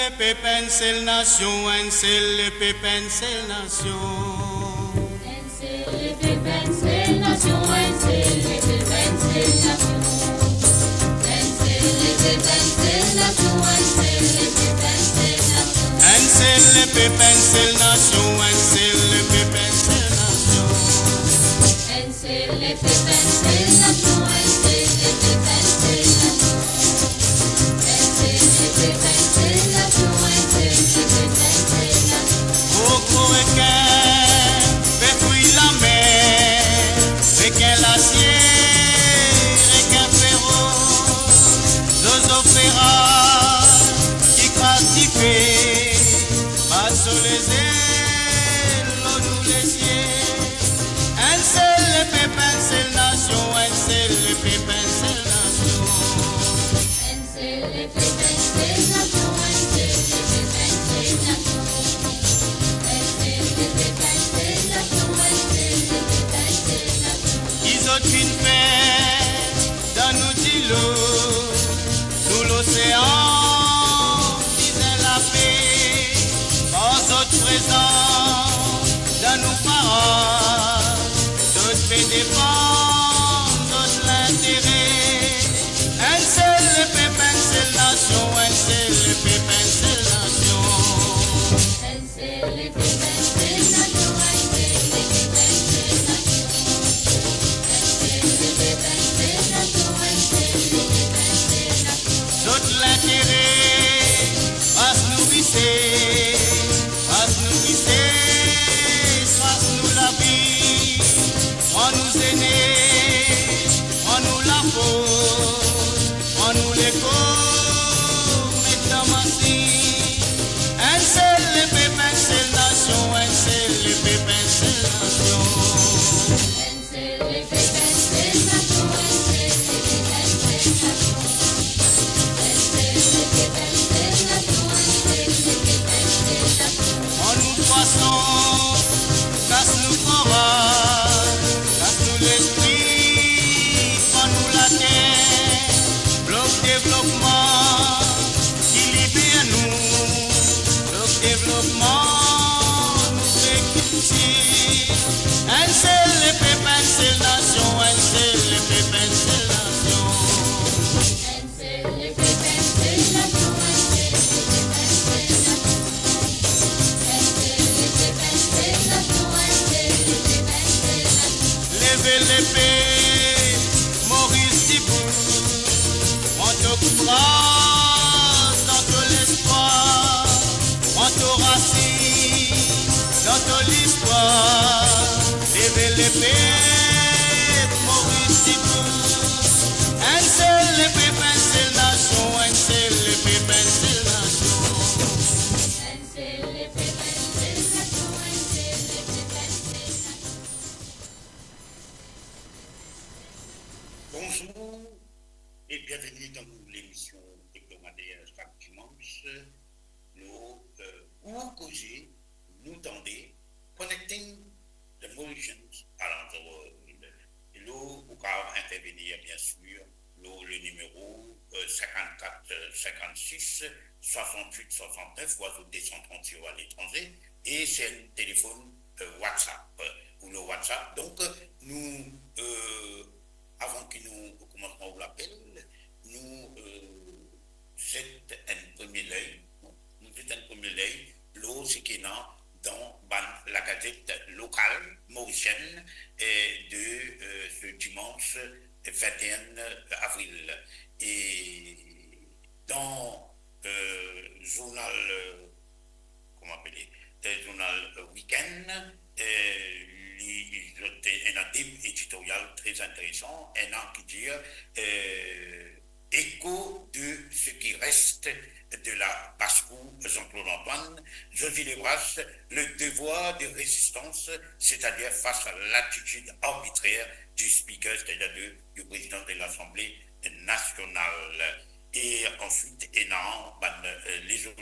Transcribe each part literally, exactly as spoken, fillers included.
Lepep, enn sel nasion, enn sel lepep, enn sel nasion. Enn sel lepep, enn sel nasion, enn sel lepep, enn sel nasion. Enn sel lepep, enn sel nasion, enn sel lepep, enn sel nasion. Enn sel lepep, enn sel nasion, enn sel lepep, enn sel nasion. Enn sel lepep, enn sel nasion, enn sel lepep, enn sel nasion. Enn sel lepep, enn sel nasion, enn sel lepep, enn sel nasion. Gro, gro rekin pe fouy lamer, rekin lasie, rekin feros, zozo feraz ki kraz dife, pas so lezel lor nou lezie. Enn sel lepep, enn sel nasion, enn sel lepep, enn sel nasion. Enn sel lepep, enn sel nasion, enn sel lepep, enn sel nasion. Enn sel lepep, enn sel nasion, enn sel lepep, enn sel nasion. Ki zot finn fer dan nou dilo, nou losean bizin lape, par zot prezans dan nou paraz, zot pe defann zot lintere. Enn sel lepep, enn sel nasion, enn sel lepep, enn sel nasion. Enn sel lepep, enn sel nasion, enn sel lepep, enn sel nasion. Enn sel lepep, enn sel nasion, enn sel lepep, enn sel nasion. Zot lintere, pas nou rises, pas nou rises, pas nou lavi, pran nou zenes, pran nou lafors, pran nou lekor, met dan masin. Enn sel lepep, enn sel nasion, enn sel lepep, enn sel nasion. Enn sel lepep, enn sel nasion, enn sel lepep, enn sel nasion. Enn sel lepep, enn sel nasion, enn sel lepep, enn sel nasion. Pran nou pwason, kas nou koraz, kas nou lespri, pran nou later, blok devlopman ki liber nou, blok devlopman nou vre kiltir. Enn sel lepep, enn sel nasion, enn sel lepep, enn sel nasion. Enn sel lepep, enn sel nasion, enn sel lepep, enn sel nasion. Enn sel lepep, enn sel nasion, enn sel lepep, enn sel nasion. Leve lepep, Moris dibou, pran to kouraz dan to lespwar, pran to rasinn dan to listwar. Leve lepep, Moris dibou, enn sel lepep, enn sel nasion, enn sel lepep, enn sel nasion. Enn sel lepep, enn sel nasion, enn sel lepep, enn sel nasion. Bonzour e bienveni dan nou lemision ebdomadair sak dimans. Nou, euh, ou koze, nou tande, Connecting the Mauritians around the World. E nou, ou kapav intervenir, bien sûr, lor le nimero, euh, cinquante-quatre, euh, cinquante-six, soixante-huit, soixante-neuf, ou azout deux cent trente si ou aletranze, e se enn telefonn, euh, WhatsApp, euh, ou nou WhatsApp. Donk, euh, nou, euh, avan ki nou koumans nou lapel, nou, euh, zet enn premie ley, nou zet enn premie ley lor seki ena dan bann lagazet lokal morisienn, eh, de, euh, ce dimanche vingt et un avril. E dan, euh, zournal, euh, kouma apele, euh, zournal, euh, Week-end, euh, li, li, ena de editorial très intéressant, ena ki dir, euh, Écho de ce qui reste de la basse-cour Jean-Claude Antoine, Josy Levrache, le devoir de résistance, c'est-à-dire face à l'attitude arbitraire du speaker, c'est-à-dire de, du président de l'Assemblée nationale. E answit, ena bann, euh, lezot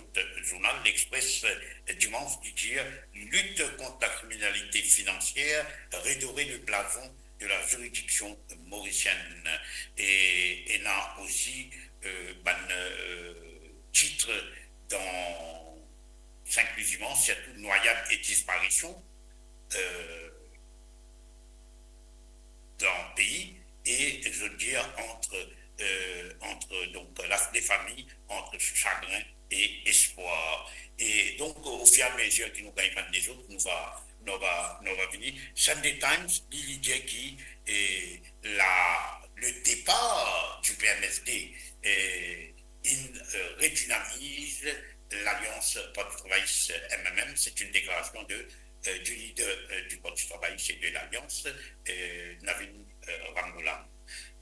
zournal, L'Express, euh, dimanche, ki dir, lutte contre la criminalité financière, redorer le blason de la juridiction mauricienne. E ena osi, euh, bann, euh, tit dan sirtou nwayad e disparision, euh, dan pei, e zot dir ant, euh, ant, donk, la, lefami, ant sagrin e espwar. E donk, o fir e a mezir ki nou gagn bann lezot, nou va, nou va, nou va vini. Sunday Times, li, li dir ki, eh, la, le départ du P M S D, eh, inn, euh, redinamiz Lalians Parti Travayis, M M M. C'est une déclaration de, euh, du leader, euh, du Parti Travayis et de l'Alliance, euh, Navin, euh, Ramgoolam.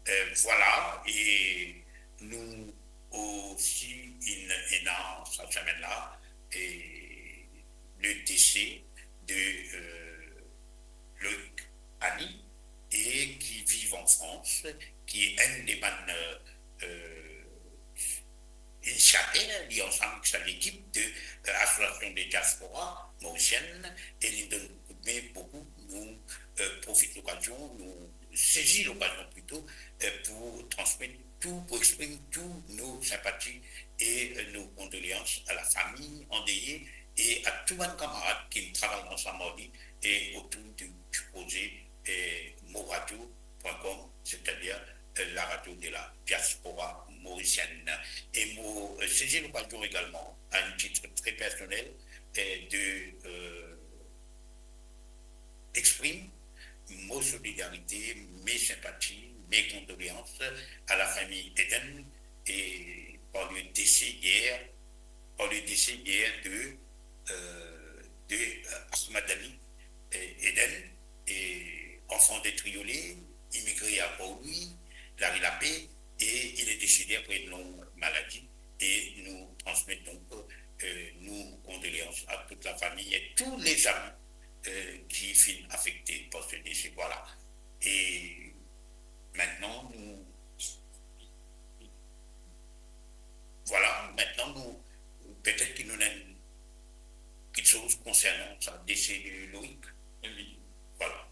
Euh, vwala, e nou osi, inn, ena sa semenn la, e le dese de, euh, Loïc Annie, e ki viv an Frans, ki enn de bann, euh, euh, inisiater, li ansam ek sa lekip de, euh, Association de Diaspora Mauricienne, e li donn koudme boukou. Nou, euh, profit lokazion, nou sezi lokazion plito, euh, pou transmet tou, pou exprim tou nou sinpati e, euh, nou kondoleans a la fami andeye e a tou bann kamarad ki travay ansam ar li e otour di, di proze, euh, moradio point com, c'est-à-dire, euh, la radio de la diaspora mauricienne. E mo, euh, sezi lokazion egalman, à un titre très personnel, euh, de, euh, exprim mo solidarite, mes sympathies, mes condoléances à la famille Eden, et par le décès hier, par le décès hier de, euh, de, euh, Ahmad Ali, euh, Eden, et enfant de Triolet, immigré à Port-Louis, la rue Lapé, et il est décédé après une longue maladie. Et nous transmettons, euh, nos condoléances à toute la famille et tous les amis, euh, ki finn afekte par ce décès. Voilà. E mintnan, nou, vwala, mintnan nou, petet ki nou ena kiksoz konsernan sa dese de Loïc. Wi. Vwala.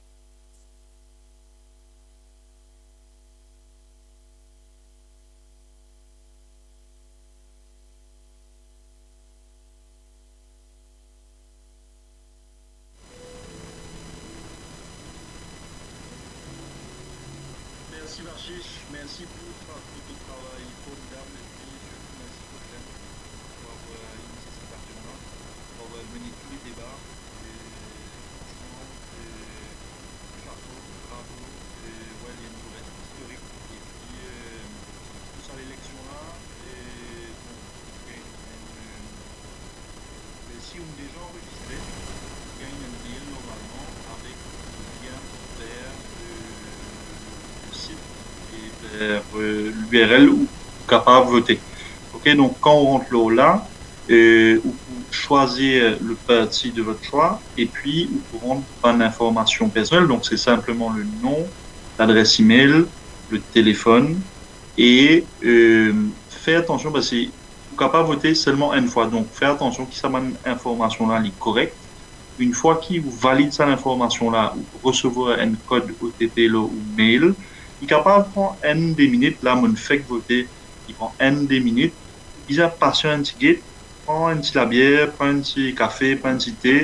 Mersi Vachish, mersi pou tra-, pou to travay formidab, epi sirtou mersi Coquelin pou avoir, euh, inisiye sa plateform la, pou avoir mene tou le deba, e fransman, e chapo, bravo, e, wey, li enn zour istorik, epi, e, pou sa leleksion la, e, bon, gagn, gagn, euh, me si ou deza anrezistre, gagn enn mail normalman avek lien ver, euh, le sit e ver, euh, l'U R L ou kapav vote. Ok, donk kan ou rant lor la, euh, ou pou swazir le parti de votre choix, epi ou pou rant bann informasion personel, donk se sinpleman le nom, ladres email, le telefonn, e, euh, fer atansion, parski ou kapav vote selman enn fwa. Donk, fer atansion ki sa bann informasion la, li korek. Enn fwa ki ou valid sa linformasion la, ou resevwar enn kod O T P lor ou mail. Li kapav pran enn de minit, la, mo'nn fek vote, li pran enn de minit. Bizin pasian enn ti get, pran enn ti labier, pran enn ti kafe, pran enn ti te,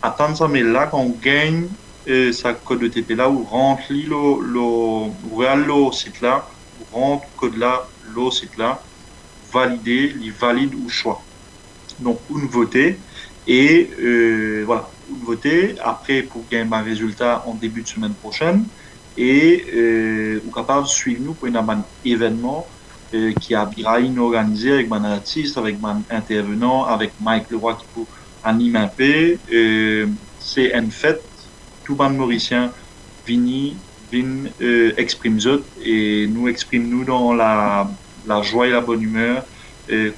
atann sa mail la, kan ou gagn, eh, sa kod O T P la, ou rant li lor, lor, ou al lor sit la, ou rant kod la lor sit la, valide, li valid ou swa. Donk, ou'nn vote, e, eh, vwala, ou'nn vote, apre pou gagn bann rezilta an debi de semenn prosenn, e, eh, ou kapav swiv nou pou ena bann evennman, eh, ki Abiray inn organize avek bann artis, avek bann intervenan, avek Mike Leroy ki pou anim inpe, eh, se enn fet, tou bann Morisien vini, vinn, eh, exprim zot, e nou exprim nou dan la, lazwa e labonn imer, e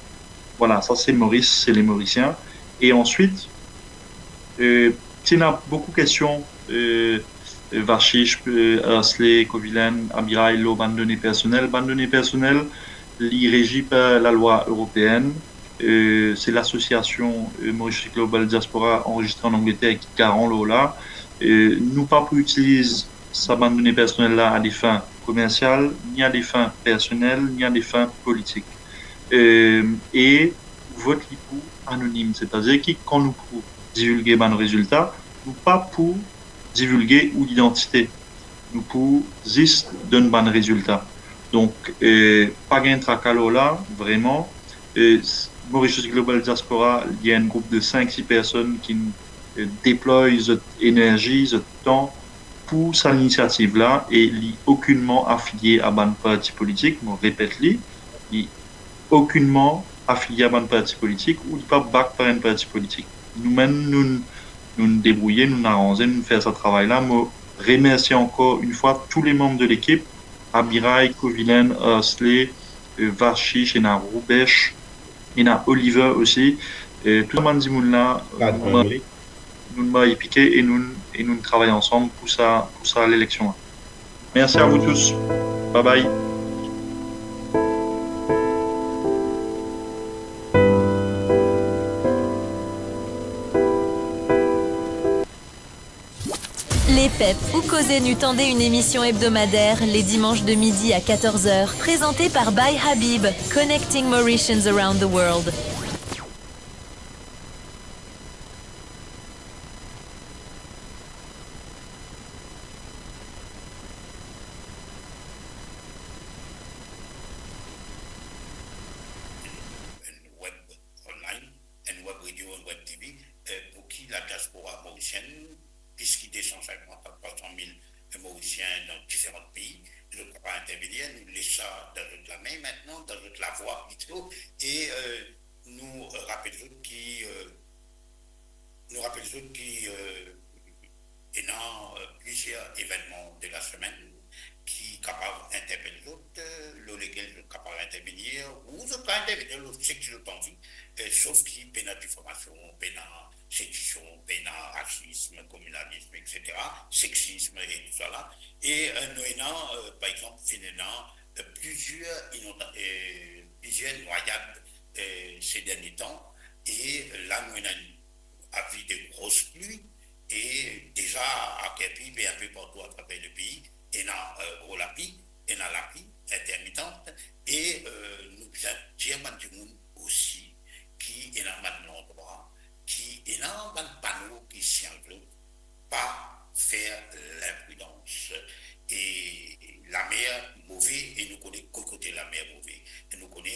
vwala, sa se Moris, se le Morisien. E answit, eh, ti ena boukou kestion, eh, eh, Vachish, eh, Ersley, Coquelin, Abiray, lor bann done personel. Bann done personel, li rezi par lalwa eropeen. Eh, se lasosiasion, eh, Mauritius Global Diaspora anrezistre an Angleter ki garan lor la. Eh, nou pa pou itiliz sa bann done personel la a de fin komersial, ni a de fin personel, ni a de fin politik. Eh, e ou vot li pou anonim. Setadir ki kan nou pou divilge bann rezilta, nou pa pou divilge ou lidantite. Nou pou zis donn bann rezilta. Donk, eh, pa gagn traka lor la, vreman. Eh, s-, Mauritius Global Diaspora, li enn group de sink, sis personn ki, eh, deploy zot enerzi, zot tan pou sa linisiativ la, e li okinnman afilie a bann parti politik. Mo repet li, li okinnman afilie a bann parti politik ou li pa bak par enn parti politik. Noumem, nou, nou debrouye, nou aranze, nou fer sa travay la. Mo remersie ankor enn fwa tou le manm de lekip, Abiray, Kovilen, Arsley, eh, Vashich, ena Roubesh, ena Oliver osi. Eh, tou sa bann dimoun la, nou, nou marye pike e nou, e nou travay ansam pou sa, pou sa leleksion la. Merci à vous tous. Bye bye. Lepep, ou koze nou tande, une émission hebdomadaire les dimanches de midi à quatorze heures, présentée par By Habib, connecting Mauritians around the world. Enn web online, enn web radio, enn web T V, eh, pou ki ladiaspora morisienn, plis ki de san sinkant a trwa san mil Morisien dan diferan pei, zot kapav intervenir, nou les sa dan zot lame aster, dan zot lavwa plito, e, eh, nou rapel zot ki, eh, nou rapel zot ki, eh, ena, eh, plizier evennman de la semenn ki kapav interpel zot, eh, lor lekel zot kapav intervenir, ou zot kapav intervenir lor seki zot anvi, eh, sof ki pena difamasion, pena sedision, pena rasism, kominalism, et cetera, seksism e tou sa la. E, eh, nou ena, eh, par exanp, finn ena, eh, plizier inonda-, eh, plizier nwayad, eh, se dernie tan. E la, nou ena enn avi de gros pli, e deza a Kerpi, me inpe partou atraver lepei, ena, eh, gro lapli, ena lapli intermitan, e, eh, nou bizin dir bann dimoun osi ki ena bann landrwa, ki ena bann pano ki signal zot, pa fer linpridans. E lamer move, e nou kone kot kote lamer move. E nou kone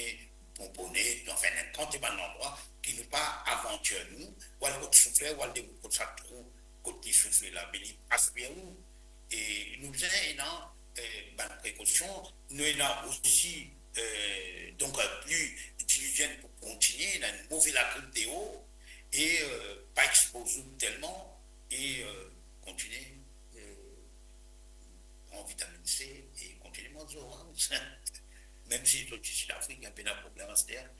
Bonbone, anfin, enn kantite bann landrwa ki nou pa avantir nou, ou al kot soufler, ou al demoun kot sa trou, kot li soufle la, me li aspir ou. E nou bizin ena, eh, bann prekosion. Nou ena osi, eh, donk, eh, pli dilizien pou kontinie, ena enn move lagrip deor, e, eh, pa expoz ou telman, e, eh, kontinie, eh, pran vitaminn C e kontinie manz zoranz. Mem si sorti Sid Afrik, inpe ena problem aster.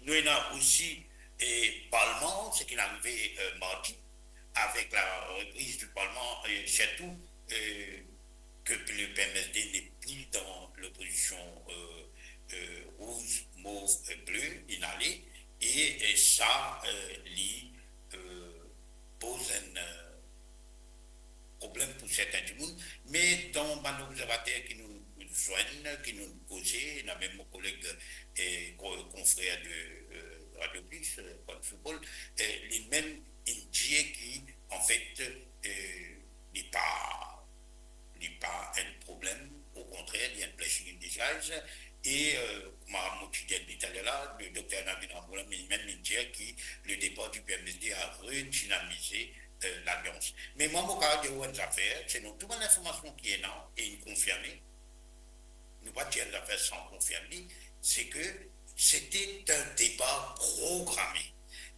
Nou ena osi, eh, Parlman, seki inn arive, eh, mardi, avek la repriz di Parlman, e sirtou, eh, ke le P M S D n'est plus dans l'opposition, eh, eh, rouge, mauve, eh, bleu, inn ale, e, eh, sa, eh, li, eh, poz enn, eh, problem pou sertin dimoun, me dan bann obzervater ki nou zwenn, ki nou koze, ena mem mo koleg, eh, ko-, konfrer de, eh, Radio Plus, eh, Paul Soupol, eh, li mem inn dir ki, anfet, eh, li pa, li pa enn problem, okontrer, li enn blessing in disguise, e, eh, kouma mo ti dir li taler la, le dokter Navin Ramgoolam, li mem inn dir ki le départ du P M S D a redynamisé, eh, lalians. Me mwa, mo kapav dir ou enn zafer, selon tou bann linformasion ki ena, e inn konfirme, nou pa dir enn zafer san konfirm li, se ke c'était un départ programmé.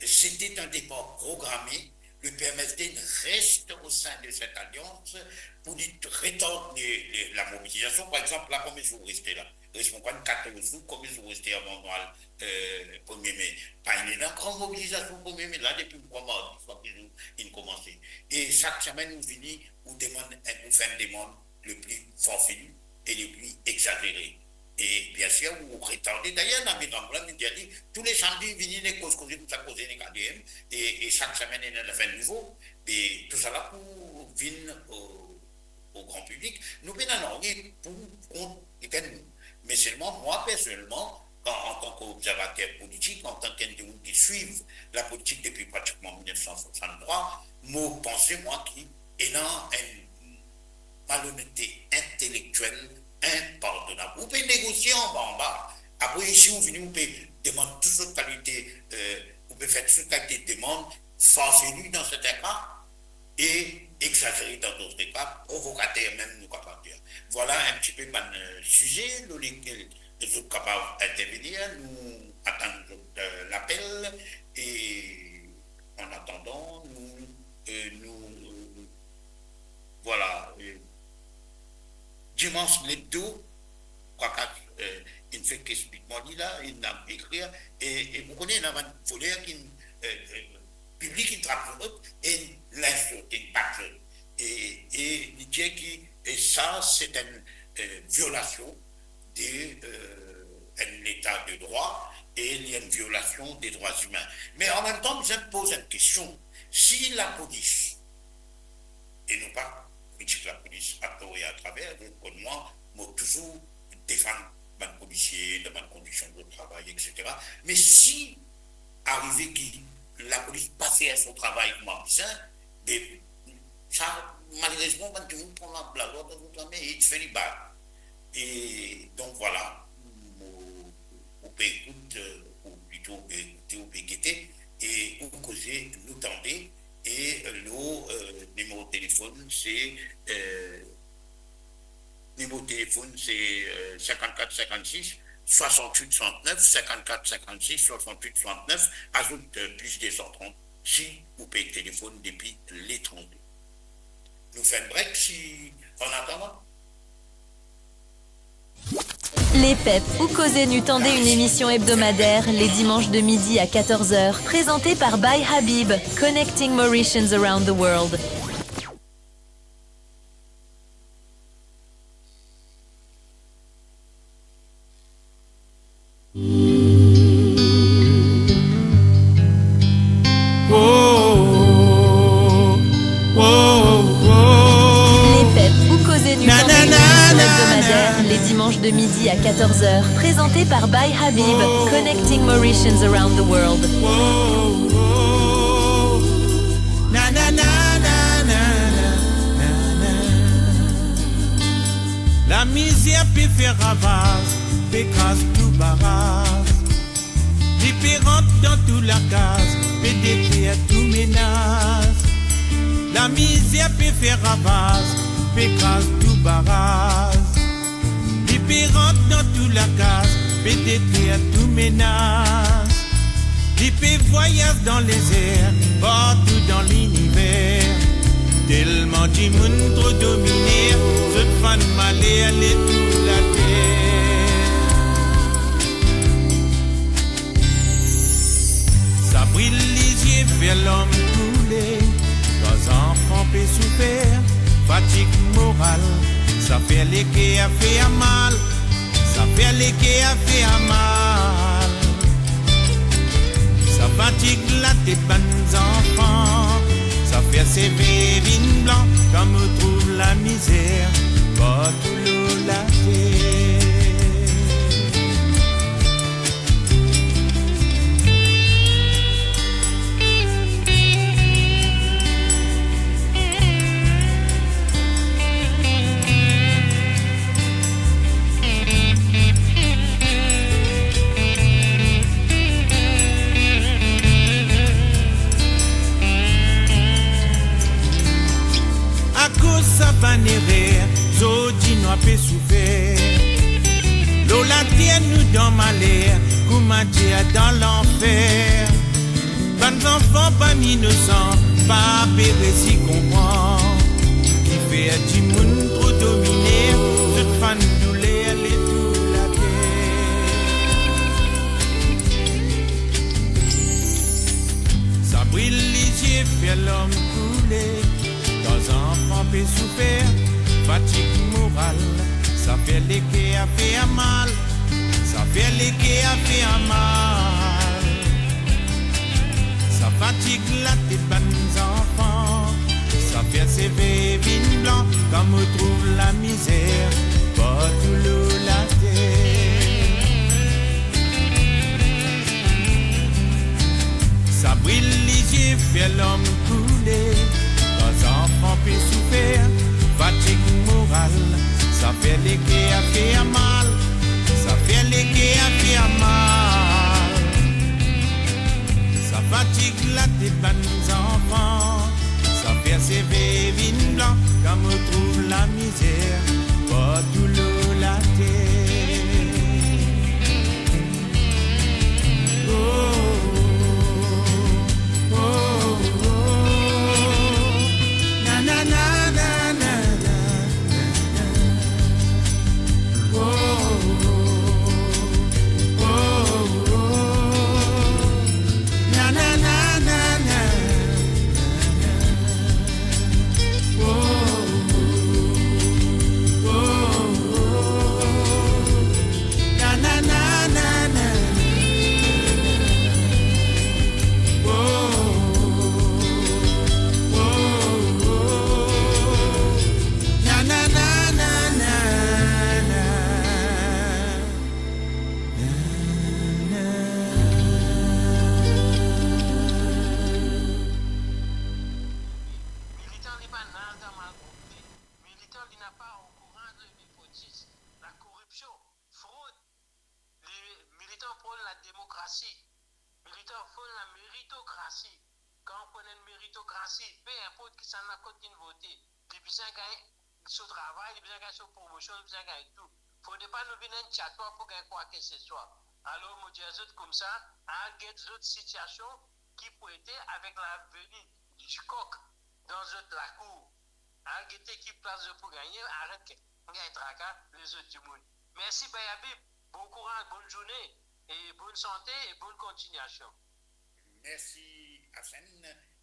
C'était un départ programmé. Le P M S D reste au sein de cette alliance pou li retard le, le, la mobilisation. Par exanp, la, konbien zour reste la? Res, mo krwar, katorz zour, konbien zour reste avan nou al, eh, premie me? Pa ena enn gran mobilizasion premie me. La, depi, mo krwar, mardi, sa ki zour inn koumanse. E sak semenn, ou vini, ou demann, ou fer enn demann le pli farfelu e le pli exazere. E biensir, ou retarde. Dayer, Navin Ramgoolam, li dir li, tou le samdi, vini, nek koz, koze koumsa, koze nek A D M, e, e sak semenn, ena enn zafer nouvo. E tou sa la pou vinn o, o gran piblik. Nou pena nanye pou kont kikenn. Me selman, mwa, personelman, an, antan ki obzervater politik, antan ki enn dimoun ki swiv lapolitik depi pratikman mil nef san swasanntrwa, mo panse, mwa, ki ena enn malonete intelektiel inpardonab. Ou pe negosie anba anba. Apre, isi ou vini, ou pe demann tou sort kalite, euh, ou pe fer tou sort kalite demann farselu dan sertin ka e egzazere dan dot ka, provokater mem, nou kapav dir. Vwala enn tipe bann, euh, size lor lekel zot kapav intervenir. Nou atann zot, euh, lapel e, an atandan, nou, euh, nou, vwala, euh, Dimans Lebdo, Kwakas, euh, inn fek explik mwa li la, inn ekrir, e, e mo kone ena bann voler ki, euh, euh, piblik inn trap zot e inn lins zot, inn bat zot. E, e li dir ki, e sa, se enn, euh, violasion de, euh, enn leta de drwa e li enn violasion de drwa imin. Me an mem tan, mo bizin poz enn kestion. Si lapolis, e non pa kritik lapolis ator e atraver, zot konn mwa, mo touzour defann bann polisie dan bann kondiksion de travay, et cetera. Me si arive ki lapolis pa fer so travay kouma bizin, be sa, malerezman, bann dimoun pran la, lalwa dan zot lame, it's very bad. E donk, vwala, mo, ou pe ekout, euh, ou plito ou pe ekoute, ou pe gete, e ou koze, nou tande, e lor, euh, nimero telefonn, se, euh, Nimero telefonn, se, euh, sinkannkat sinkannsis swasannwit swasannef, sinkannkat sinkannsis swasannwit swasannef, azout, euh, plis de san trant si ou pe telefonn depi letranze. Nou fer enn break si, an atandan. Lepep, ou koze, nou tande, enn emision ebdomader, le dimanche de midi à quatorze heures, prezante par By Habib, Connecting Mauritians Around the World. Lepep, ou koze, nou tande, enn emision ebdomader, le dimanche de midi à quatorze heures, prezante par By Habib, Connecting Mauritians Around the World. Lamizer pe fer ravaz, pe kraz tou baraz. Li pe rant dan tou lakaz, pe deter tou menaz. Lamizer pe fer ravaz, pe kraz tou baraz. Li pe rant dan tou lakaz, pe deter tou menaz. Li pe vwayaz dan lezer, partou dan liniver. Telman dimoun tro domine, zot fann maler letour later. Sa bril lizie, fer larm koule, kan zanfan pe soufer, fatig moral, sa fer leker fer mal, sa fer leker fer mal. Sa fatig latet bann zanfan, sa fer seve vinn blan, kan mo trouv lamizer partou lor later. Akoz sa bann erer, zordi nou ape soufer. Lor later nou dan maler, kouma Dieu dan lanfer. Bann zanfan, bann inosan, pa pe resi konpran. Kifer dimoun tro domine, zot fann douler letour later. Sa bril lizie, fer larm koule, kan zanfan pe soufer, fatig moral, sa fer leker fer mal, sa fer leker fer mal. Sa fatig latet bann zanfan, sa fer seve vinn blan, kan mo trouv lamizer partou lor later. Lwil lizie fer larm koule, kan zanfan pe soufer, fatig moral, sa fer leker fer mal, sa fer leker fer mal. Sa fatig latet bann zanfan, sa fer seve vinn blan, kan mo trouv lamizer partou lor later. Oh, oh, oh, oh. Na, na, na. Militan li pa nada mal konpli. Militan li napa okouran de nepotis, lakoripsion, frod. Li militan pou lademokrasi. Militan pou lameritokrasi. Kan ou konn enn meritokrasi, pe inport kisannla kot li'nn vote, li bizin gagn so travay, li bizin gagn so promosion, li bizin gagn tou. Fode pa nou vinn enn tyatwa pou gagn kwa ke se swa. Alor, mo dir zot koumsa, al get zot sitiasion ki pou ete avek laveni dikok dan zot lakour. Al gete ki plas zot pou gagne, aret gagn traka lezot dimoun. Mersi, Bay Habib. Bon kouraz, bonn zourne, e bonn sante, e bonn kontignasion. Mersi, Hassan.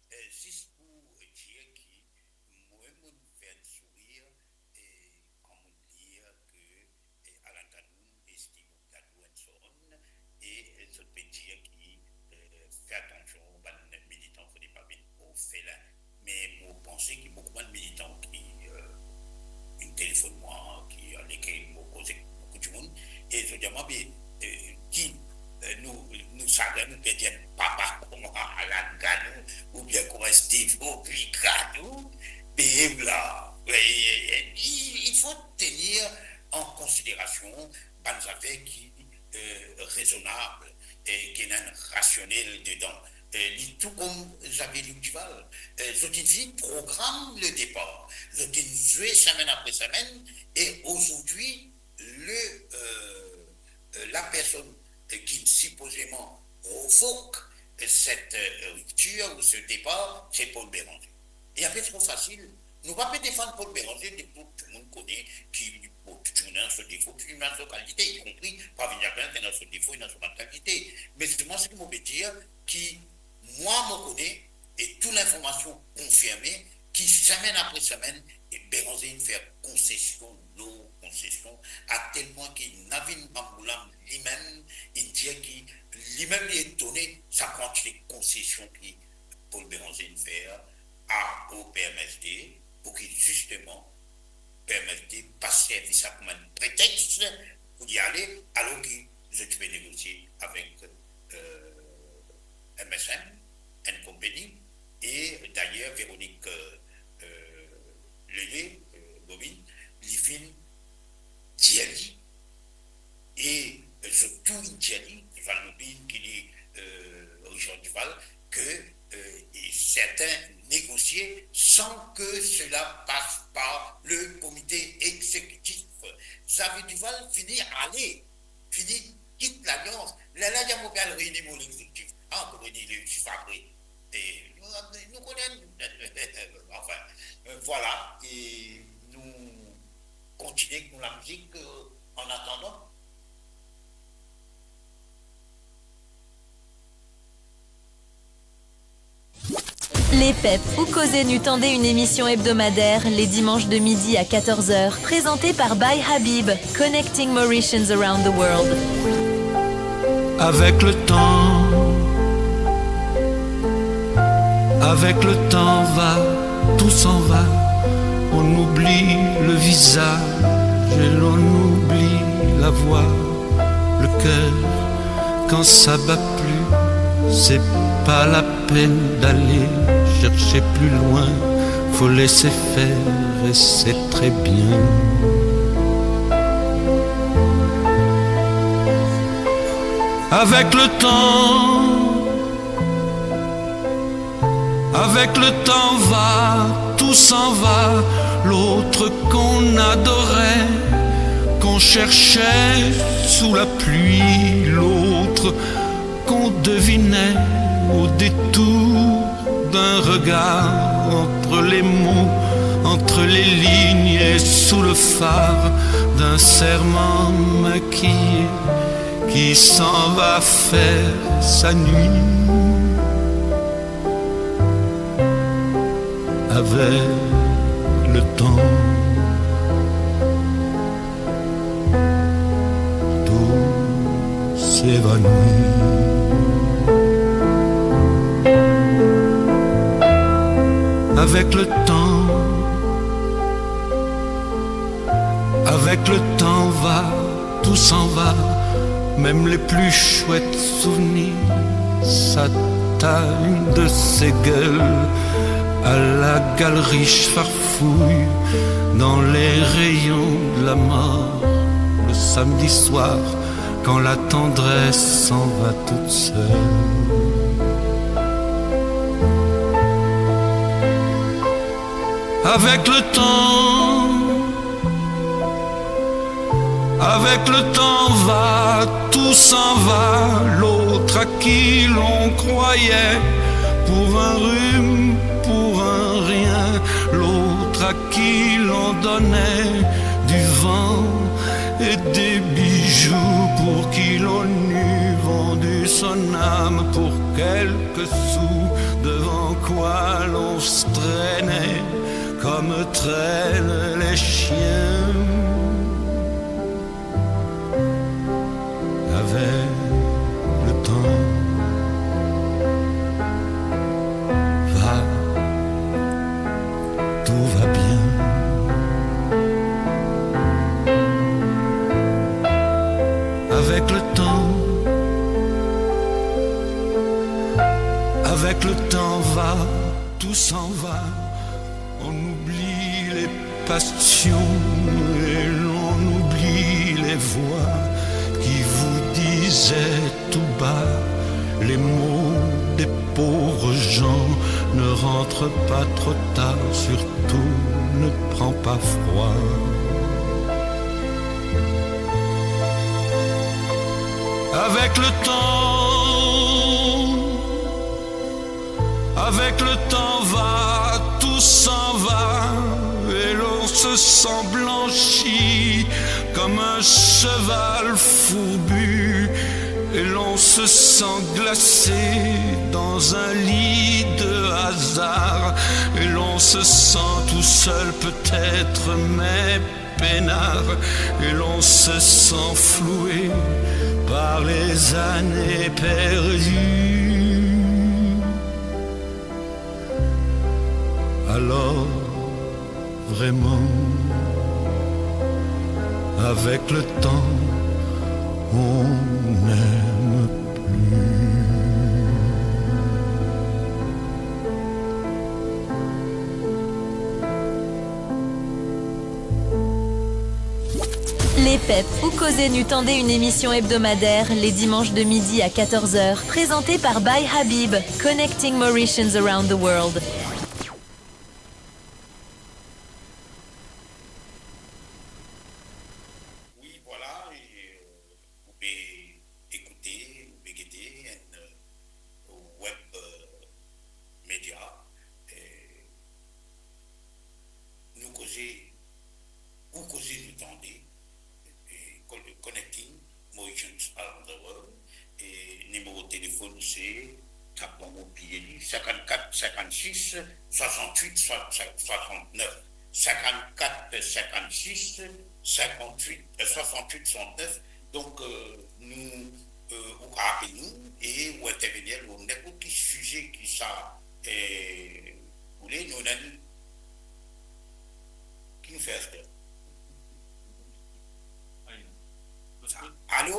Eh, zis pou dir ki mwa, mo'nn fer enn sourir, e kan mo'nn lir ke, eh, Alan Ganoun e Steve Gadouen, e, e zot pe dir ki, eh, fer atansion, bann militan fode pa vinn orfelin. Me mo panse ki boukou bann militan ki, eh, inn telefonn mwa, ki, avek ki mo koze boukou dimoun, e zot dir mwa, be, eh, ki, eh, nou, nou sagrin, nou perdi enn papa kouma Alan Ganoun, oubien kouma Steve Gadouen, be la, eh, eh, eh, il, il faut tenir en considération bann zafer ki, eh, rezonab, e ki ena enn rasionel dedan. Eh, li tou kouma Xavier Luc Duval, eh, zot inn fini program ledepar, zot inn zwe semenn apre semenn, e azordi, le, eh, eh, lapersonn, eh, ki sipozeman provok, eh, set, eh, riptir ou se depar, se Paul Bérenger. Li ape tro fasil. Nou pa pe defann Paul Bérenger, depi tou dimoun kone ki, bon, tou dimoun ena so defo, tou dimoun ena so kalite, ikonpri Parvin Jackpin, ena so defo, ena so bann kalite. Me selman seki mo pe dir, ki mwa mo kone, e tou linformasion konfirme, ki semenn apre semenn, e Bérenger inn fer konsesion lor konsesion, a tel pwin ki Navin Ramgoolam limem, inn dir ki limem li etone sa kantite konsesion ki Paul Bérenger inn fer a, o P M S D, pou ki zisteman P M S D pa servi sa kouma enn pretex pou li ale, alor ki zot ti pe negosie avek, eh, M S M and Company, e dayer Véronique, eh, eh, Lele, eh, Bobine, li finn dir li, e, eh, zot tou inn dir li, Duval Bobine, ki li, eh, Richard Duval, ke, eh, e sertin negosie san ke sela pas par le komite exekitif. Xavier Duval fini ale, fini kit lalians. Lerla li dir mo pe al reini mo lexekitif. Ah, pou reini lexekitif apre. E nou, nou kone, anfin, eh, vwala, e nou kontinie ek nou lamizik, eh, an atandan. Lepep, ou koze nou tande, une émission hebdomadaire les dimanches de midi à quatorze heures, présentée par Bay Habib, Connecting Mauritians around the world. Avec le temps, avec le temps va, tout s'en va. On oublie le visage et l'on oublie la voix. Le cœur, quand ça bat plus, c'est Pas la peine d'aller chercher plus loin, faut laisser faire et c'est très bien. Avec le temps, avec le temps va, tout s'en va, l'autre qu'on adorait, qu'on cherchait sous la pluie, l'autre qu'on devinait au détour d'un regard, entre les mots, entre les lignes et sous le phare d'un serment maquillé qui s'en va faire sa nuit avec le temps. Tout s'évanouit. Avec le temps, avec le temps va, tout s'en va, même les plus chouettes souvenirs s'attachent de ses gueules à la galerie fouille dans les rayons de la mort, le samedi soir, quand la tendresse s'en va toute seule. Avec le temps, avec le temps va, tout s'en va, l'autre à qui l'on croyait pour un rhume, pour un rien, l'autre à qui l'on donnait du vent et des bijoux, pour qui l'on eût vendu son âme pour quelques sous, devant quoi l'on se traînait comme traînent les chiens. Avec le temps va, tout va bien. Avec le temps, avec le temps va, tout s'en va. On oublie les passions et l'on oublie les voix qui vous disaient tout bas les mots des pauvres gens. Ne rentre pas trop tard, surtout ne prends pas froid. Avec le temps, avec le temps va, tout s'en va, et l'on se sent blanchi comme un cheval fourbu, et l'on se sent glacé dans un lit de hasard, et l'on se sent tout seul peut-être, mais peinard, et l'on se sent floué par les années perdues. Alors, vraiment, avec le temps, on n'aime plus. Lepep, ou koze, nou tande, une émission hebdomadaire les dimanches de midi à quatorze heures, présentée par By Habib, connecting Mauritians around the world. Wi, vwala, e, euh, ou pe ekoute, ou pe gete enn, euh, web, euh, media, e nou koze, ou koze nou tande, e, co-, connecting Mauritians around the world, e nimero telefonn se, tap dan mo pie li, cinquante-quatre cinquante-six soixante-huit soixante-neuf, cinquante-quatre cinquante-six cinquante-huit, euh, soixante-huit soixante-neuf. Donk, euh, nou, euh, ou ka apel nou e ou intervenir lor ninport ki size ki sa, euh, ou le, nou ena nou ki nou fer aster. Alo?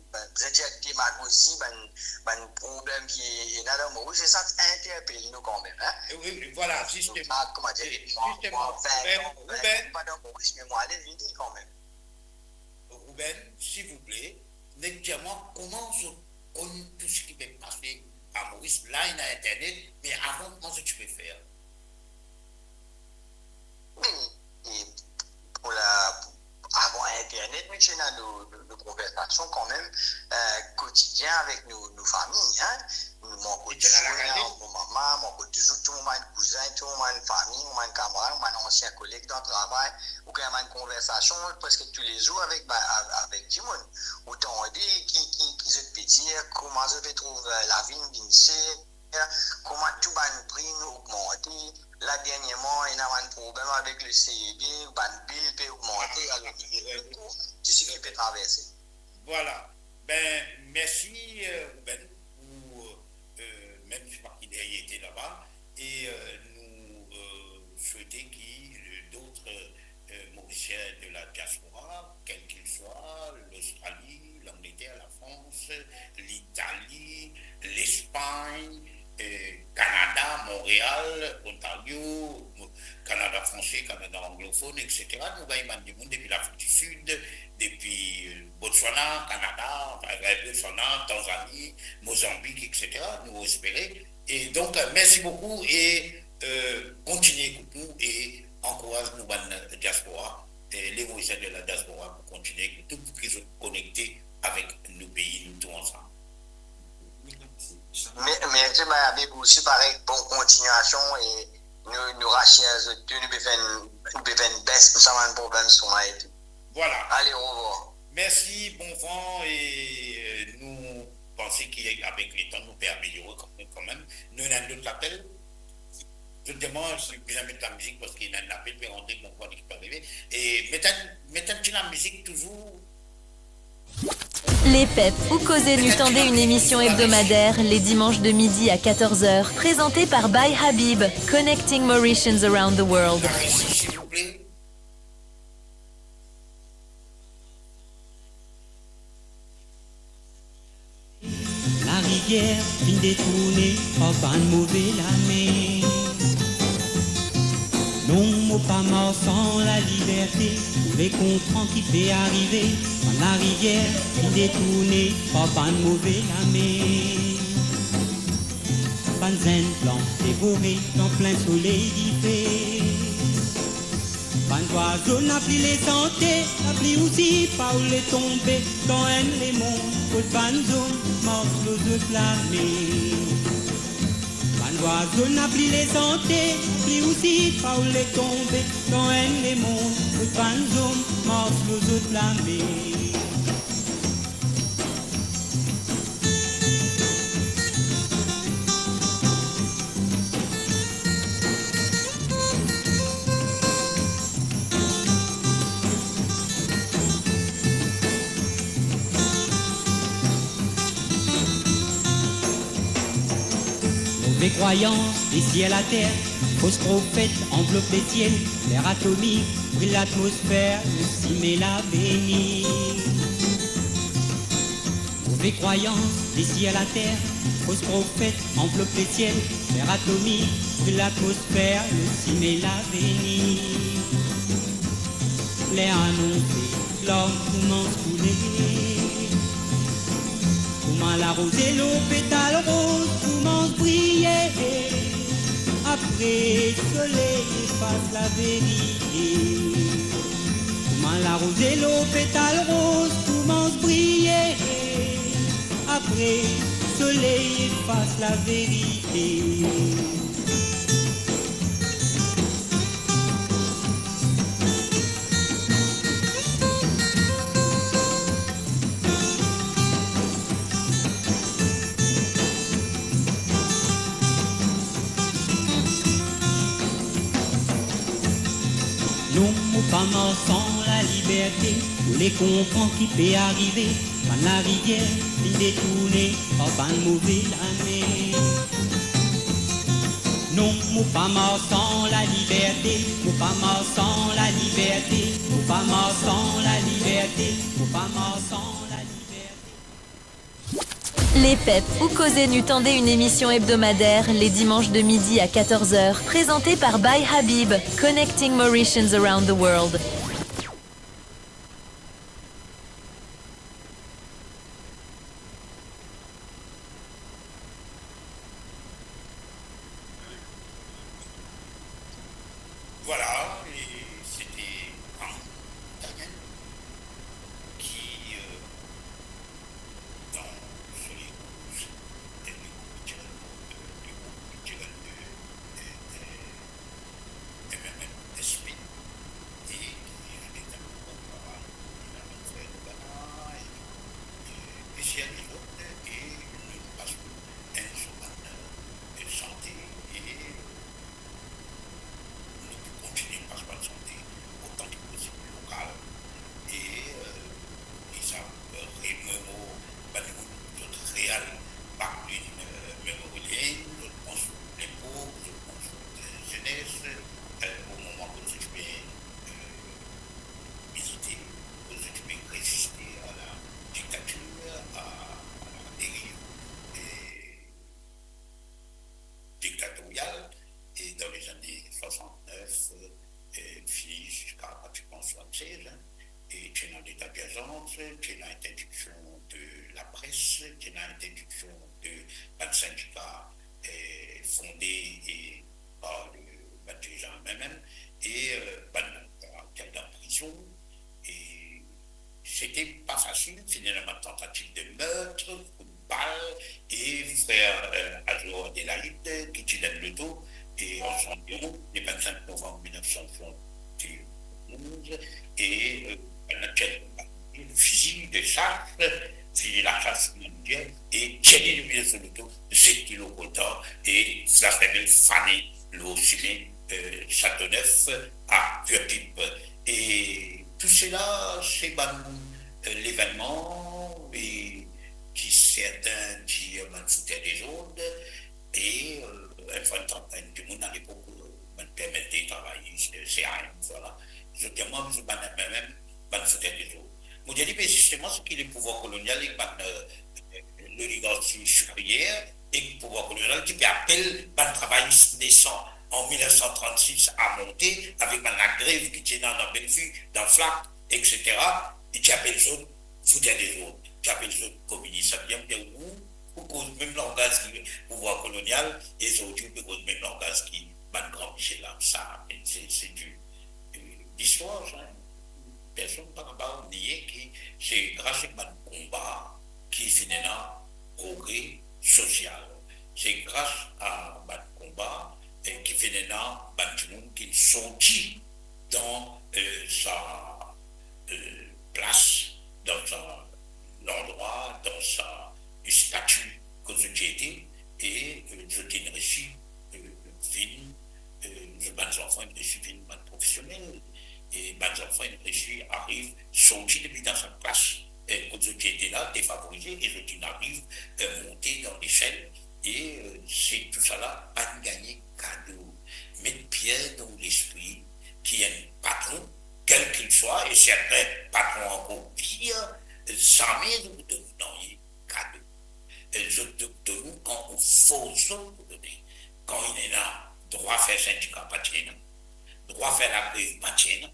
bann, zot dir demagozi, bann, bann problem ki ena dan Moris, e sa ti interpel nou kanmem, hein. E wi, wi, vwala, zisteman. Sa, kouma dir, mwa, mwa, vin an, vin an, pa dan Moris, me mwa ale vini kanmem. Ruben, silvouple, nek dir mwa kouma zot konn tou seki pe pase a Moris, la ena internet, me avan, kouma zot ti pe fer? Wi, e pou la, avan internet, nou ti ena nou, nou, nou konversasion kanmem, eh, kotidien avek nou, nou fami, hein. Mwa, kot tou mo mama, mwa, kot touzour tou mo bann kouzin, tou mo bann fami, mo bann kamarad, mo bann ansien koleg dan travay, ou gagn bann konversasion preske toulezour avek, ba, a-, avek dimoun. Ou tande ki, ki, ki zot pe dir, kouma zot pe trouv, eh, lavi vinn ser, kouma tou bann prim ogmante. La, derniereman, ena bann problem avek le C E B, bann bil pe ogmante, alor, tou seki pe traverse. Vwala. Be, mersi, eh, Ruben, pou, eh, mem, mo pa kone ki ler li ete laba, e, eh, nou, eh, swete ki, eh, dot, eh, de la diaspora, quel qu'il soit, l'Australie, l'Angleterre, la France, l'Italie, l'Espagne, euh, Canada, Montréal, Ontario, Canada français, Canada anglophone, et cetera. Nou gagn bann dimoun depi Lafrik di Sid, depi, euh, Botswana, Canada, enfin, euh, Botswana, Tanzanie, Mozambique, et cetera. Nou espere. E donk, euh, mersi boukou e, euh, kontigne ekout nou e ankouraz nou bann diaspora, e les Moiziens de la diaspora pou kontigne ekout nou, pou ki zot konekte avek nou pei, nou tou ansam. Me-, mersi, Mayabe, osi parey, bon kontignasion e nou, nou rasiz zot tou, nou pe fer enn, nou pe fer enn bes pou sa bann problem son e tou. Vwala. Ale, orevwar. Mersi, bon van e, euh, nou panse ki avek letan nou pe ameliore kanmem, kanmem. Nou ena enn lot lapel. Zot demann si bizin met lamizik parski ena enn lapel pe rantre, bon, kan li pe arive. E met enn, met enn ti lamizik touzour. Les Pep, ou koze nou tande, une émission hebdomadaire les dimanches de midi à quatorze heures, présentée par By Habib, connecting Mauritians around the world. Larisi, silvouple. Larivier finn detourne par bann move lame. Non, mo pa mars san laliberte, ou le konpran ki pe arive. Bann larivier finn detourne par bann move lame. Bann zenn plan devore dan plin soley dife. Bann zwazo napa le sante, lapli osi pa oule tonbe, dan enn lemond kot bann zom mars lor zot lame. Bann zwazo napa le sante, lapli osi pa oule tonbe, dan enn lemond kot bann zom mars lor zot lame. Move krwayans desir later, fos profet anvlop lesiel, ler atomik bril latmosfer, nou sime lavenir. Move krwayans desir later, fos profet anvlop lesiel, ler atomik bril latmosfer, nou sime lavenir. Ler anonse, larm koumans koule. Kouma laroze lor petal roz koumans briye, apre soley efas laverite. Kouma laroze lor petal roz koumans briye, apre soley efas laverite. Non, mo pa mars san laliberte, ou le konpran ki pe arive. Bann larivier finn detourne par bann move lame. Non, mo pa mars san laliberte, mo pa mars san laliberte, mo pa mars san laliberte, mo pa mars san laliberte. Les Pep, ou koze nou tande, une émission hebdomadaire les dimanches de midi à quatorze heures, présentée par By Habib, connecting Mauritians around the world. Voilà, et c'était un Italien qui, euh, dans Soleil Rouge, et le groupe culturel, euh, le groupe culturel de, de, de M M M S P, et qui e ti ena leta dirzans, ti ena interdiksion de lapres, ti ena interdiksion de bann sindika, eh, fonde e par le, bann dirizan M M M, e, eh, bann, ti al dan prizon, e sete pa fasil, finn ena bann tantativ de meurtre, kout bal, e frer, eh, Azor Adelaide, ki ti dan loto, e an swasann-e-onz, le vinn-sink novanm mil nef san swasann-e-onz, e, eh, bann-la tir, fizi de sas, fizi lasas, kouma nou dir, e tir li depi so loto, zet li lor koltan, e laservel fane lor sime, eh, Châteauneuf à Curepipe. E tou sela, se bann, eh, levennman, e ki sertin dir bann fouter dezord, e, eh, enn fwa enn tan, enn dimoun alepok, eh, bann permet de travay, eh, C A M, vwala. Zot dir mwa, zot bann, mem, bann fouter dezord. Mo dir li, me zisteman, seki lepouvwar kolonial ek bann, eh, loligarki sikriyer ek pouvwar kolonial ti pe apel bann travayis nesan an mil nef san trannsis a monte avek bann lagrev ki ti ena dan Bellevue, dan Flacq, et cetera, e ti apel zot fouter dezord, ti apel zot kominis. Savedir, ou, ou koz mem langaz ki pouvwar kolonial, e zordi ou pe koz mem langaz ki bann gran misie la. Sa, se, se di, eh, listwar, sa. Personn pa kapav nie ki se gras ek bann konba ki finn ena progre sosial. Se gras a bann konba, eh, ki finn ena bann dimoun ki sorti dan, eh, sa, eh, plas, dan sa landrwa, dan sa stati kot zot ti ete, e, eh, zot inn resi, eh, vinn, eh, zot bann zanfan inn resi vinn bann profesionel, e bann zanfan inn resi ariv sorti depi dan sa klas, eh, kot zot ti ete la, defavorize, e zot inn ariv, eh, monte dan lesel, e, eh, se tousala pa'nn gagne kado. Met pier dan ou lespri ki enn patron, kelkeswa, e sertin patron ankor pir, zame zot pou donn ou nanye kado. Eh, zot donn ou kan ou fors zot pou done. Kan inn ena drwa fer sindika, pa ti ena. Drwa fer lagrev, pa ti ena.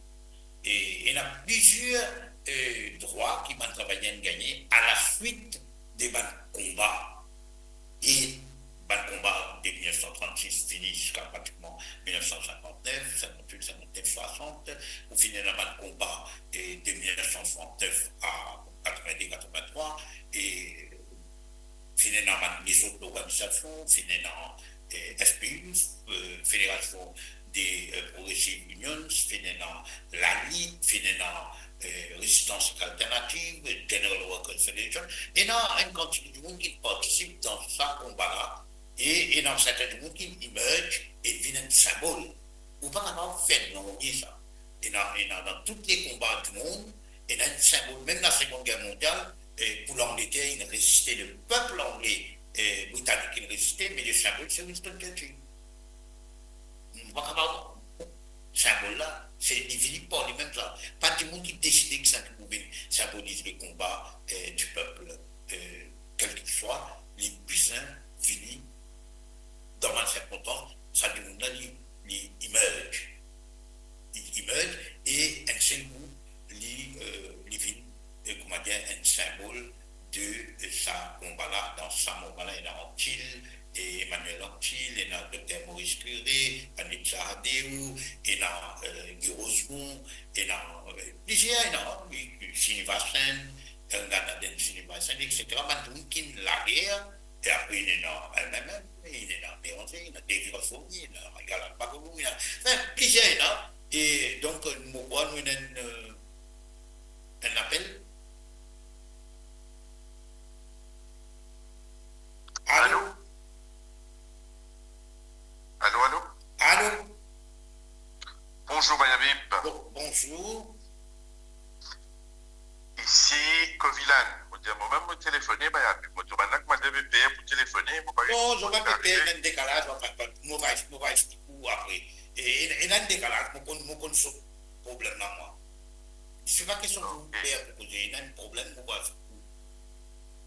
E ena plizier, eh, drwa ki bann travayer inn gagne alaswit de bann konba. E bann konba de mil nef san trannsis fini ziska pratikman mil nef san sinkant-nef, sinkant-wit, sinkant-nef, swasant, ou finn ena bann konba, eh, de mil nef san swasant-nef a katrevin-de, katrevin-trwa, e finn ena bann lezot lorganizasion, finn ena, eh, F P U, eh, Fédération des, eh, Progressive Unions, finn ena Lalit, finn ena, eh, Résistance Alternative, General Workers Federation. Ena enn kantite dimoun ki partisip dan sa konba la, e ena sertin dimoun ki emerge e vinn enn sinbol. Ou pa kapav fer nanye sa. Ena, ena dan tou le konba dimond, ena enn sinbol. Mem la Seconde Guerre mondiale, eh, pou Langleter, inn reziste, lepep angle, eh, britanik inn reziste, me le sinbol se Winston Churchill. Nou pa kapav, sinbol la, se li vini par limem sa. Pa dimoun ki deside ki sa ki pou vinn sinboliz le konba, eh, du peuple, eh, kelkeswa, li bizin vini dan bann sirkonstans, sa dimoun la, li, li emerge. Li emerge e enn sel kou, li, eh, li vinn, eh, kouma dir, enn sinbol de, eh, sa konba la, dan sa moman la, ena Anquetil, e Emmanuel Anquetil, ena Dokter Maurice Curie, Anita Ardeo, ena, eh, Guy Rosemont, ena, eh, plizier, ena, eh, Srinivasan, eh, Gangadharan Srinivasan, et cetera. Bann dimoun ki inn lager, e apre, ena M M M, ena Bérenger, ena David Raffory, ena Raghuram Bagoolu, ena, anfin, plizier, ena. E donk, eh, mo krwar nou ena enn, eh, enn apel. Alo? Alo? Alo, alo? Alo? Bonzour, Bayabib. Bon, bonzour. Isi Kovilan. Mo dir, mo mem mo telefone, Bayabib. Mo trouv bann la kouma zot pe per pou telefone, mo pa... Non, zot pa pe per, ena enn dekalaz, anfin, mo va, mo va explik ou apre. E, e, ena enn dekalaz, mo konn, mo konn so problem la, mwa. Se pa kestion pou per pou koze, ena enn problem, mo va explik ou.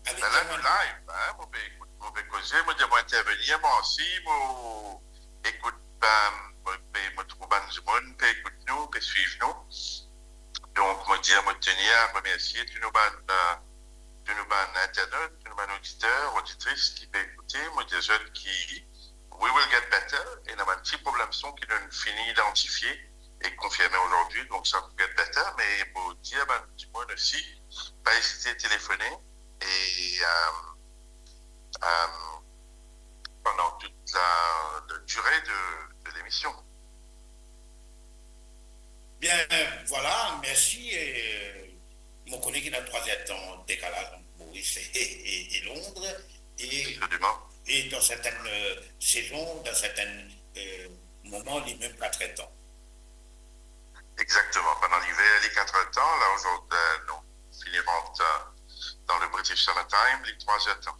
Avek... Be la, nou live, hein, mo pe ekout, mo pe koze, mo dir mo intervenir, mwa osi, mo ekout, be, mo pe, mo trouv bann dimoun pe ekout nou, pe swiv nou. Donk, mo dir, mo teni a remersie tou nou bann, eh, tou nou bann internat, tou nou bann oditer, oditris ki pe ekoute. Mo dir zot ki we will get better, ena bann ti problem son ki nou'nn fini idantifie e konfirme azordi, donk sa pou get better, me mo dir bann dimoun osi, pa ezite telefone e, eh, eh, pandan tout la, la dire de, de lemision. Bien, vwala, mersi. E, mo kone ki ena trwa-z-er-d-tan dekalaz ant Moris e, e, e Londres. E, absoliman. E dan sertenn, eh, sezon, dan sertenn, eh, moman, li mem kat-er-d-tan. Exactement. Pandan liver, li kat-er-d-tan. La, azordi, eh, nou fini rant, eh, dan le British Summertime, li trwa-z-er-d-tan.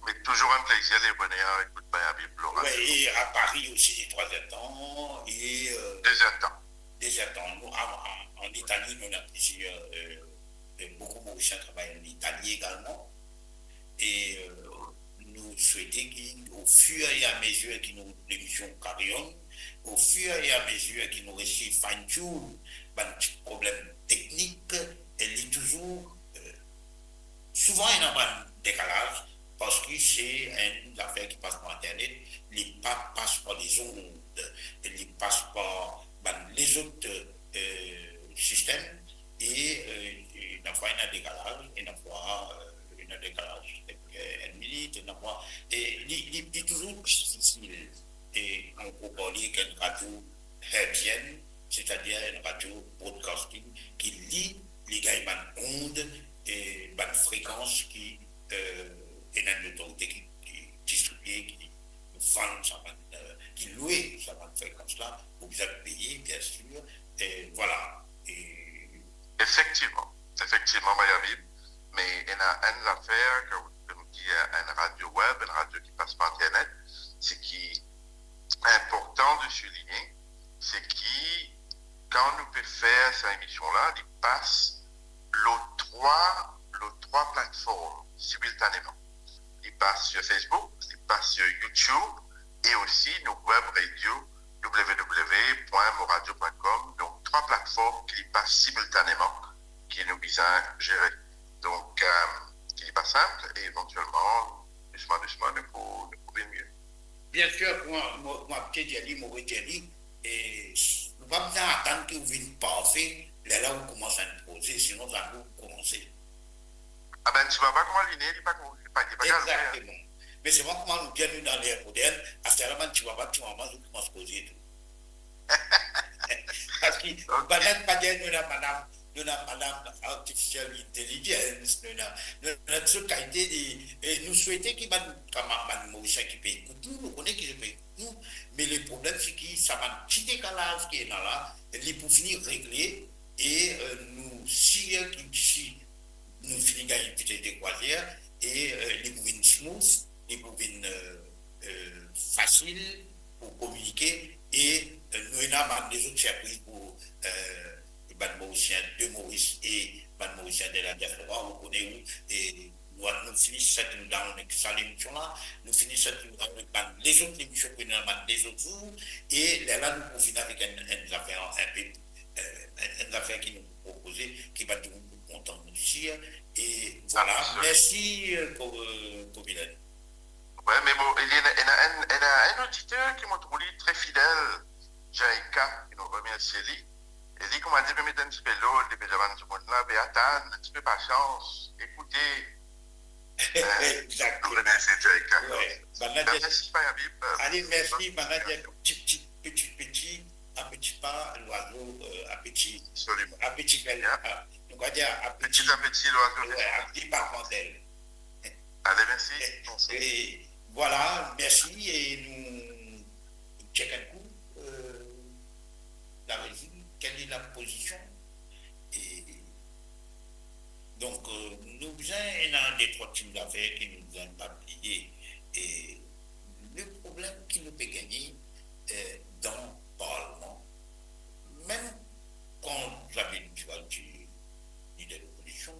Me touzour enn plezir, le boner, ekout Mayabib, Laura. Wi, e a Pari osi, li trwa-z-er-d-tan, e, eh, de-z-er-d-tan. De-z-er-d-tan. Nou, an, an, an Itali, nou ena plizier, eh, eh, boukou Morisien travay an Itali egalman. E, eh, nou swete ki, au fur et à mesure ki nou lemision kari on, au fur et à mesure ki nou resi fine tune bann ti problem teknik, e li touzour, eh, souvan ena bann dekalaz, parski se enn zafer ki pas par internet, li pa pas par lezond, li pas par bann lezot, eh, sistem, e, eh, e ena fwa ena dekalaz, ena fwa, eh, ena dekalaz, eh, enn minit, ena fwa, e li, li, li touzour difisil. E ankor parle ek enn radio hertzienne, setadir enn radio broadcasting ki li, li gagn bann ond e bann frekans ki, eh, ena enn lotorite ki, ki distribie, ki vann sa bann, eh, ki lwe sa bann frekans la, pou bizin peye, biensir, e vwala. E efektivman, efektivman, Mayabib, me ena enn zafer ki, kouma dir, enn radio web, enn radio ki pas par internet, seki inportan de souligne, seki kan nou pe fer sa emision la, li pas lor trwa, lor trwa platform similtaneman. Li pas sur Facebook, li pas sur YouTube e osi nou web radio, w w w point moradio point com. Donk, trwa platform ki li pas similtaneman, ki nou bizin zere. Donk, eh, ki li pa sinp, e evantielman, dousman, dousman, nou pou, nou pou vinn mie. Biensir, kouma, mo, mo ti dir li, mo redir li, e nou pa bizin atann ki ou vinn parfe, lerla ou koumans enn proze, sinon zame ou koumanse. Ah ben, ti baba kouma li ne, li pa, li pa, li pa kalme, hein. Exactement. Me selman kouma nou dir nou dan ler modern, aster la bann ti baba, ti mama, zot koumans koze tou. Parski, ok, bann la pa dir nou ena madam, nou ena madam artificial intelligence, nou ena, nou ena tout kalite de, e nou swete ki bann kama-, bann Morisien ki pe ekout nou, nou kone ki zot pe ekout nou, me le problem se ki sa bann ti dekalaz ki ena la, li pou fini regle, e, eh, nou sir ki disi nou fini gagn vitès de krwazier, e, eh, li pou vinn smooth, li pou vinn, eh, eh, fasil pou kominike, e, eh, nou ena bann lezot sirpriz pou, eh, bann Morisien de Moris e bann Morisien de la diaspora, ou kone ou, e nou, nou fini set nou down ek sa lemision la, nou fini set nou down ek bann lezot lemision pou ena bann lezot zour, e lerla nou pou vinn avek enn, enn zafer enpe, eh, enn, enn zafer ki nou propoze, ki bann dimoun pou kontan, mo sir. E vwala, absoliman, mersi, eh, Ko-, eh, Kobilen. Wi, me bon, ena, ena enn, ena enn oditer ki mo trouv li tre fidel, Jaika, ki nou remersie li. E li, kouma dir, pe met enn tipe lord, li pe dir bann dimoun la, be atann, enn tipe pasians, ekoute. Eh, exactement. Nou remersie Jaika. Wi, bann la, mersi, Mayabib. Ale, mersi, bann la, ti, ti, petit, petit, à petit pas, l'oiseau, eh, à petit, absoliman, à petit aile. Ya. Ah, nou va dir à petit, petit à petit, l'oiseau, wi, à petit pas, panzel. Ale, mersi. E, e vwala, mersi, e nou check enn kou, eh, la rezi, kel e la pozision. E donk, eh, nou bizin, ena de trwa ti zafer ki nou bizin pa bliye. E le problem ki nou pe gagne, eh, dan parlman, mem kan Xavier Duvalier ti lider lopozision,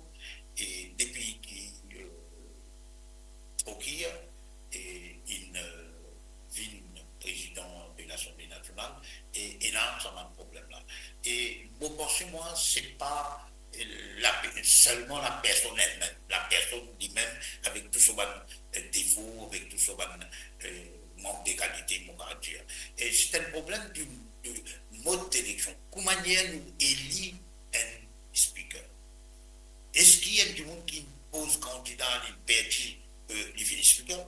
e depi ki, eh, Fokir, e inn, eh, vinn prezidan de Lasanble Nasional, e ena sa bann problem la. E mo panse, mwa, se la, selman la personn elmem, la personn limem, avek tou so bann, eh, defo, avek tou so bann, eh, mank de kalite, mo kapav dir. E se enn problem de, de mod deleksion. Ki manier nou eli enn speaker? Eski enn dimoun ki poz kandida, li perdi, eh, li vinn speaker?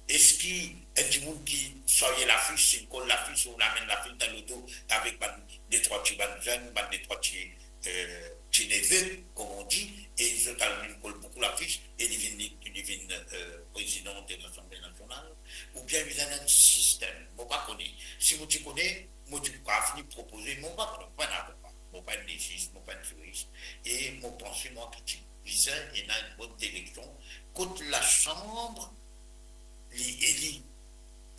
Eski enn dimoun ki sarye lafis, inn kol lafis, ou amenn lafis dan loto avek bann detrwa ti bann zenn, bann detrwa ti, eh, ti neve, comme on dit, e zot al vinn kol boukou lafis, e li vinn, li, li vinn, eh, prezidan de Lasanble Nasional, oubien li ena enn sistem, mo pa kone. Si mo ti kone, mo ti pou kapav fini propoze, mo pa kone, mo pa enn avoka, mo pa enn lezis, mo pa enn ziris, e mo panse mwa ki ti bizin ena enn mod deleksion kot Lasanble li eli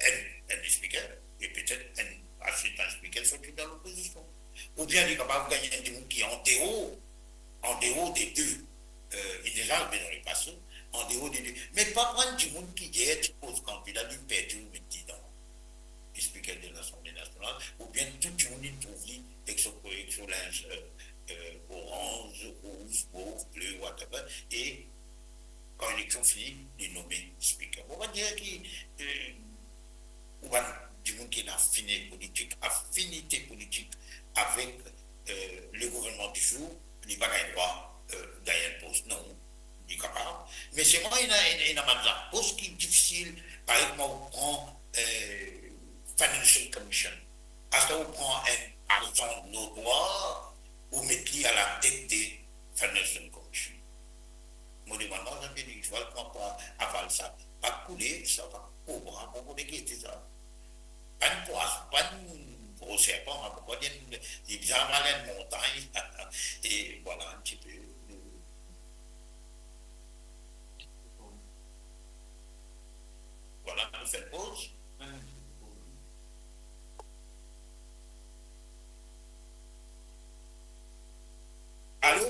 enn, enn speaker, e petet enn asistan speaker sorti dan lopozision. Oubien li kapav gagn enn dimoun ki andeor, andeor de de, eh, li deza arive dan lepase, andeor de de. Me pa pran dimoun ki yer ti poz kandida, li perdi ou met li dan speaker de Lasanble Nasional, oubien tou dimoun li trouv li ek so, ek so linz, eh, eh, oranz, rouz, mov, ble, whatever, e kan eleksion fini, li nome speaker. Mo pa dir ki, eh, ou bann dimoun ki ena afine politik, afinite politik avek, eh, le gouvernman di zour, li pa gagn drwa, eh, gagn enn pos. Non, li kapav. Me selman ena, ena, ena bann zapost ki difisil, parey kouma ou pran, eh, Financial Commission. Aster ou pran enn arzan notwar, ou met li alatet de Financial Commission. Mo demann mwa, Jean-Pierre Dugizval, kouma pou aval sa? Pa koule, sa pa kobra, mo kone ki ete sa. Pa enn pwason, pa enn gro serpan, mo kone li bizin aval enn montagn. E vwala enn tipe. Vwala, nou fer poz. Alo?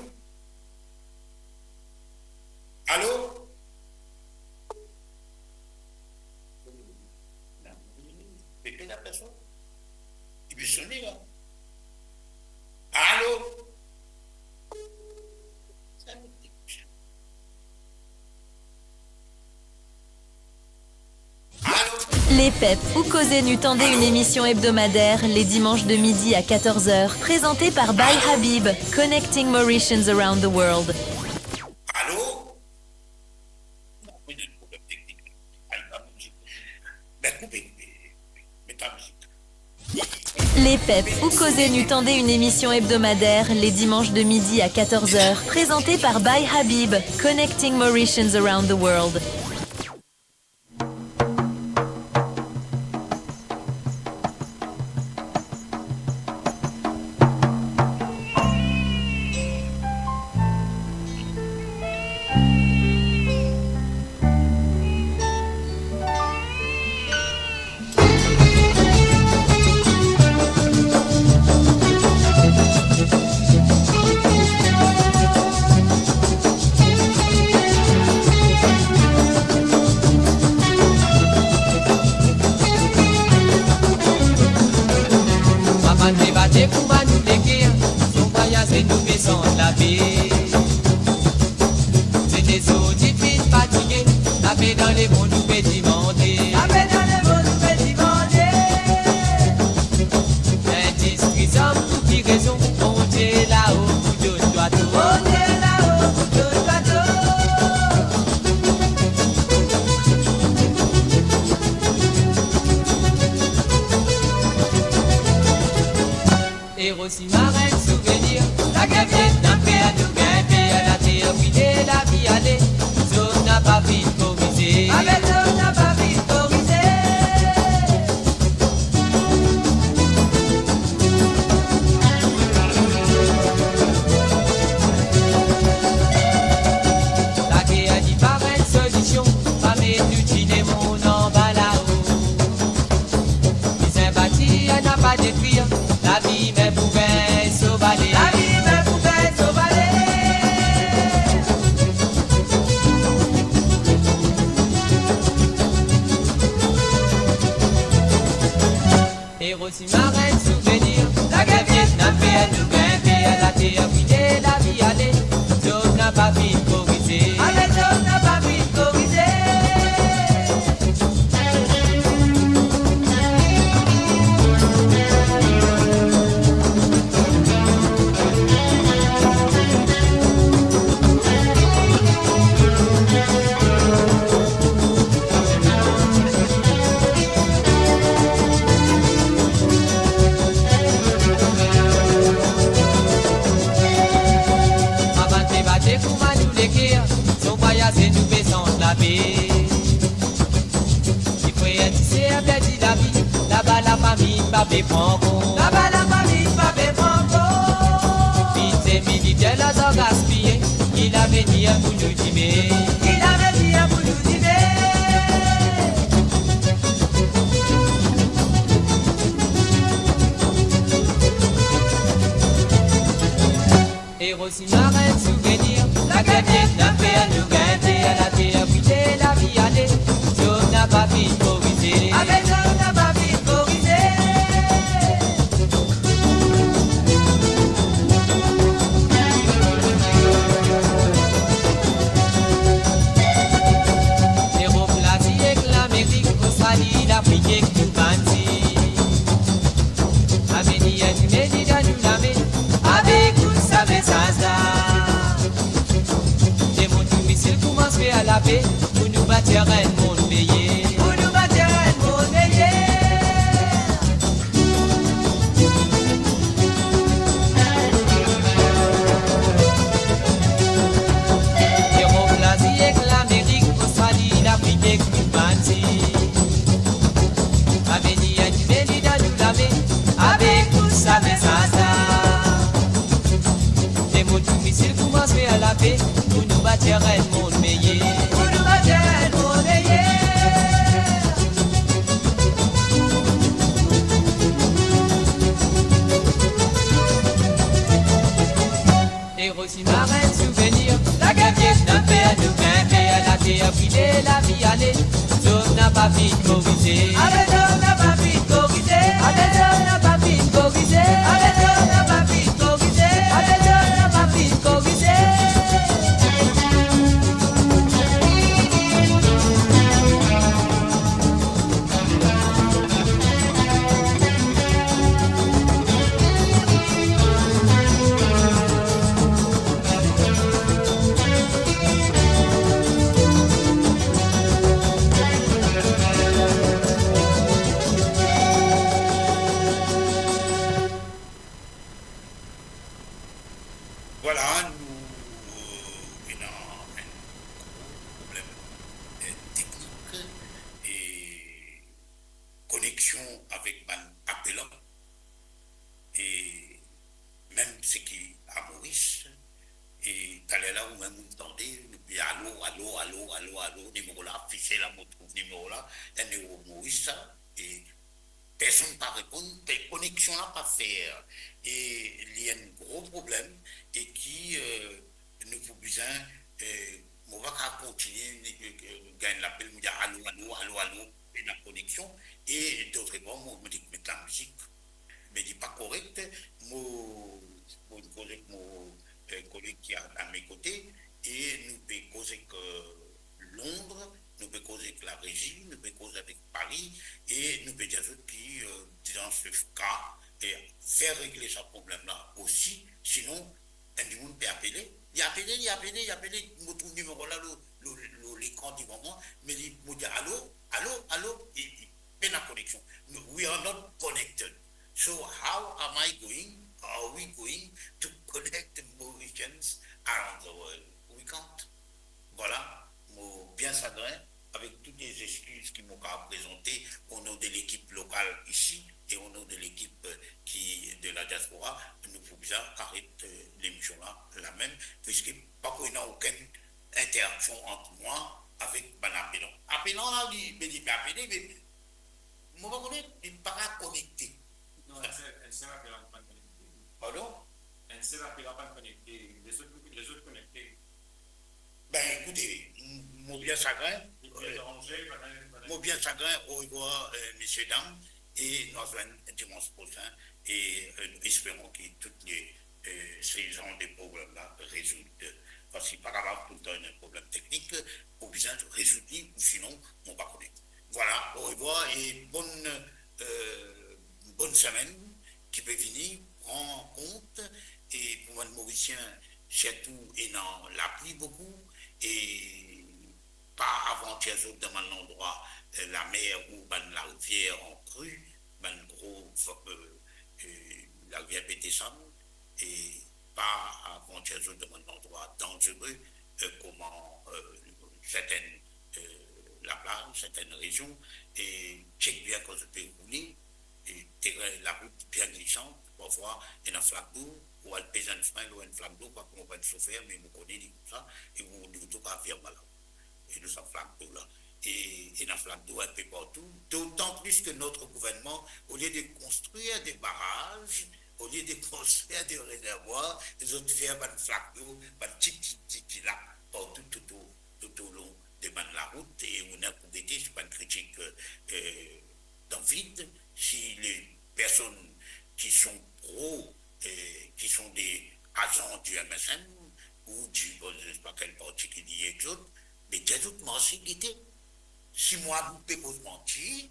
Alo? Pepe, la personn? Li pe sone la. Alo? Alo? Lepep, ou koze nou tande, enn emision ebdomader, le dimanche de midi à quatorze heures, prezante par By Habib, connecting Mauritians around the world. Alo? Lepep, ou koze nou tande, enn emision ebdomader, le dimanche de midi à quatorze heures, prezante par By Habib, connecting Mauritians around the world. Papa nou debate kouma nou leke, son vwayaz nou pe sant lape. Sete zour difinn fatige, lape dan lemond nou pe dimande. Lape dan lemond nou pe dimande. Enn distri zom, pou ki rezon Bondie lao pou donn twa tor? Bondie lao pou donn twa tor. Erosi marenn souvenir, lager Vietnam fer nou Ti frer, ti ser perdi lavi, laba lafami pa pe pran kor. Laba lafami pa pe pran kor. Bizin militer, larzan gaspiye, ki lavenir pou nou dime? Ki lavenir pou nou dime? Ero simarin souvenir, lager Vietnam fer nou gagn, later brile, lavi ale, zot napa finn korize. Abe zot napa finn korize. Lerop, Lazi ek Lamerik, Ostrali, Lafrik ek tou bann zil. Lavenir dime li dan nou lame, abe ekout sa mesaz la. Demont tou misil, koumans fer lape, pou nou batir enn mond meyer. Pou nou batir enn mond meyer. Lerop, Lazi ek Lamerik, Ostrali, Lafrik ek tou bann zil. Lavenir dime li dan nou lame, abe ekout sa mesaz la. Demont tou misil, koumans fer lape, pou nou batir enn mond meyer. Pou nou batir enn mond meyer. Ero simarin souvenir, lager Vietnam fer nou gagn, later brile, lavi ale, zot napa finn korize. Ale, zot napa finn korize. Ale, zot napa finn korize. Ale, zot napa finn korize. Ale, zot napa finn korize. Vwala, nou, euh, ena enn gro problem, euh, teknik e koneksion avek bann apelan. E mem seki a Moris, e taler la ou mem ou tande, nou pe alo, alo, alo, alo, alo, nimero la, fise la, mo trouv nimero la, enn ero Moris sa, e personn pa reponn, pe-, koneksion la pa fer, e li enn gro problem, e ki, euh, nou pou bizin, euh, mo pa kav kontinie, euh, gagn lapel, mo dir alo, alo, alo, alo, pena koneksion, e dotrepan, mo, mo dir met lamizik. Me li pa korek, mo, mo koz ek mo, euh, koleg ki a, a me kote, e nou pe koz ek, euh, Londres, nou pe koz ek larezi, nou pe koz avek Paris, e nou pe dir zot ki, euh, dan se ka, e fer regle sa problem la osi, sinon, enn dimoun pe apele, li apele, li apele, li apele, mo trouv nimero la lor, lor, lor lekran devan mwa, me li, mo dir, "Alo, alo, alo?" E, e pena koneksion. No, we are not connected. So how am I going, are we going to connect Mauritians around the world? We can't. Vwala, mo bien sagrin, avek tou lezeskiz ki mo kav prezante o non de lekip lokal isi e o non de lekip, euh, ki de la diaspora, nou pou bizin aret, euh, lemision la, lamem, piski pa pou ena okenn interaksion ant mwa avek bann apelan. Apelan la, li, be li pe apele, me mo pa kone, li pa kav konekte. Non, enn sel, enn sel apelan ki pa konekte. Pardon? Enn sel apelan pa konekte, lezot, lezot konekte. Ben, ekoute, m-, mo bien sagrin, euh, mo bien sagrin, orevwar, euh, mesie dam, e nou azwenn dimans prosin, e, euh, nou esperon ki tou le, euh, se zanr de problem la rezoud, parski pa kapav toultan ena problem teknik, pou bizin rezoud li, ou sinon, mo pa kone. Vwala, orevwar e bonn, euh, bonn semenn ki pe vini, pran kont, e pou bann Morisien, sirtou ena lapli boukou, e pa avantir zot dan bann landrwa, euh, lamer ou bann larivier an kri, bann gro, euh, euh, larivier pe desann, e pa avantir zot dan bann landrwa danzere, euh, kouma, euh, sertenn, euh, sertenn rezion, e tchek bien kan zot pe roule, e teren, larout bien glisan, parfwa ena flak dor, ou al pez enn frin lor enn flak dor, pa konpran sofer, me mo kone li koumsa, e ou, ou, ou kapav vir malad. E nou sa flak dor la. E, e ena flak dor inpe partou. D'autant plus que notre gouvernement, au lieu de construire des barrages, au lieu de construire des réservoirs, zot fer bann flak dor, bann ti, ti, ti, ti lak partou, tout o, tout o lon de bann larout. E ou ena pou gete, se pa enn kritik, euh, euh, dan vid, si les personnes qui sont pro, euh, qui sont des agents du M S M ou du, bon, je sais pas quel parti ki li ek zot, me dir zot marse gete. Si mwa mo pe koz manti,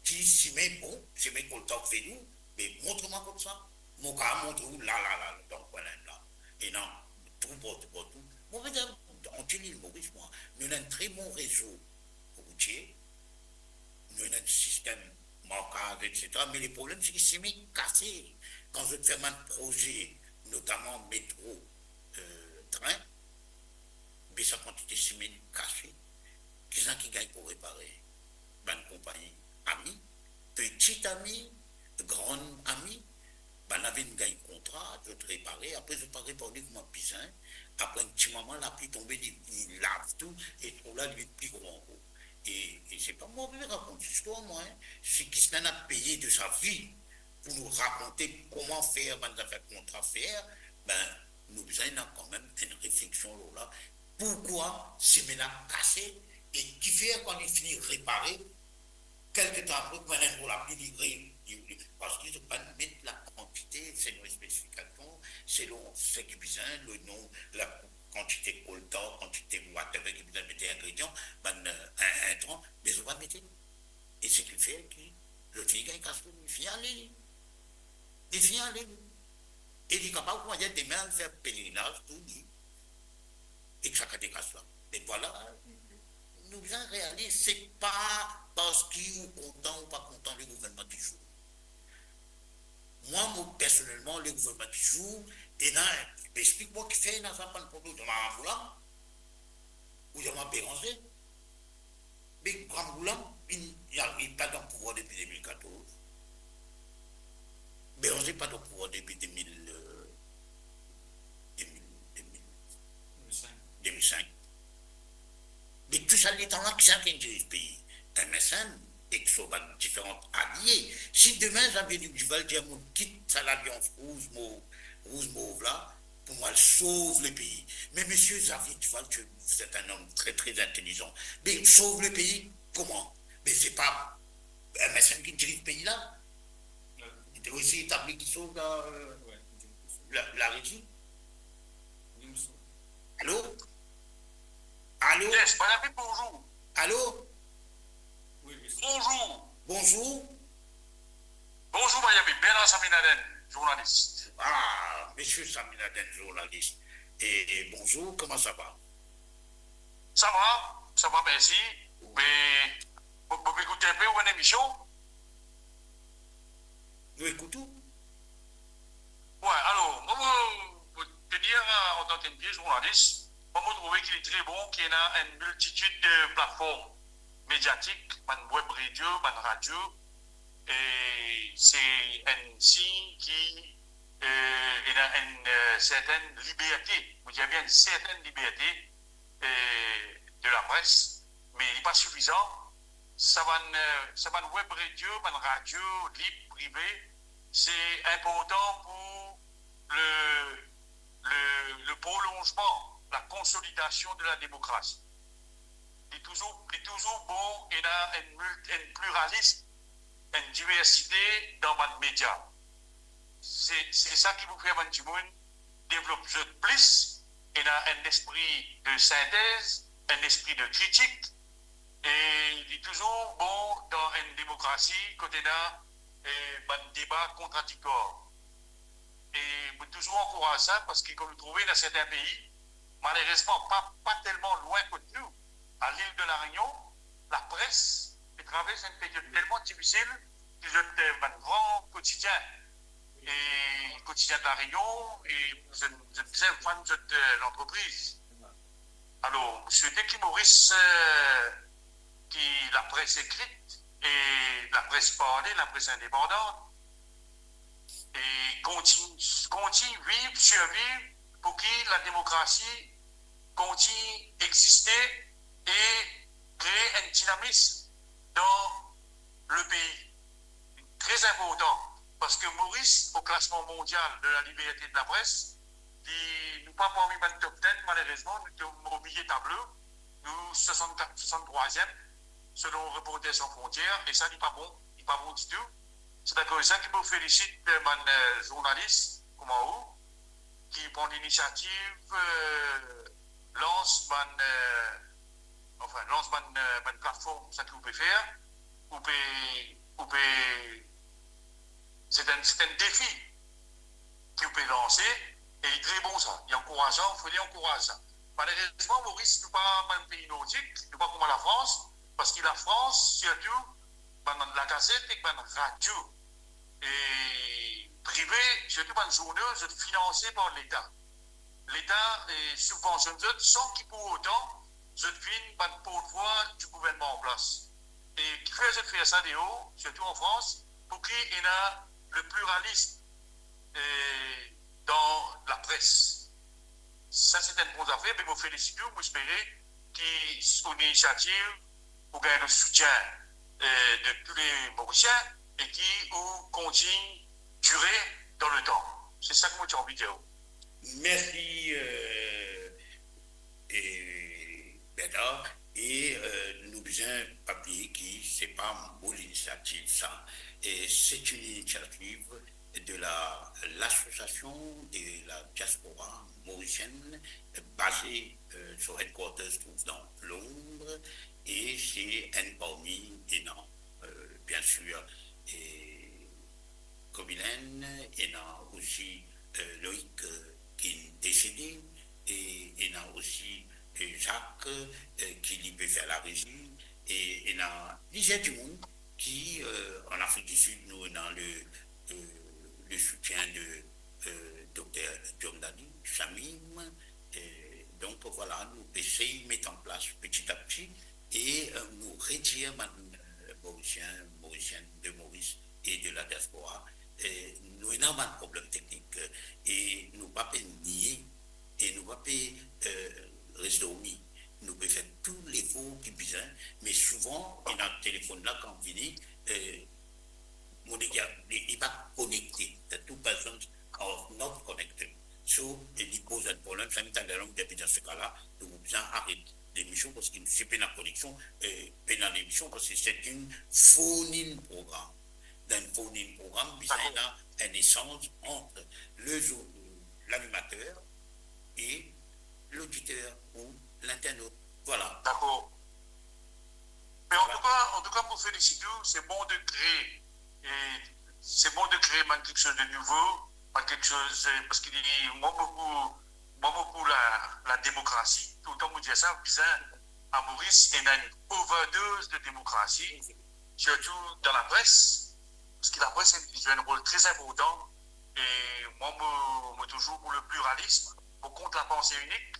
ki simin bon, simin koltan ki fer nou, me montre mwa koumsa. Mo kapav montre ou la, la, la, dan kwin la. Ena trou partou, partou. Mo pe dir, ant Lil Moris, mwa, nou ena enn tre bon rezo routie, nou ena enn sistem markaz, et cetera. Me le problem, se ki simin kase. Kan zot fer bann proze, notaman metro, euh, tren, be sa kantite simin kase, kisannla ki gagn pou repare? Bann konpagni Ami, Petit Ami, Grand Ami, bannla vinn gagn kontra, zot repare, apre zot pa repare li kouma bizin, apre enn ti moman lapli tonbe, li, li lav tou, e trou la li vinn pli gro ankor. E, e se pa mwa ki pe rakont zistwar, mwa, hein. Si kisannla inn peye de sa vi pou nou rakonte kouma fer bann zafer kontra fer, ben, nou bizin ena kanmem enn refleksion lor la. Poukwa simin la kase e kifer kan li fini repare, kelke tan apre, kouma enn gro lapli, li re-, li, li, parski zot pa met lakantite selon spesifikasion, selon seki bizin, le non, lakantite koltan, kantite whatever ki bizin, mete ingredian, bann, euh, in, intran, me zot pa mete. E seki fer ki zot fini gagn kas, li fini ale, li. Li fini ale, li. E li kapav, koumadir, demin al fer pelerinaz tou, li. Ek sa kantite kas la. Me vwala, nou bizin realiz, se pa parski ou kontan ou pa kontan le gouvernman ki zour. Mwa, mo, personelman, le gouvernman ki zour, ena, explik mwa kifer ena sa bann problem. Ou dir mwa Rambourg la, ou dir mwa Bérenger. Me Rambourg la, li, li, li pa dan pouvwar depi de mil katorz. Bérenger pa dan pouvwar depi de mil, euh, de mil, de mil, de mil senk. De mil senk. Me tou sa letan la, kisannla ki diriz pei? M S M ek so bann diferan alie. Si demin Xavier Duval dir, mo kit sa lalians rouz, mo-, rouz mov la, pou mo al sov lepei. Me misie Xavier Duval, tu, vous êtes un homme très, très intelligent. Me sov lepei kouma? Me se pa M S M ki diriz pei la? Li osi etabli kiksoz la, euh, la, la regi. Alo? Alo? Yes, Mayapi, bonzour. Alo? Bonzour. Bonzour. Bonzour, Mayapi. Bernard Saminaden, zournalis. Ah, misie Saminaden, zournalis. E, e bonzour, kouma sa va? Sa va, sa va, mersi. Me, mo, mo ekout inpe ou bann emision. Nou ekout ou. Wi, alor, mwa, mo, mo, mo te dir, euh, antan ki enn vie zournalis, mwa, mo trouve ki li tre bon ki ena enn miltitid de platform mediatik, bann web radio, bann radio, e se enn sign ki, euh, ena enn, euh, sertenn liberte, mo dir bien enn sertenn liberte, euh, de lapres, me li pa sifizan. Sa bann, euh, sa bann web radio, bann radio lib, prive, se inportan pou le, le, le prolonzman, la konsolidasion de la demokrasi. Li touzour, li touzour bon ena enn mil-, enn pliralis, enn diversite dan bann media. Se, se sa ki pou fer bann dimoun devlop zot plis, ena enn lespri de sintez, enn lespri de kritik, e li touzour bon dan enn demokrasi kot ena, eh, bann deba kontradiktwar. E mo touzour ankouraz sa, parski kan nou trouve dan sertin pei, malerezman, pa, pa telman lwin kot nou, a lil de La Rényon, lapres pe travers enn period telman difisil ki zot, eh, bann gran kotidien e kotidien de La Rényon, e zot, zot bizin vann zot, eh, lantrepriz. Alor, mo swete ki Moris, eh, ki lapres ekrit e lapres parle, lapres indepandan, e kontign-, kontign viv, sirviv, pou ki lademokrasi kontign existe e kree enn dinamis dan lepei. Tre inportan, parski Moris, o klasman mondial de laliberte de lapres, li, nou pa parmi bann top ten, malerezman, nou tom o milie tablo, nou swasannkat, swasanntrwaziem, selon Reporters Sans Frontières, e sa, li pa bon, li pa bon ditou. Se akoz sa ki mo felisit, eh, bann, eh, zournalis kouma ou, ki pran linisiativ, eh, lans bann, eh, anfin, lans bann, eh, bann platform, sa ki ou pe fer, ou pe, ou pe, se enn, se enn defi ki ou pe lanse, e li tre bon sa, li ankourazan, fode ankouraz sa. Malerezman, Moris, nou pa bann pei nordik, nou pa kouma Lafrans, parski Lafrans, sirtou bann lagazet ek bann radio, e prive, sirtou bann zournal, zot finanse par Leta. Leta, eh, sibvansionn zot san ki pou otan zot vinn bann portvwa di gouvernman an plas. E kifer zot fer sa deor, sirtou an Frans, pou ki ena le pliralism, eh, dan lapres. Sa, se enn bon zafer, me mo felisit ou, mo espere ki ou inisiativ pou gagn le soutien, eh, de tou le Morisien e ki ou kontign dire dan letan. Se sa ki mo ti anvi dir ou. Mersi, eh, eh, Bernard. E, eh, nou bizin pa bliye ki se pa mo linisiativ sa. E se enn inisiativ de la, l'association de la diaspora mauricienne, eh, baze, eh, son headquarters trouv dan Londres, e se enn parmi, ena, eh, bien sûr, e Kobilen, ena osi, eh, Loïc, eh, ki desede, e ena osi, eh, Jacques, eh, ki li pe fer larezi, e ena plizier dimoun ki, eh, an Afrik di Sid, nou ena le, eh, le soutien de, eh, Dokter Diomdani, Shamim, eh, donk, vwala, nou pe esey met an plas peti a peti, e, eh, nou redir bann, eh, Morisien, Morisienn de Moris e de la diaspora, eh, nou ena bann problem teknik, eh, e nou pa pe nie, e nou pa pe, eh, res dormi. Nou pe fer tou lefor ki bizin, me souvan, ena telefonn la kan vini, eh, mo dir, li, li pa konekte. The two persons are not connected. So, e li poz enn problem, sa mem talè la, mo dir, dan se ka la, nou bizin aret lemision, parski si pena koneksion, eh, pena lemision, parski se enn phone-in program. Dan enn phone-in program, bizin ena enn esanz ant le zo-, lanimater e loditer ou linternot. Vwala. Dakor. Me antouka, antouka, mo felisit ou, se bon de kree, e se bon de kree bann kiksoz de nouvo, bann kiksoz, eh, parski li, mwa, mo pou, mwa, mo pou la, lademokrasi, toultan mo dir sa, bizin, a Moris, ena enn overdose de demokrasi, sirtou dan lapres, parski lapres, li zwe enn rol tre inportan, e mwa, mo, mo touzour pou le pliralism, mo kont lapanse inik,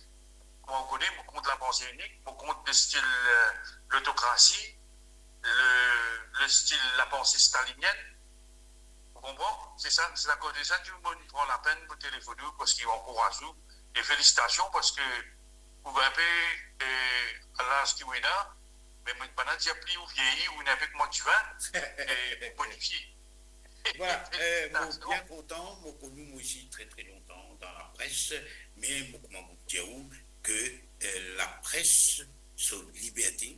kouma ou kone, mo kont lapanse inik, mo kont le stil, eh, lotokrasi, le, le stil lapanse stalinienn. Ou konpran? Se sa, se akoz de sa ki mo pran lapenn pou telefonn ou, parski mo ankouraz ou. E felisitasion, parski ou enpe, eh, a laz ki ou ena, me mo pa dir pli ou vieyi, ou ena enpe kouma divin, e bonifie. Vwala, eh, mo bien kontan, mo kone ou osi tre, tre lontan dan lapres, me mo, kouma mo dir ou, ke, eh, lapres, so liberte,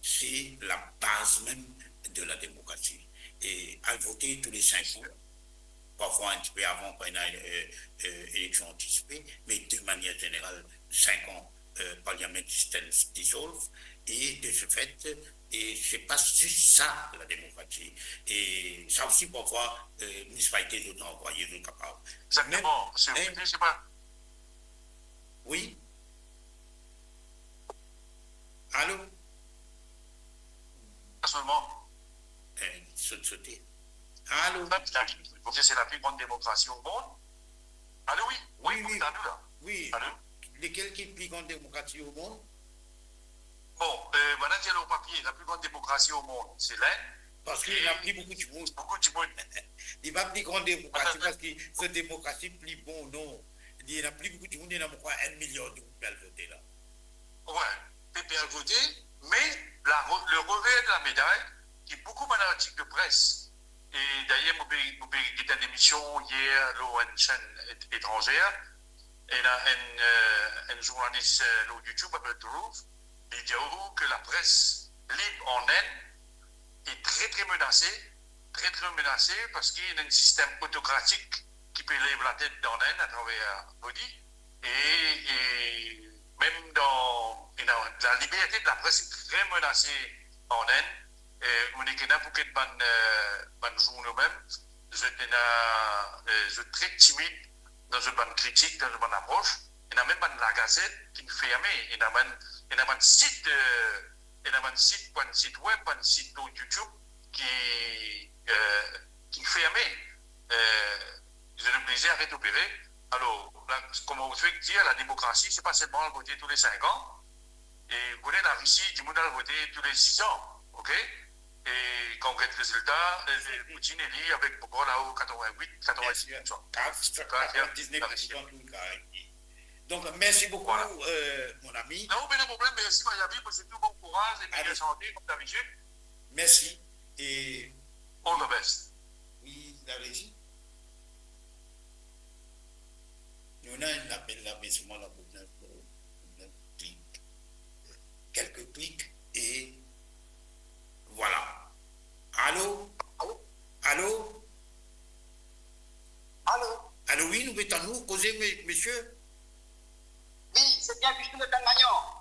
se labaz mem de lademokrasi. E al vote tou le sink an, parfwa enn tipe avan kan ena, eh, eh, eleksion antisipe, me de manier zeneral, sink an, eh, Parliament is still dissolved, e de ce fait, e se pa zis sa, lademokrasi. E sa osi, parfwa, eh, minisipalite, zot anvwaye, zot kapav. Exactement. Mem, se, mem, se pa... Wi. Alo? Selman. Eh, sot, sote. Alo? Parski se la pli gran demokrasi o mond. Alo, wi? Wi, wi, wi. Wi. Alo? Lekel ki pli gran demokrasi o mond? Bon, euh, bann dir lor papie, la pli gran demokrasi o mond, se Lenn. Parski ena pli boukou dimoun. Boukou dimoun. Li pa pli gran demokrasi parski se demokrasi pli bon, non. Li ena pli boukou dimoun, ena, mo krwar, enn miliar dimoun pe al vote la. Wi, pe, pe al vote, me la, le revers de la médaille, ki boukou bann artik de pres, e dayer, mo pe, mo pe get enn emision yer lor enn senn et-, etranzer, ena enn, euh, enn zournalis, euh, lor YouTube, apel Dhruv, li dir ou ke lapres lib an Inn e tre, tre menase, tre, tre menase, parski ena enn sistem otokratik ki pe lev latet dan Inn atraver Modi, e, e mem dan, ena, laliberte de lapres e tre menase an Inn, e, ou nek ena bouke bann, euh, bann zourno mem, zot ena, euh, zot tre timid dan zot bann kritik, dan zot bann apros. Ena mem bann lagazet ki ferme, ena bann, ena bann sit, euh, ena bann sit, bann sit web, bann sit lor YouTube ki, euh, ki ferme. Euh, zot oblize aret opere. Alor, la, kouma ou fek dir, lademokrasi, se pa selman al vote tou le sink an. E ou kone Larisi, dimoun al vote tou le sis an, ok? E kan ou get rezilta, e, e, Poutine eli avek boukou lao katrovin-wit, katrovin-dis poursan. Bien sir. Katrovin-diznef poursan tou le ka. Donk, mersi boukou, euh, mon ami. Non, pena problem, mersi, Mayavi, mo swet ou bon kouraz e meyer sante, kouma dabitid. Mersi. E all the best. Wi, la resi. Nou ena enn apel la, me selman la pou bizin, pou bizin klik. Kelke klik e vwala. Alo? Alo? Alo? Alo, wi, nou pe tann ou, koze, me-, mesie. Wi, se bien Bichou Letan Magnan.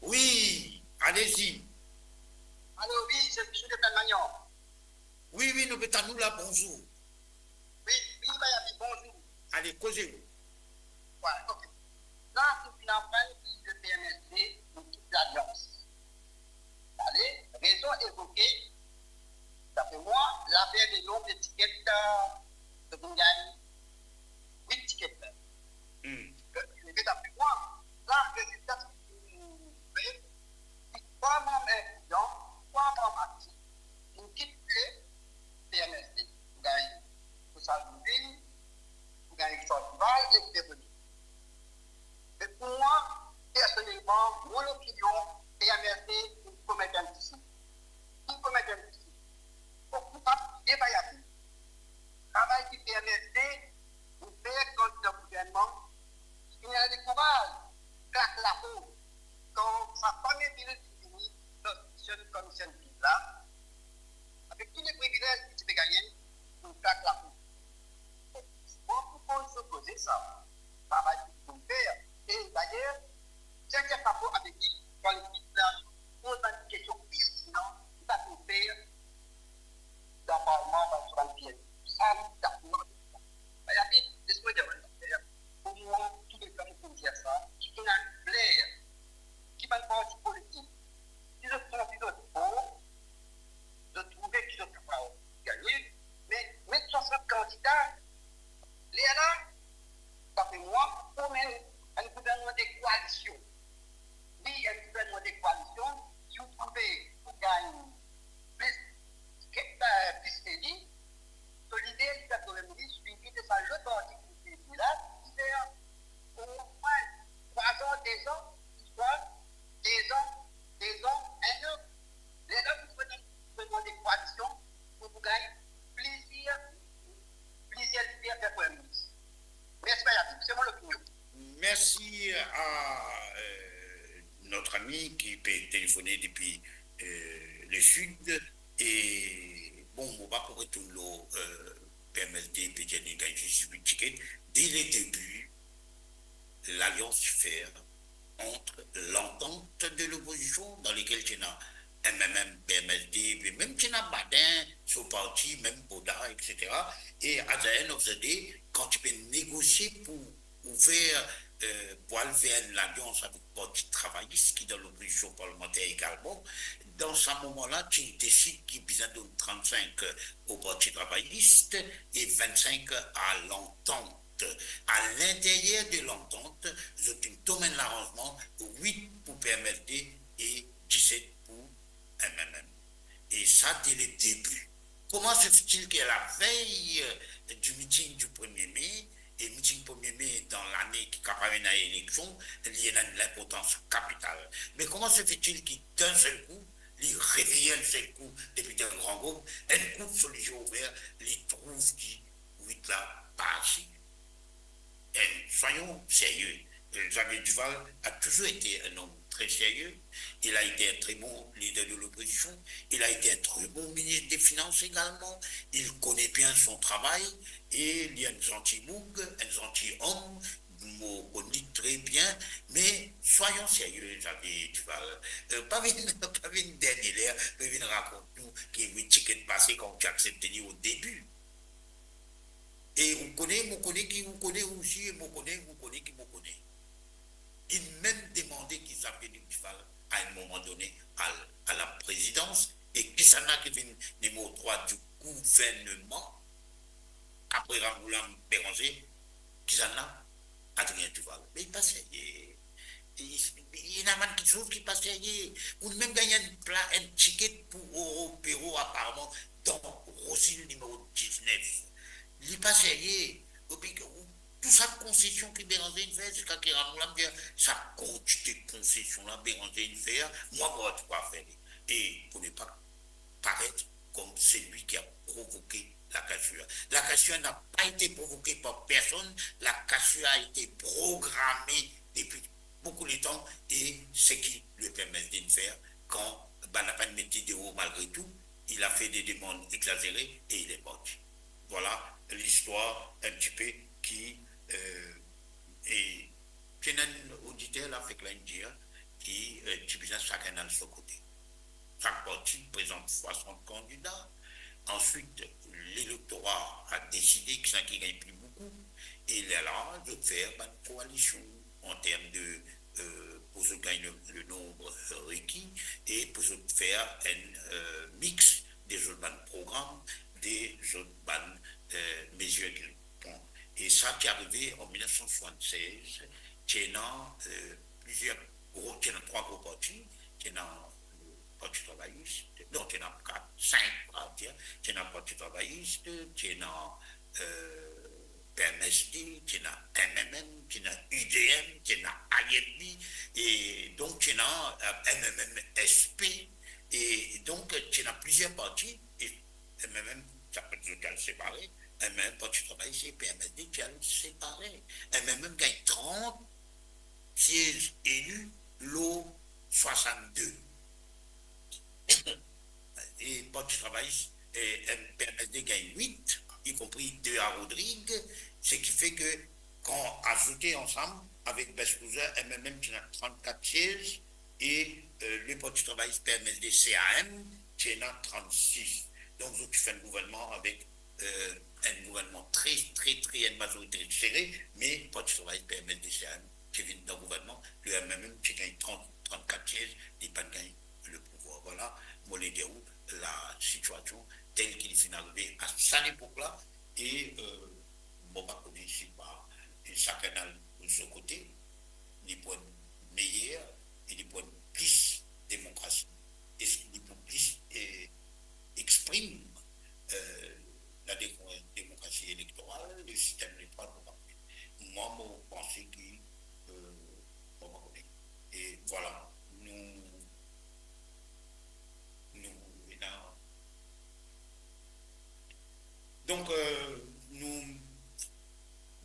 Wi, alezi. Alo, wi, se Bichou Letan Magnan. Wi, wi, nou pe tann ou la, bonzour. Wi, wi, Mayavi, bonzour. Ale, koze ou. Wi, ok. La, nou finn aprann ki le P M S D, nou kit Lalians. Ale, rezon evoke, dapre mwa, lafer le nonb de tiket, euh, nou finn gagn wit tiket la. Hmm. Ke, ke dapre mwa, la, rezilta, twa manm inprizon, twa manm aktif, finn kit le P M S D pou gagn, pou sal Bouvin, pou gagn Victor Duval e pou deveni. Me pou mwa, personelman, mo lopinion, P M S D finn komet enn disip. Finn komet enn disip. Bon, nou pa bliye Mayavi. Travay ki P M S D, nou fer kandida gouvernman, finn ena lekouraz, klak lapo, kan sa premie minis finn vini, zot finn konn sel vil la, avek tou le privilez ki ti pe gagne, nou klak lapo. Bon, pou koz so koze sa, travay ki pou fer. E dayer, tir enn kapo avek li, kan li finn la, poz bann kestion pertinan, ki pa pou fer dan parlman, bann, bann P M. Sa, li dakor avek sa. Mayavi, les mo dir enn zafer, pou mwa, touletan mo finn dir sa, ki finn al kler, ki bann parti politik, si zot santi zot for, zot trouve ki zot kapav gagne, me met swasant kandida, lerla, dapre mwa, pou form enn, enn gouvernman de koalision. Wi, enn gouvernman de koalision, si ou trouve ou gagn plis, plis eli, so lide, li fer Premie Minis, li invit sa lot parti ki pe la, li fer omwin trwa zan, de zan, swa de zan, de zan, enn an. Lerla pou finn, finn demande koalision pou, pou gagn plizier, plizier lider fer Premie Minis. Mersi, Mayavi. Se mo lopinion. Mersi a, euh, notre ami ki pe telefone depi, euh, le sud. E bon, mo pa pou retourn lor, euh, P M S D, pe dir li gagn zis wit tiket. Dès le début, lalians ti fer ant lantant de lopozision, dan lekel ti ena M M M, P M S D, epi mem ti ena Baden, so parti, mem Boda, et cetera. E at the end of the day, kan ti pe negosie pou ouver, euh, pou al ver enn lalians avek Parti Travayis, ki dan lopozision parlimanter egalman, dan sa moman la, ti desid ki bizin donn trant-sink o Parti Travayis e vinn-sink a Lantant. A linteryer de Lantant, zot inn tom enn laranzman, wit pou P M S D e dis dès le début. Comment se fait-il que la veille, euh, du meeting du premier mai, e meeting premier mai dan lane ki kapav ena eleksion, li ena enn linportans kapital? Mais comment se fait-il que d'un seul coup, li reveye enn sel kou depi dan gran group, enn kou so lizie ouver, li trouv ki wit la pa ase? Eh, soyons sérieux. Euh, Xavier Duval a toujours été un homme très sérieux. Il a été un très bon leader de l'opposition. Il a été un très bon ministre des Finances également. Il connaît bien son travail. E li enn zanti boug, enn zanti om, mo konn li tre bien, mais soyons sérieux, Xavier Duval. Euh, pa vinn, pa vinn dernie ler, pa vinn rakont nou ki wi tiket pase kan ou ti aksepte li o debi. E ou kone, mo kone ki ou kone osi, e mo kone, ou kone ki mo kone. Inn mem demande ki Xavier Duval, à un moment donné, al, al la présidence, e kisannla ki vinn nimero trwa du gouvernement, apre Ramoolam Bérenger, kisannla? Adrien Duval. Me li pa serye. Li, li ena bann kiksoz ki pa serye. Ou mem gagn enn pla, enn tiket pou Oro Pero, aparaman, dan Rosil nimero diznef. Li pa serye. Epi, ou, tou sa konsesion ki Bérenger inn fer, ziska ki Ramoolam dir, sa kantite konsesion la Bérenger inn fer, mwa, mo pa ti pou fer li. E pou ne pa paraître comme celui qui a provoqué la cassure. La cassure n'a pas été provoquée par personne, la cassure a été programmée depuis beaucoup de temps, et ce qui le permet de le faire quand bann la pa'nn met li deor malgre tou, il a fait des demandes exagérées et il est parti. Voilà l'histoire un petit peu qui, euh, est Ti ena enn oditer la fek la inn dir ki, eh, ti bizin sakenn al so kote. Sak parti prezant swasant kandida. Answit, lelektora a deside kisannla ki gagn pli boukou. E lerla, zot fer bann koalision an term de, eh, pou zot gagn le, le nonb reki e pou zot fer enn, eh, mix de zot bann program, de zot bann, eh, mezir ki zot pran. E sa ti arive an mil nef san swasann-sez, ti ena, eh, plizier gro, ti ena trwa gro parti, ti ena, eh, Parti Travayis, non, ti ena kat, sink, on va dire, ti ena Parti Travayis, ti ena, eh, P M S D, ti ena M M M, ti ena U D M, ti ena I F D, e donk ti ena, eh, M M M S P, e donk ti ena plizier parti, e M M M, sa pe dir zot ti al separe, M M M, Parti Travayis e P M S D ti al separe. M M M gagn trant siez eli lor swasann-de. E Parti Travayis, e, M-, P M S D gagn wit, y compris de a Rodrigue, seki fer ke kan azoute ansam avek Best Loser, M M M ti ena trannkat siez, e, eh, le Parti Travayis, P M S D, C A M, ti ena trannsis. Donk, zot ti fer enn gouvernman avek, eh, enn gouvernman tre, tre, tre, enn mazorite sere, me Parti Travayis, P M S D, C A M ti vinn dan gouvernman, le M M M ti gagn trant, trannkat siez, li pa'nn gagn le pouvwar. Vwala, mo le dir ou la sitiasion tel ki li finn arive a sa lepok la, e, eh, mo pa kone si pa, e sakenn al so kote, li pou enn meyer e li pou enn plis demokrasi. Eski li pou plis, eh, exprim, eh, la dé-, demokrasi elektoral, le sistem elektoral, mo pa kone. Mwa, mo panse ki, eh, mo pa kone. E vwala, nou, nou, ena Donk, eh, nou,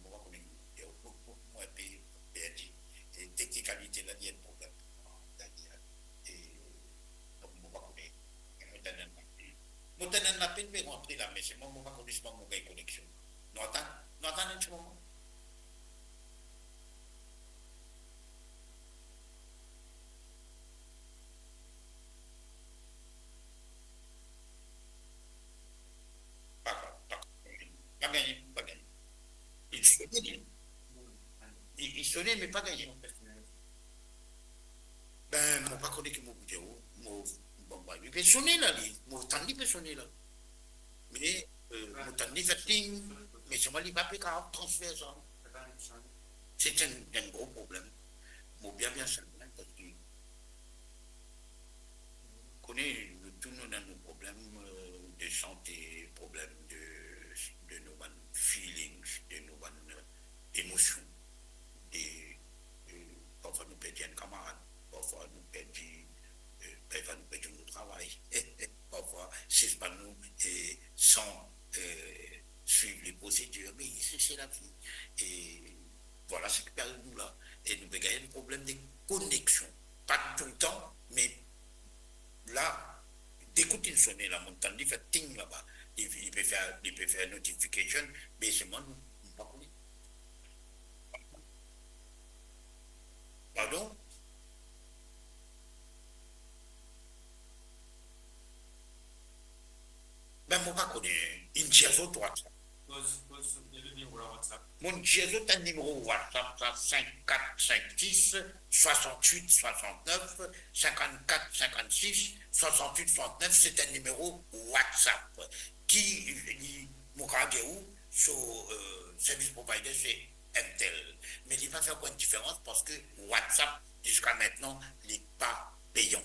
mo pa kone, eh, mo, mo, mo enpe perdi. E teknikalite la, li enn problem pou mwa, Daniel. E, donk, mo pa kone. Mo tann enn lapel. Mo tann enn lapel, me rantre la, me selman mo pa kone si mo gagn koneksion. Nou atann, nou atann enn ti moman. Pa, pa, pa, pa gagne, pa gagne. Li sone, li. Li, li sone, me pa gagne. Ben, mo pa kone ki mo pou dir ou, mo, bon, ben, li pe sone la, li, mo tann li pe sone la. Me, eh, mo tann li fer siy, me selman li pa pe kapav transfer sa. Se enn, enn gro problem. Mo bien, bien sel, parski kone, nou tou nou ena nou problem, eh, sante, problem de, de nou bann feelings, de nou bann, eh, emosion. De, eh, parfwa nou perdi enn kamarad, parfwa nou perdi, eh, parfwa nou perdi nou travay, parfwa sispann nou, eh, san, eh, swiv le prosedir, me se, se lavi. E vwala seki pe ariv nou la. E nou pe gagn enn problem de koneksion. Pa toultan, me la, de kout inn sone la, mo tann li fer ting laba. Li, li pe fer, li pe fer notification, me selman nou, nou pa kone. Pardon? Ben, mo pa kone, inn dir zot WhatsApp. Koz, koz, koz, koz, koz WhatsApp. Mo'nn dir zot enn nimero WhatsApp, sa, sink kat sink sis, swasant-wit swasant-nef, sinkant-kat sinkant-sis, swasant-wit swasant-nef, se enn nimero WhatsApp. Ki, li, mo kapav dir ou, so, eh, service provider, se enn tel. Me li pa fer ankor enn diferans parski WhatsApp, ziska mintenan, li pa peyan.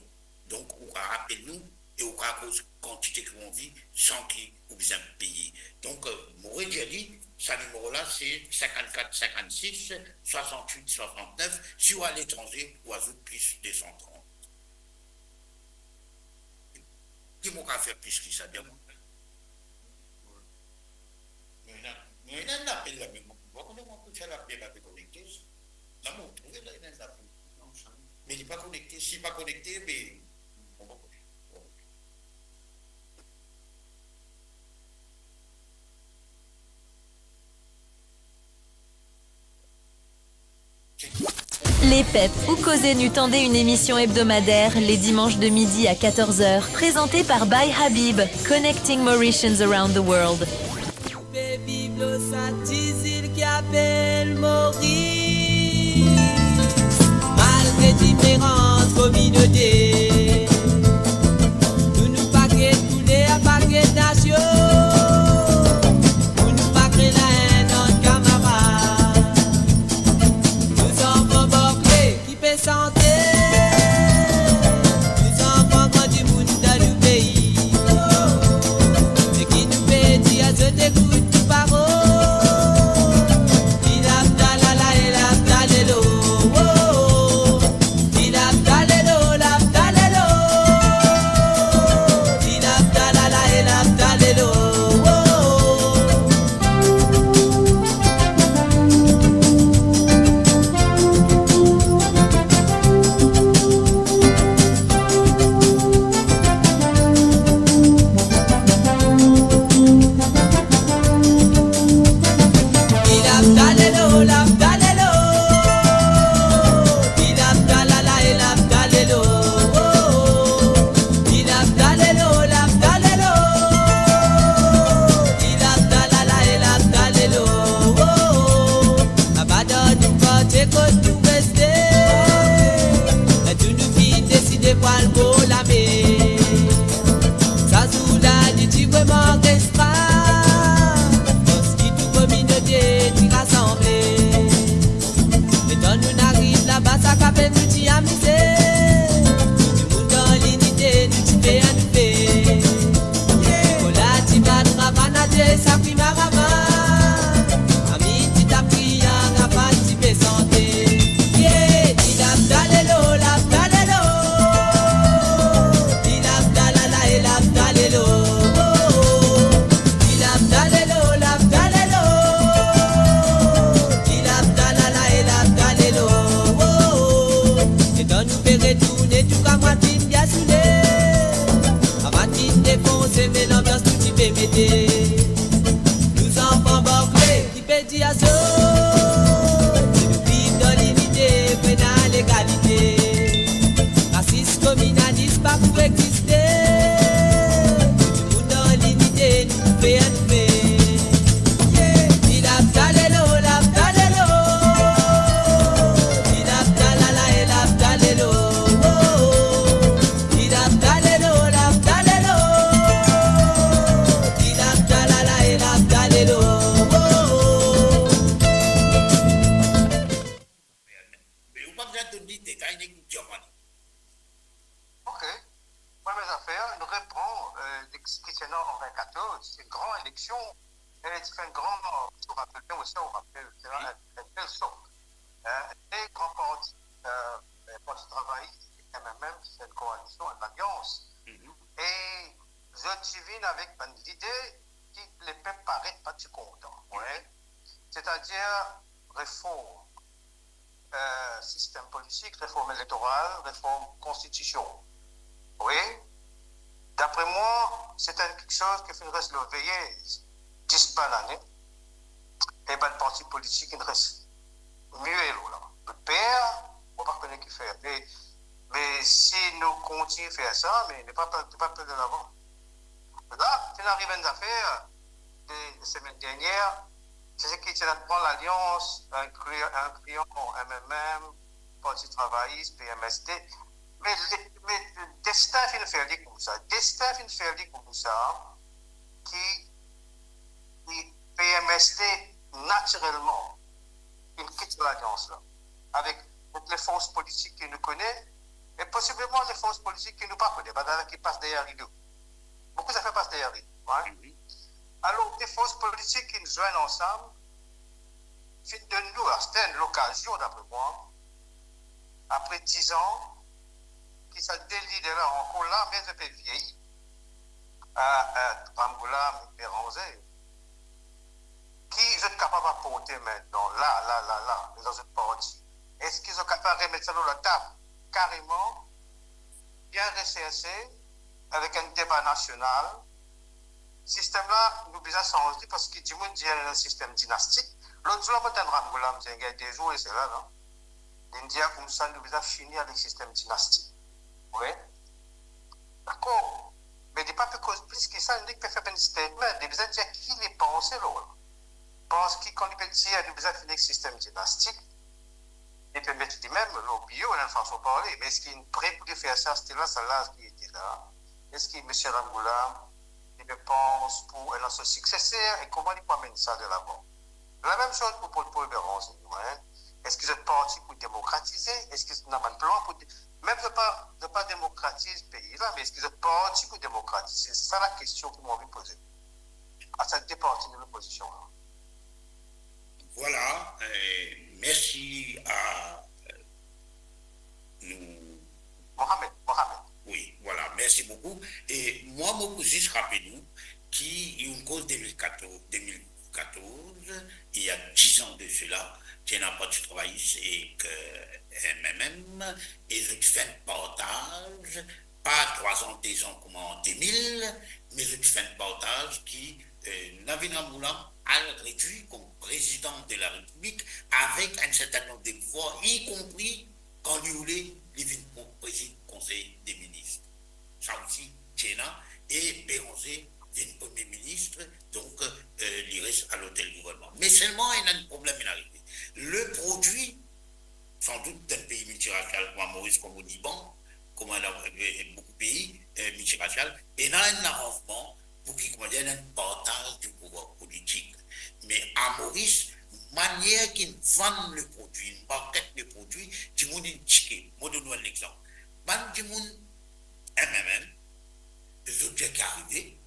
Donk, ou kapav apel nou e ou kapav koz kantite ki ou anvi san ki ou bizin peye. Donk, eh, mo redir li, sa nimero la, se sinkant-kat sinkant-sis, swasant-wit swasant-nef. Si ou aletranze, ou azout plis de san trant. Ki mo kapav fer plis ki sa, dir mwa? Mo ena, mo ena enn lapel la, me mo pa kone kouma pou fer lapel la pe konekte. La, mo trouve la, ena enn lapel. Me li pa konekte. Si li pa konekte, be, mo pa kone. Lepep, ou koze, nou tande, une émission hebdomadaire les dimanches de midi à quatorze heures, présentée par By Habib, connecting Mauritians around the world. Pe viv lor sa ti zil ki apel Moris. Malgre diferans kominote, nou, nou pa get kouler, pa get nasion, pou nou pa kre laenn ant kamarad. Nou zanfan Barkle ki pe sante, nou zanfan gran dimoun dan nou pei. Seki nou pe dir, azout ekout nou parol. Dilap dalala, elap dalelo, oh. Dilap dalelo, lap dalelo. Dilap dalala, elap dalelo, oh. Laba dan nou kartie kot nou reste, tou nou finn deside pou al bor lame. Sa zour la, li ti vremem extra, parski tou kominote ti rasanble. Letan nou ariv laba, sa kafe nou ti amize, tou dimoun dan linite, nou ti fer nou fer. Kola ti bat, ravan aze, sa kwi maravan. Ami ti tap kriyan, ravan ti pe sante. Ye, dilap dalelo, lap dalelo. Dilap dalala, elap dalelo. Dilap dalelo, lap dalelo. Dilap dalala, elap dalelo. Letan nou pe retourne, tou kamarad finn bien soule. Ravan finn defonse, me lanbians nou ti pe mete. Nou zanfan Barkle ki pe dir azot, si nou viv dan linite, pou ena legalite. Rasis, kominalis pa pou existe. Tou dimoun dan linite, nou pou fer nou fer. Dilap dalelo, lap dalelo. Dilap dalala, elap dalelo. Dilap dalelo, lap dalelo. Dilap dalala, elap dalelo. Me ou pa bizin donn li detay, nek ou dir mwa li. Ok. ki ti ena an vingt-quatre, se enn gran eleksion, e ti fer enn gran, si ou rapel bien, ou rapel, se enn, enn bel sok. Hein, e gran parti, euh, Parti Travayis, M M M, se enn koalision, enn alians. E zot ti vinn avek bann lide ki lepep paret pa ti kontan. Wi. Setadir reform, euh, sistem politik, reform elektoral, reform konstitision. Wi. Dapre mwa, se enn kiksoz ki finn res lor veye dis bann ane. E bann parti politik inn res mie lor la. Zot per, mo pa kone ki fer. Me, me si nou kontign fer sa, me nou pa pe, nou pa pe de lavan. La, finn ariv enn zafer de, de semenn dernier, se seki ti ena pran lalians, inkli, inklian M M M, Parti Travayis, P M S D. Me, le, me destin finn fer li koumsa. Destin finn fer li koumsa ki, ki P M S D, natirelman, inn kit lalians la, avek tou lefors politik ki nou kone, e posibleman lefors politik ki nou pa kone, bann la ki pas deryer rido. Boukou zafer pas deryer rido, wi. Alor, lefors politik ki inn zwenn ansam, finn donn nou, aster enn lokazion, dapre mwa, apre diz an, ki sa de lider la ankor la, me zot pe vieyi. Ah, ah, Ramgoolam, Beranger, ki zot kapav aporte aster la, la, la, la, dan zot parti? Eski zot kapav remet sa lor latab kareman, bien reserse, avek enn deba nasional? Sistem la, nou bizin sanz li, parski dimoun dir li enn sistem dinastik. Lot zour la, mo tann Ramgoolam dir, gagn de zour, e se la, non? Li dir koumsa, nou bizin fini avek sistem dinastik. Wi. Dakor. Me li pa pe koz plis ki sa, li nek pe fer bann statement, li bizin dir ki li panse lor la. Parski kan li pe dir nou bizin fini ek sistem dinastik, li pe met limem lor bio, enn fason parle. Me eski li pre pou li fer sa, aster la, sa laz ki li ete la? Eski misie Ramgoolam, li pe panse pou ena so sikseser, e kouma li pou amenn sa de lavan? Lamem soz pou, pou, pou Beranger, wi. Eski zot parti pou demokratize? Eski zot ena bann plan pou de-, mem zot pa, zot pa demokratiz pei la, me eski zot parti pou demokratize? Se sa lakestion ki mo anvi poze a sa de parti de lopozision la. Vwala, eh, mersi a, eh, nou. Mohamed, Mohamed. Wi, vwala, mersi boukou. E mwa, mo pou zis rapel nou ki inn koz de mil katorz, de mil katorz, il y a dix ans de cela, ti ena Parti Travayis ek, eh, M M M, e zot finn partaz, pa trwa zan, de zan kouma an de mil, me zot finn partaz ki, eh, Navin Ramgoolam al redwir kom prezidan de la Repiblik avek enn sertin nonb de pouvwar, ikonpri kan li oule, li vinn pre-, prezidan Konsey de Minis. Sa osi, ti ena, e Beranger vinn Premie Minis, donk, eh, li res a Lotel Gouvernman. Me selman, ena enn problem inn arive. Le prodwi, sandout dan pei miltirasial, kouma Moris, kouma Liban, kouma dan, eh, boukou pei, eh, miltirasial, ena enn laranzman pou ki, kouma dir, ena enn partaz di pouvwar politik. Me a Moris, manier ki vann le prodwi, market le prodwi, dimoun inn tike. Mo donn ou enn lexanp. Bann dimoun M M M, zot dir ki arive,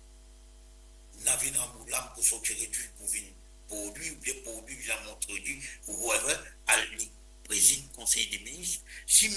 Navin Ramgoolam pou sorti redwir pou vinn prodwi, oubien prodwi, bizin mont redwir, ou whatever, al li prezid Konsey de Minis. Si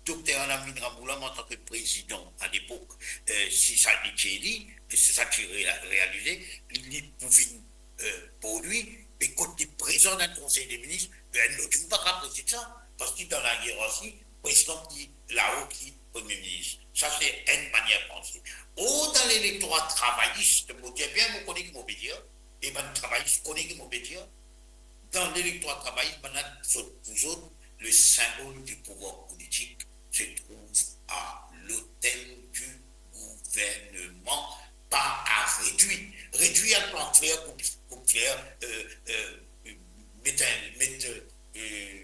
Dokter Navin Ramgoolam, antan ki prezidan a lepok, eh, si sa li ti eli, e si sa ti rea-, realize, li pou vinn, eh, prodwi, me kot li prezan dan Konsey de Minis, enn lot dimoun pa kapav prezid sa, parski dan layerarsi, prezidan ki lao ki Premie Minis. Sa se enn manier panse. Or, dan lelektora travayis, mo dir bien, mo kone ki mo pe dir, e bann travayis kone ki mo pe dir, dan lelektora travayis, bann la zot, pou zot, le symbole du pouvoir politique se trouve à l'hôtel du gouvernement, pa a redwir. Redwir, al plant fler, koup, koup fler, eh, eh, met enn, met, eh,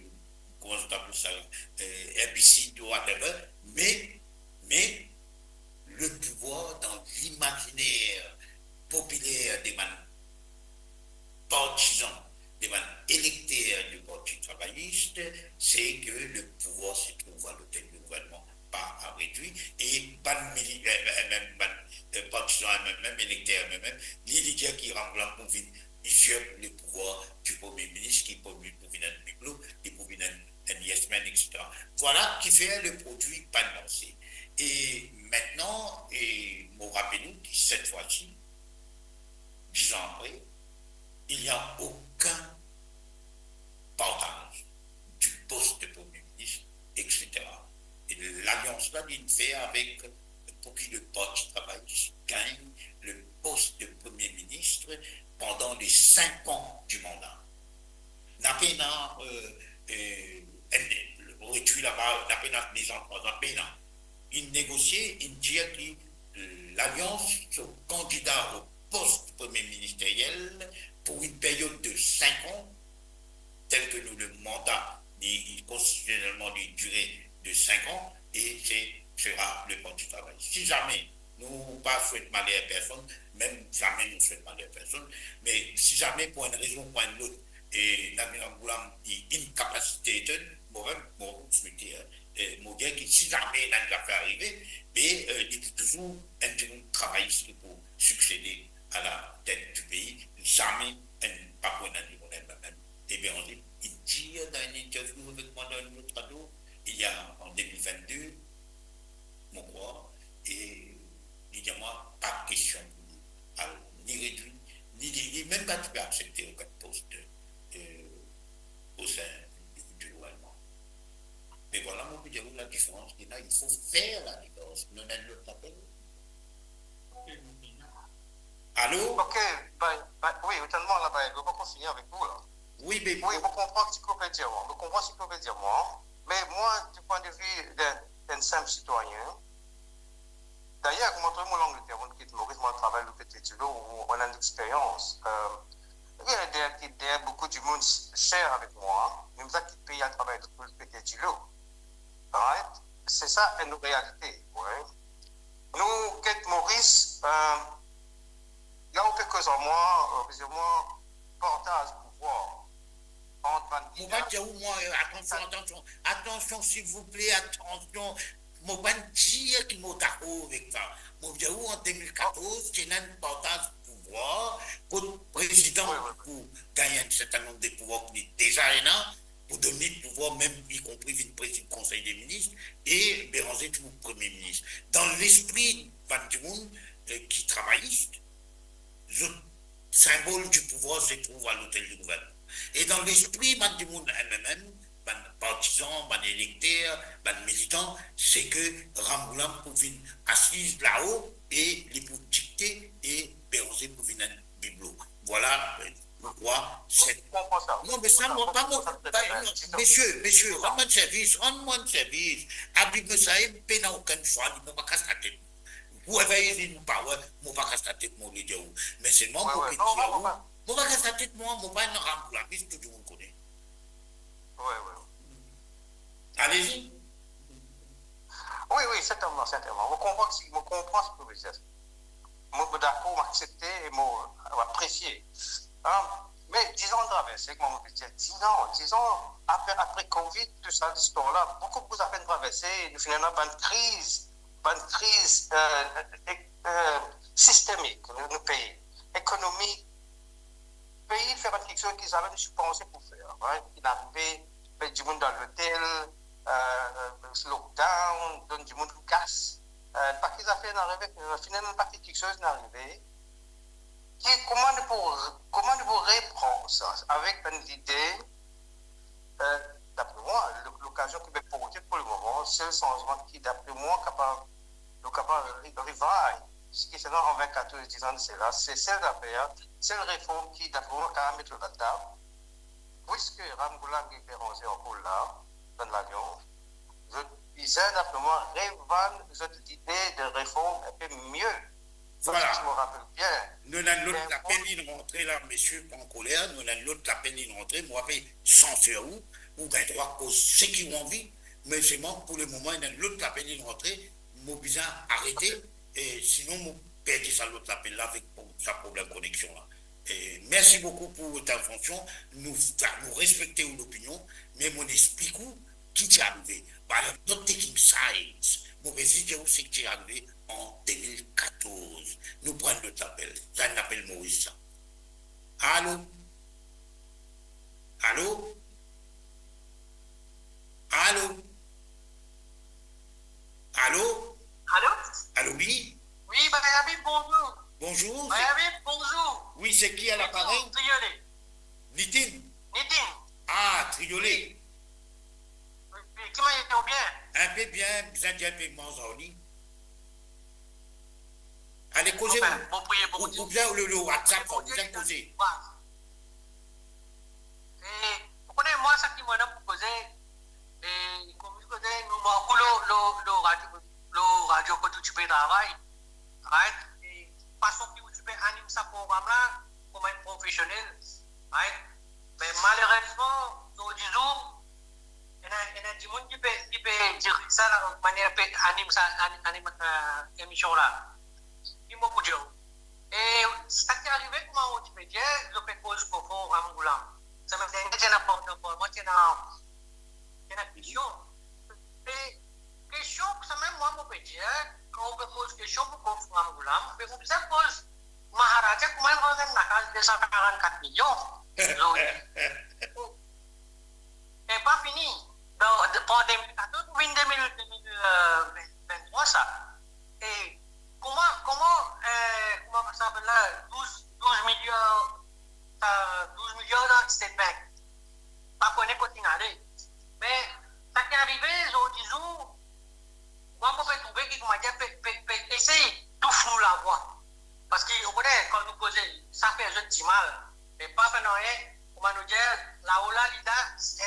kouma zot apel sa, eh, erbisid, whatever, me, me le pouvwar dan limaziner popiler de bann partizan, de bann elekter du Parti Travayis, se ke le pouvwar se trouv a lotel di gouvernman, pa a redwir, e bann mili-, eh, eh, bann, partizan M M M, elekter M M M, li, li dir ki Ramgoolam pou vinn, li zet le pouvwar di Premie Minis, ki pou, pou vinn enn biblo, ki pou vinn enn, enn yes man, et cetera. Vwala ki fer le prodwi pa lanse. E mintnan, e mo rapel ou ki set fwa si, dix ans après, il n'y a aucun partage du poste de Premier ministre, et cetera. E lalians la, li fer avek, pou ki le Parti Travayis gagn le poste de Premier ministre pendant les cinq ans du mandat. Na pena, euh, euh, enn, redwir laba, na pena dezan, trwa zan, pena. Inn negosie, inn dir ki, euh, lalians so kandida o post premie ministeriel pou enn period de cinq ans, tel ke nou, le manda, li, li konstitisionelman, li dire de cinq ans, e se, sera le Parti Travayis. Si zame nou pa swet maler personn, mem zame nou swet maler personn, me si zame pou enn rezon ou pou enn lot, e Navin Ramgoolam li inkapasite, mo mem, mo swete, e mo dir ki si zame ena enn zafer arive, me, e, li pou touzour enn dimoun travayis ki pou siksede a la tet di pei, zame enn, pa pou enn dimoun M M M. E Béranger, li dir dan enn interview avek mwa dan enn lot radio, il y a, en deux mille vingt-deux, mo krwar, e li dir mwa, pa kestion pou li al ni redwir, ni li, li mem pa ti pe aksepte okenn post, euh, au sein du, du gouvernement. Me vwala, mo pe dir ou ladiferans ki ena, il faut faire la différence. Nou ena enn lot apel. Alo? Ok, ben, ben, wi, ou tann mwa la, ben, mo pa kontign avek ou la. Wi, be, wi, mo konpran ki ou pe dir mwa, mo konpran ki ou pe dir mwa, me mwa, di pwin de vi de, d'enn sinp sitwayin, dayer, kouma to mo Langleter, mo kit Moris, mo travay lor pete dilo, mo, mo ena lexperyans. Euh, wi, deryer, deryer boukou dimoun ser avek mwa, mem sa ki pe al travay lor pete dilo. Right? Se sa enn realite, wi. Nou get Moris, euh, la ou pe koz ar mwa, euh, plizier mwa, partaz pouvwar ant bann lider. Mo pa dir ou, mwa, euh, atansion, atansion, atansion, silvouple, atansion. Mo pa dir ki mo dakor avek sa. Mo dir ou, an de mil katorz, ti ena enn partaz pouvwar, kot prezidan, wi, wi, wi, pou gagn enn serten nonb de pouvwar ki li deza ena, pou donn li pouvwar, mem ikonpri vinn prezidan Konsey de Minis, e Béranger ti pou premie minis. Dan lespri bann dimoun, euh, ki travayis, zot sinbol di pouvwar se trouv a lotel di gouvernman. E dan lespri bann dimoun M M M, bann partizan, bann elekter, bann militan, se ke Ramgoolam pou vinn asiz lao e li pou dikte e Béranger pou vinn enn biblo. Vwala, euh, mo krwar, se... Mo konpran sa. Non, me sa, mo pa, mo, pa, non, mesie, mesie, rann mwa enn servis, rann mwa enn servis. Habib Messaeb pena okenn swa, li, mo pa kas latet. Whoever is in power, mo pa kas latet, mo le dir ou. Me selman, wi, mo pe dir ou, mo pa kas latet, mwa, mo pa enn Ramgoolamis, tou dimoun kone. Wi, wi. Allez-y. Wi, wi, sertennman, sertennman. Mo konpran ki, mo konpran seki ou pe dir. Mo, mo dakor, mo aksepte e mo, mo apresie. Hein? Me dizan traverse, kouma mo pe dir, dizan, dizan, apre, apre Covid, tou sa, listwar la, boukou, boukou zafer traverse, nou finn ena bann kriz, bann kriz, euh, e, euh, sistemik, nou, nou pei. Ekonomi, pei fer bann kiksoz ki zame nou ti panse pou fer, right? Finn arive, met dimoun dan lotel, euh, lockdown, donn dimoun kas, euh, enn pake zafer inn arive, euh, finn ena enn pake kiksoz inn arive. Ki, kouma nou pou, kouma nou pou repran sa avek bann lide, euh, dapre mwa, lo-, lokazion ki pe porte pou lemoman, sel sanzman ki, dapre mwa, kapav, nou kapav re-, revive seki ti ena an vin katorz, dizan de sela, se sel zafer, sel reform ki, dapre mwa, kapav met lor latab, pwiske Ramgoolam ek Béranger ankor la, dan lalians, zot bizin, dapre mwa, revann zot lide de reform enpe mie. Vwala. Si mo rapel bien. Nou ena enn lot lapel inn rantre la, mesie, pa ankoler, nou ena enn lot lapel inn rantre, mo ape sanser ou, ou gagn drwa koz seki ou anvi, me selman pou lemoman, ena enn lot lapel inn rantre, mo bizin arete, e sinon mo perdi sa lot lapel la avek sa problem koneksion la. E mersi boukou pou intervension, nou, nou respekte ou lopinion, me mo explik ou ki ti arive. But I'm not taking sides. Mo pe zis dir ou seki arive an de mil katorz. Nou pran lot lapel. Sa enn lapel Moris sa. Alo? Alo? Alo? Alo? Alo? Alo, wi? Wi, Bayabi, bonzour. Bonzour, se Bayabi, bonzour. Wi, se ki a laparey? Nitin, Triolet. Nitin? Nitin. Ah, Triolet. Wi. Wi, wi, kouma i ete, ou bien? Inpe bien, bizin dir inpe manz ar li. Ale, koze. Anfin, ou, bon, priye ou, Bondie. Oubien le, le WhatsApp, priye Bondie, bizin koze. E, ou kone, mwa, sa ki mo ena pou koze, e, kouma koze, nou mank ou lor, lor, lor radio, lor radio kot ou ti pe travay, right? E, fason ki ou ti pe anim sa program la, kouma enn profesionel, right? Me malerezman, zordi zour, ena, ena dimoun ki pe, ki pe direk sa la, manier pe anim sa, anim, anim, eh, emision la. Ki mo pou dir ou? E sa ki arive, kouma ou ti pe dir, zot pe koz kofor Ramgoolam. Semenn dernie, ti ena par-, par-, ti ena, ti ena kestion. E kestion, samem mwa, mo pe dir, kan ou pe poz kestion pou kofor Ramgoolam, be ou bizin poz Maharaja kouma li rann enn lakaz de san karannkat milion. E pa fini. Dan, de, pran de mil katorz pou vinn de mil, de mil, eh, vinn, vinn trwa sa. E kouma, kouma, eh, kouma sa apel la, douz, douz miliar, sa, douz miliar dan State Bank. Pa kone kot inn ale. Me sa ki arive zordi zour, mwa, mo pe trouve ki, kouma dir, pe, pe, pe esey touf nou lavwa. Parski, ou kone, kan nou koze, sa fer zot dimal. Me pa fer nanye, kouma nou dir, lao la, li la,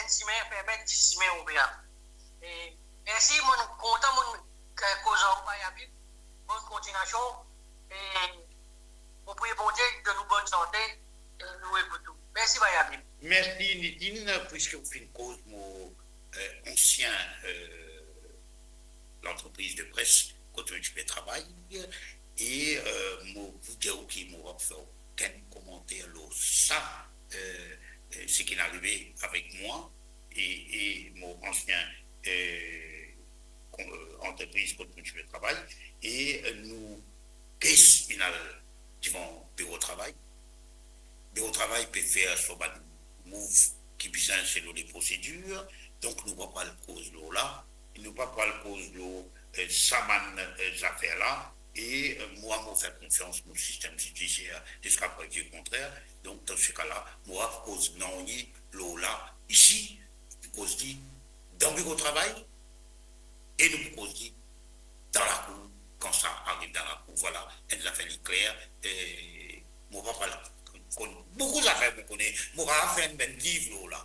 enn simin ferme, dis simin ouver. E mersi, mo kontan, mo, eh, koz ar ou, Bayabi. Bonn kontignasion. E mo priye Bondie donn ou bonn sante, e nou ekout ou. Mersi, Bayabi. Mersi, Nitin, piski ou finn koz mo, eh, ansien, eh, lantrepriz de pres kot mo ti pe travay, e, eh, mo pou dir ou ki mo pa pou fer okenn komanter lor sa, eh, eh, seki inn arive avek mwa e, e mo ansien, eh, kon-, eh, antrepriz kot mo ti pe travay, e, eh, nou kes inn al devan biro travay. Biro travay pe fer so bann mouv ki bizin selon le prosedir, donk nou pa pou al koz lor la, nou pa pou al koz lor, eh, sa bann, eh, zafer la, e, eh, mwa, mo fer konfians nou sistem zidisier ziska prev di kontrer, donk dan se ka la, mo pa pou koz nanye lor la isi, pou koz li dan biro travay, e nou pou koz li dan lakour, kan sa ariv dan lakour. Vwala, enn zafer li kler, e mo pa pou al konn boukou zafer, mo kone, mo pa pou fer enn bann liv lor la,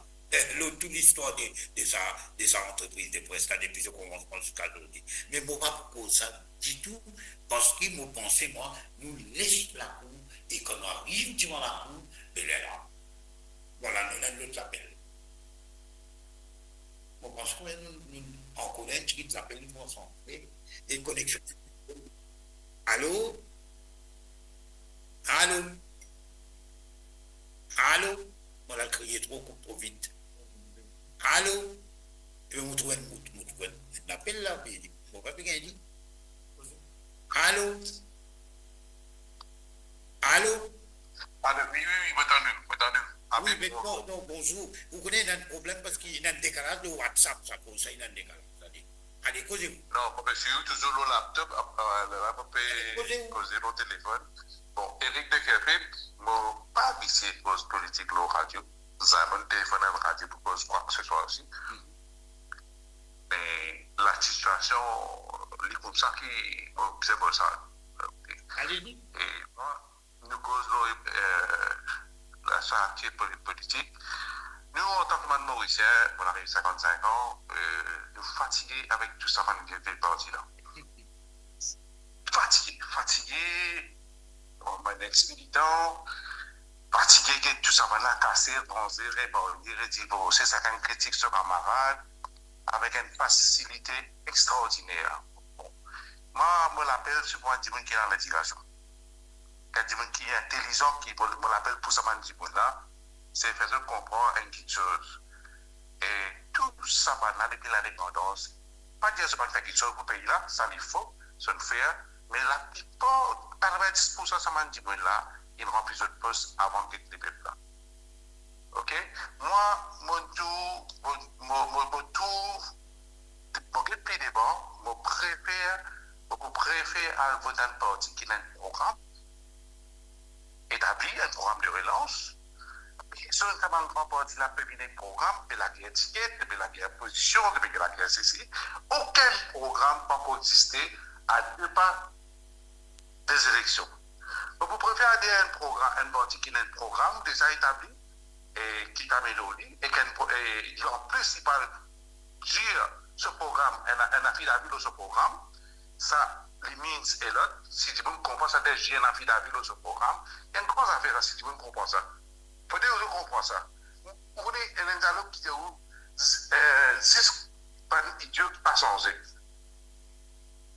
lor tou listwar de, de sa, de sa antrepriz de pres la, depi so komansman ziska zordi. Me mo pa pou koz sa ditou, parski mo panse, mwa, nou les lakour, e kan nou ariv devan lakour, be lerla, vwala, nou ena enn lot lapel. Mo panse kouma nou, nou ankor ena enn tigit lapel, nou ansanm. E koneksion. Alo? Alo? Alo? Mo la kriye tro, koup tro vit. Alo? Epi mo trouv enn, mo, mo trouv enn lapel la, me mo pa pe gagn li. Alo? Alo? Alo, wi, wi, wi, mo tann ou, mo tann ou. Wi, me non, non, bonzour. Ou kone, ena enn problem parski ena enn dekalaz lor WhatsApp, sa koz sa, ena enn dekalaz. Ale, ale, koze ou. Non, mo pe swiv ou touzour lor laptop, ap-, euh, la, mo pe koze ou. Koze lor telefonn. Bon, Eric de Kerpel, mo pa abitie koz politik lor radio. Zame mo telefonn enn radio pou koz kwa ke se swa osi. Me lasitiasion, li koumsa ki mo bizin koz sa. Ale, ale. E bon, nou koz lor, eh, sa ki poli-, politik. Nou, antan ki bann Morisien, nou ariv sinkannsink an, eh, nou fatige avek tou sa bann vie, vie parti la. Fatige, fatige, bon, bann ex-militan, fatige get tou sa bann la kase, ranze, remarye, redivorse, sakenn kritik so kamarad, avek enn fasilite extraordiner. Bon. Mwa, mo lapel se pou bann dimoun ki ena lendikasion. Bann dimoun ki intelizan, ki, mo, mo lapel pou sa bann dimoun la, se fer zot konpran enn kiksoz. E tou sa bann la, depi lindepandans, pa dir zot pa fer kiksoz pou pei la, sa li fo, zot fer, me laplipar, katrovin-dis poursan sa bann dimoun la, inn ranpli zot pos avan get lepep la. Ok? Mwa, mo tou, mo, mo, mo, mo tou, mo get pli devan, mo prefer, mo pou prefer al vot enn parti ki ena enn program etabli, enn program de relans. Personn ki ena enn gran parti la pe vinn ek program, pe lager tiket, pe lager pozision, pe lager sesi. Okenn program pa pou egziste a de pa de zeleksion. Mo pou prefer ader enn program, enn parti ki ena enn program deza etabli, e ki ta amelyor li, e ki enn pro-, e li anplis li pa dir so program, enn, enn afidavi lor so program, sa li means a lot. Si dimoun konpran sa, dir enn afidavi lor so program, enn gran zafer sa, si dimoun konpran sa. Fode zot konpran sa. Ou, ou kone, enn dialog ki dir ou, z-, eh, zis bann idyo ki pa sanze.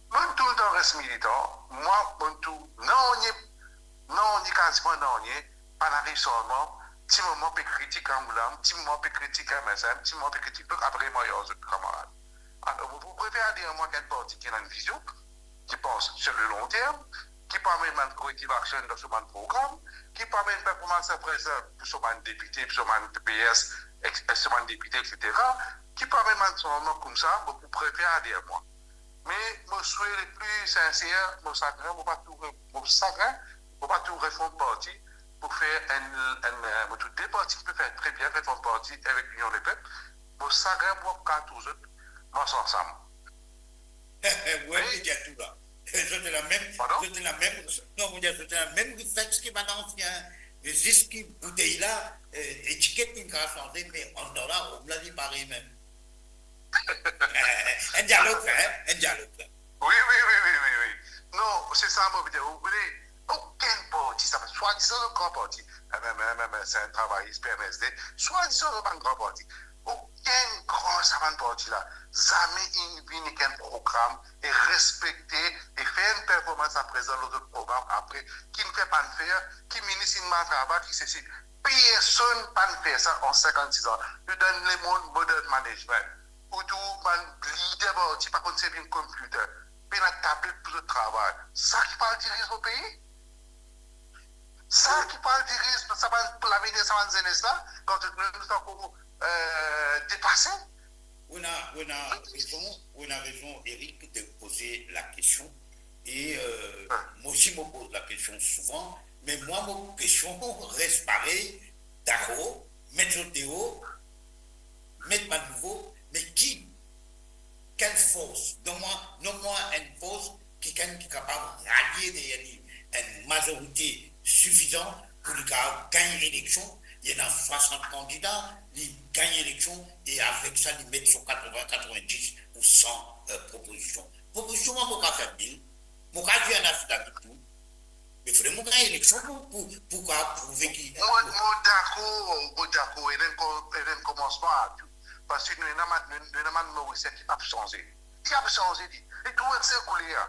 Mo'nn toultan res militan, mwa, mo'nn tou, nanye, nanye, kaziman nanye, pa'nn ariv sanzman, ti moman pe kritik Angoulême, ti moman pe kritik M S M, ti moman pe kritik lot, apre mo al ar zot kamarad. Alor, mo, mo prefer ader mwa ki enn parti ki ena enn vizion, ki pans sur le long terme, ki pou amenn bann corrective action dan so bann program, ki pou amenn performans apre sa pou so bann depite, pou so bann P P S, ex-, ex so bann depite, et cetera, ki pou amenn bann sanzman koumsa, mo pou prefer ader mwa. Me mo swete lepli sinser, mo sagrin, mo pa trouv, mo sagrin, mo pa trouv Reform Party pou fer enn, enn, eh, mo trouv de parti ki pe fer tre bien, Reform Party avek Linion Lepep. Mo sagrin pou pa trouv zot mars ansam. Wi, wi, li dir tou la. Zot ena mem, pardon? Zot ena mem, non, mo dir, zot ena mem refleks ki bann ansien. Zis ki boutey la, eh, etiket inn kapav sanze, me anndan la, rom la, li parey mem. Enn dialog, hein? Enn dialog. Wi, wi, wi, wi, wi, wi. Non, se sa mo pe dir. Ou kone, okenn parti, sa, swadizan gran parti, M M M, M S M, Travayis, P M S D, swadizan bann gran parti. Okenn gran sa bann parti la, zame inn vinn ek enn program e respekte e fer enn performans apre sa lor zot program apre, ki inn fer, pa'nn fer, ki minis inn mal travay, ki sesi. Personn pa'nn fer sa an sinkant-sis an. Nou dan lemond modern management. Ou trouv bann lider parti pa konn servi enn computer. Pena tablet pou zot travay. Sa ki pou al diriz nou pei? Sa ki pou al diriz sa bann, pou lavenir sa bann zenes la, kan nou, nou ankor, eh, depase? Ou ena, ou ena rezon, ou ena rezon, Eric, de poze lakestion. E, eh, mwa osi, mo poz lakestion souvan, me mwa, mo kestion res parey, dakor, met zot deor, met bann nouvo, me ki, kel fors? Donn mwa, donn mwa enn fors, kikenn ki kapav ralie deryer li enn mazorite sifizan pou li kapav gagn eleksion. Li ena swasant kandida, li gagn eleksion, e avek sa, li met so katrovin, katrovin-dis pou san, eh, propozision. Propozision, mwa, mo kapav fer mil, mo kapav dir enn afidavit tou. Me fode mo gagn eleksion pou, pou, pou kapav prouve ki... Mo, mo dakor, mo dakor, e enn ko-, e enn komansman a tou. Parski nou ena bann, nou, nou ena bann Morisien ki pa pou sanze. Li pa pou sanze, li. Li tou enn sel kouler.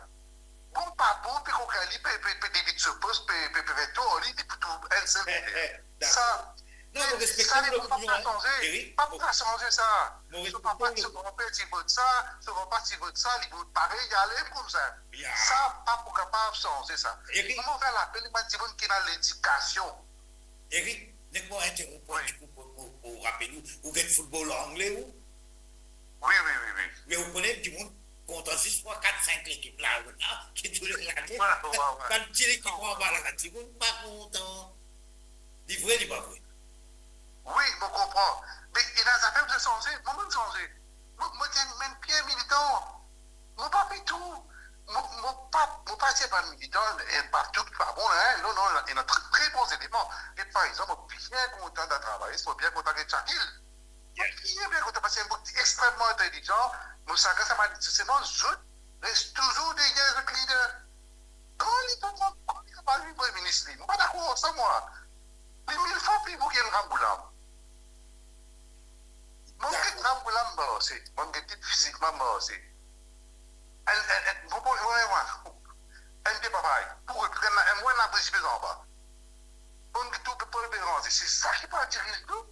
Bon, pa bon, pe kokin li, pe, pe, pe devid so pos, pe, pe, pe fer tor li, li pou tou enn sel kouler. Sa, non, mo respekte sa, li pou pa lopinion, sanze. Eric. Pa pou sanze sa. Mo respekte lopinion. So papa, so granper ti vot sa, so papa ti vot sa, li pou parey, li ale koumsa. Ya. Sa pa pou kapav sanze sa. Eric. Kouma fer lapel bann dimoun ki ena ledikasion? Eric, nek mo interronp ou, wi, enn tikou pou, pou, pou rapel ou, ou gagn foutbol angle, ou? Wi, wi, wi, wi. Me ou kone dimoun kontan zis pou kat, sink lekip la, la, ki tou le lane. Wi, wi, wi. Bann ti lekip anba la, dimoun pa kontan. Li vre, li pa vre? Wi, mo konpran. Me ena zafer pou sanze, mo, mo'nn sanze. Mo, mo ti enn, enn pie militan. Mo pa pe tou. Mo, mo pa, mo pa ti enn militan, e pa tou ki pa bon, hein. Non, non, ena tre, tre bon eleman. E par exanp, mo bien kontan dan Travayis, mo bien kontan get Shakil. Mo bien, bien kontan parski mo extrememan intelijan, mo sagrin sa bann, selman zot res touzour deryer zot lider. Kan li pou, kan li kapav vinn Premye Minis li, mo pa dakor ar sa, mwa. Li mil fwa pli bon ki enn Ramgoolam. Mo'nn get Ramgoolam marse, mo'nn get li fizikman marse. Enn, enn, enn, bon, bon, wi, wi. Enn de papay. Pou replikan la, enn mwa, la briz pe anba. Mo'nn get tou pe, pe, pe ranze. Se sa ki pou diriz nou.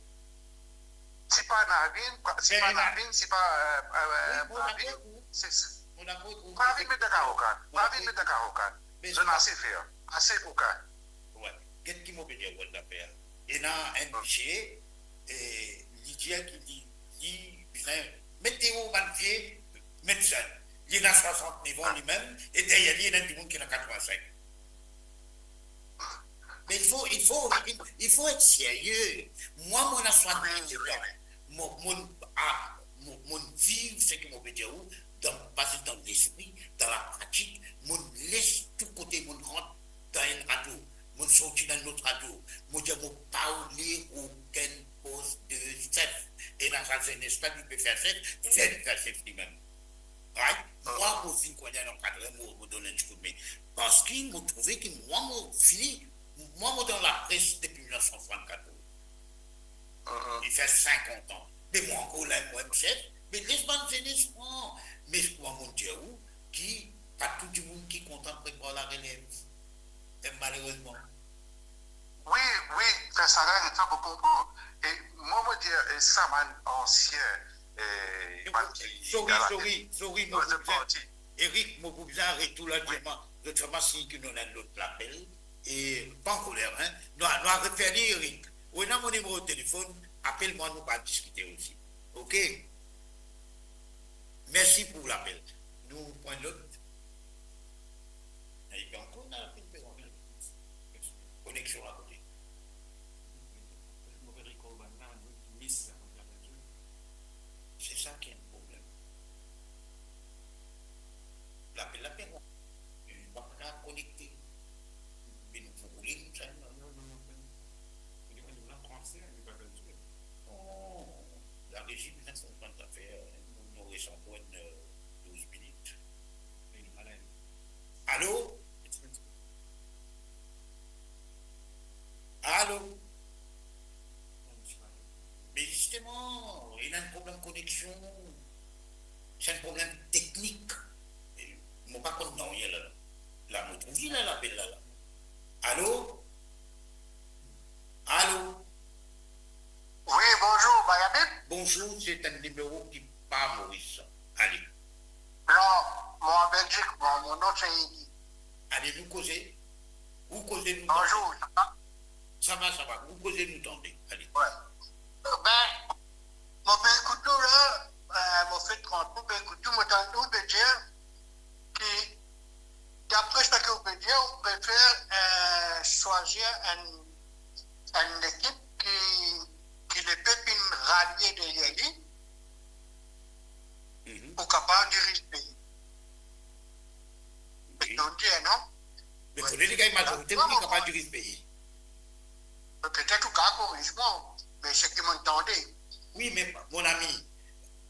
Si pa Navin, si pa Navin, si pa, eh, eh, eh, Navin, Se sa. Mo dakor, ou pa vinn met dan karokan, pa vinn met dan karokan. Zot ase fer, ase kokin. Wi, get ki mo pe dir ou, Albert. Ena enn misie, e li dir ki li, li bizin met deor bann vie medsin. Li ena swasant-nef an limem, e deryer li ena dimoun ki ena katrovin-sink. Me il faut, il faut, il, il faut être sérieux. Mwa, mo ena swasant-nef an. Mo, mo, ah, mo, mo viv seki mo pe dir ou, dan, pa zis dan lespri, dan lapratik, mo les tou kote, mo rant dan enn radio, mo sorti dan lot radio, mo dir mo pa oule okenn pos de sef. Ena sa zenes la, li pe fer sef, fer, fer sef limem. Right? Mwa, mo finn konn ankadre, mo, mo donn enn ti koudme. Parski mo trouve ki mwa, mo fini, mwa, mo dan lapres depi mil nef san swasann-katorz. Li fer sinkant an. Me mwa ankor la, mwa, mo sef, me les bann zenes pran. Me mwa, mo dir ou ki pa tou dimoun ki kontan prepar larelev. E malerezman. Wi, wi, fer sa la, sa mo konpran. E mwa, mo dir, e sa bann ansien, e bann ki... Sorry, sorry, sorry, mo pou bizin, Eric, mo pou bizin aret ou la, wi, dir mwa, zot fer mwa sign ki nou ena enn lot lapel. E pa ankoler, hein. Nou, nou a refer li, Eric. Ou ena mo nimero telefonn, apel mwa, nou pou diskite osi. Ok? Mersi pou lapel. Nou pran lot. E ankor, nou a lapel pe rant. Koneksion akote. Se sa ki enn problem. Lapel la pe rant. Li pa kapav konekte. Me nou pou roule koumsa, non? Non, non, non, non. Li, li, li transfer, li pa bezwin. Oh, larezi bizin konpran zafer, hein. Nou, nou res ankor enn, euh, douz minit. Alo? Alo? Me zisteman, ena enn problem koneksion. Se enn problem teknik. E mo pa konn nanye la. La, mo trouv li la, lapel la, la. Alo? Alo? Wi, bonzour, Bayabit. Bonzour, se enn nimero ki pa Moris. Ale. Non, mo an Belzik, mo, mo nom se Eli. Ale, nou koze. Ou koze, nou tande. Bonzour, sa va? Sa va, sa va. Ou koze, nou tande. Ale. Wi. Be, mo pe ekout ou la, eh, mo fer trant, mo pe ekout ou, mo tann ou pe dir ki, dapre seki ou pe dir, ou prefer, eh, swazir enn, enn lekip ki, ki lepep inn ralie deryer li, mhm, pou kapav diriz pei. Wi. Donk, eh, non? Me fode li gagn mazorite pou li kapav diriz pei. Petet ou kapav koriz mwa, me seki mo tande. Wi, me mon ami,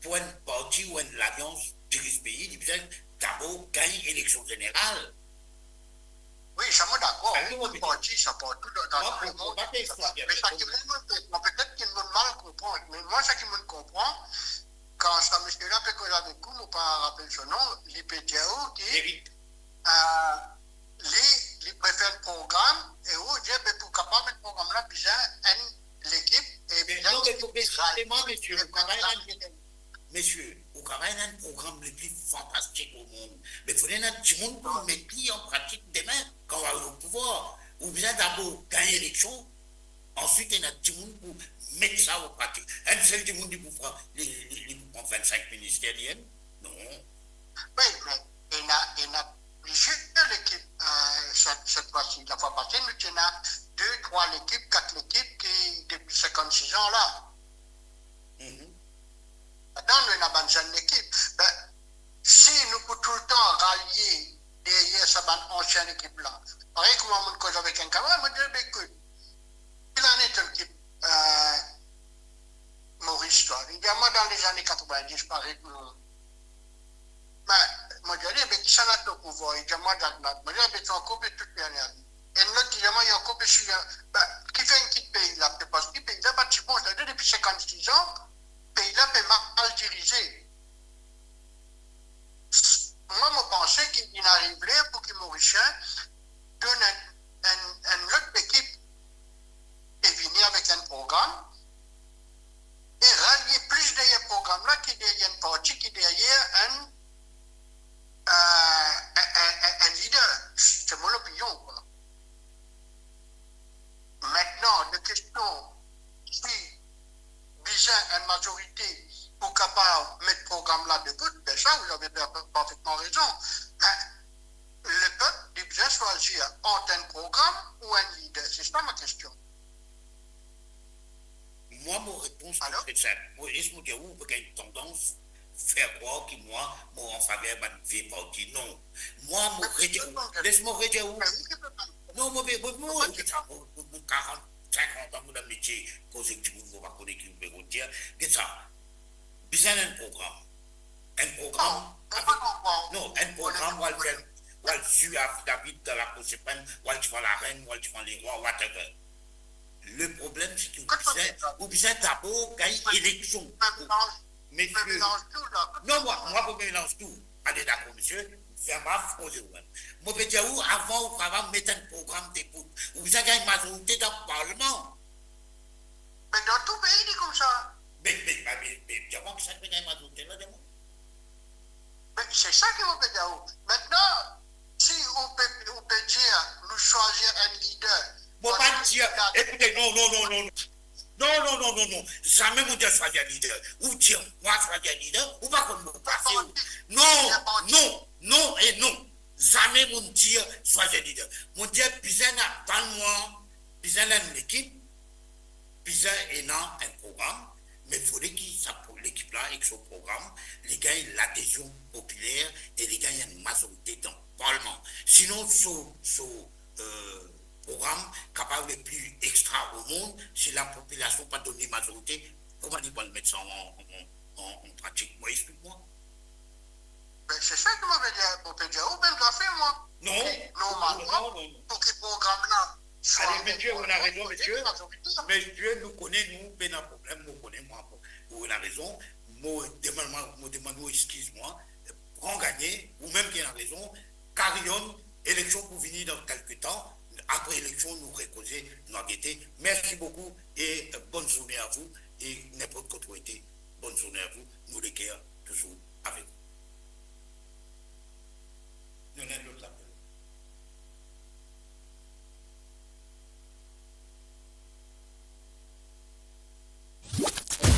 pou enn parti ou enn lalians diriz pei, li bizin dabor gagn eleksion zeneral. Wi, sa mo dakor, wi, enn parti, sa partou dan, dan tou lemond. Me seki mo, mo, petet ki mo mal konpran, me mwa, seki mo konpran, kan sa misie la pe koz avek ou, mo pa rapel so nom, li pe dir ou ki, Eric, eh, li, li prefer enn program, e ou dir, be, pou kapav enn program la, bizin enn lekip, e bizin... Non, me fode sisteman, misie, ou kapav ena, misie, ou kapav ena enn program lepli fantastik omond. Me fode ena dimoun pou met li an pratik demin, kan ou ariv o pouvwar. Ou bizin dabor gagn eleksion, answit ena dimoun pou met sa an pratik. Enn sel dimoun li pou pran, li, li, li pou pran vinn-sink minister li enn? Non. Wi, me ena, ena plizier lekip, eh, set, set fwa si. Lafwa pase, nou ti ena de, trwa lekip, kat lekip ki depi sinkant-sis an la. Mhm. Atann, nou ena bann zenn lekip. Be, si nou pou toultan ralie deryer sa bann ansien lekip la, parey kouma mo koz avek enn kamarad, mo dir, be, ekout, ki lane to lekip, eh, Moris, twa? Li dir mwa, dan lezane katrovin-dis, parey nou. Be, mo dir li, be, kisannla to pouvwar? Li dir mwa, Dagmar. Mo dir, be, to ankor pe tout lerni. Enn lot, li dir mwa, li ankor pe swiv. Be, kifer inn kit pei la? Se parski pei la pa ti bon, setadir depi sinkant-sis an, pei la pe mal dirize. Mwa, mo panse ki inn ariv ler pou ki Morisien donn enn, enn, enn lot lekip e vini avek enn program e ralie plis deryer program la ki deryer enn parti, ki deryer enn, avez per-, parfaitement raison. Mais le peuple, il a besoin choisir entre un programme ou un leader. C'est ça ma question. Mwa, mo repons li tre sinp. Mo, les mo dir ou, ou pe gagn tandans fer krwar ki mwa, mo an faver bann vie parti. Non. Mwa, mo retir ou. Les mo retir ou. Non, mo, mo, mo, mo, mo, mo, mo karant, sinkant an, mo dan metie, koze ek dimoun, mo pa kone ki mo pe dir. Get sa. Bizin enn program. Enn program. Non, avek, non, enn program, ou al fer, ou al zwe afidavit dan Lakour Siprem, ou al devan larenn, ou al devan lerwa, whatever. Le problem, se ki ou bizin, ou bizin dabor gagn eleksion. Mesie, non, mwa, mwa, pa melanz tou. Ale, dakor, mesie, fer mwa poze ou mem. Mo pe dir ou, avan ou kapav met enn program debout, ou bizin gagn mazorite dan parlman. Me dan tou pei, li koumsa. Me, me, me, me, me, dir mwa, kisannla pe gagn mazorite la, dir mwa? Me se sa ki mo pe dir ou. Aster, si ou pe, ou pe dir, nou swazir enn lider. Mo pa dir, ekoute, non, non, non, non, non. Non, non, non, non, non. Zame mo dir swazir lider. Ou dir mwa swazir lider, ou pa konn mo pase ou. Non, non, non e non. Zame mo dir swazir lider. Mo dir bizin ena bann mwa, bizin ena enn lekip, bizin ena enn program, me fode ki sa pro-, lekip la ek so program, li gagn ladezion popiler e li gagn enn mazorite dan parlman. Sinon, so, so, euh, program kapav le pli extra au monde, si lapopilasion pa donn li mazorite, kouma li pou al met sa an, an, an, an, an pratik? Mwa, explik mwa. Be, se sa ki mo pe dir, mo pe dir ou, be, zafar mwa. Non. Normalman, non, non, non, pou ki program la swa... Ale, mesie, ou ena rezon, mesie. Mesie, nou kone nou pena problem, nou kone mwa, ou ena rezon. Mo demann mwa, mo demann ou exkiz mwa. Pran gagne, ou mem ki ena rezon. Carry on, eleksion pou vini dan kelke tan. Apre eleksion, nou rekoze, nou al gete. Mersi boukou e, euh, bonne journée à vous. E ninport kot ou ete, bonne journée à vous. Nou leker touzour avek ou. Nou ena lot lapel.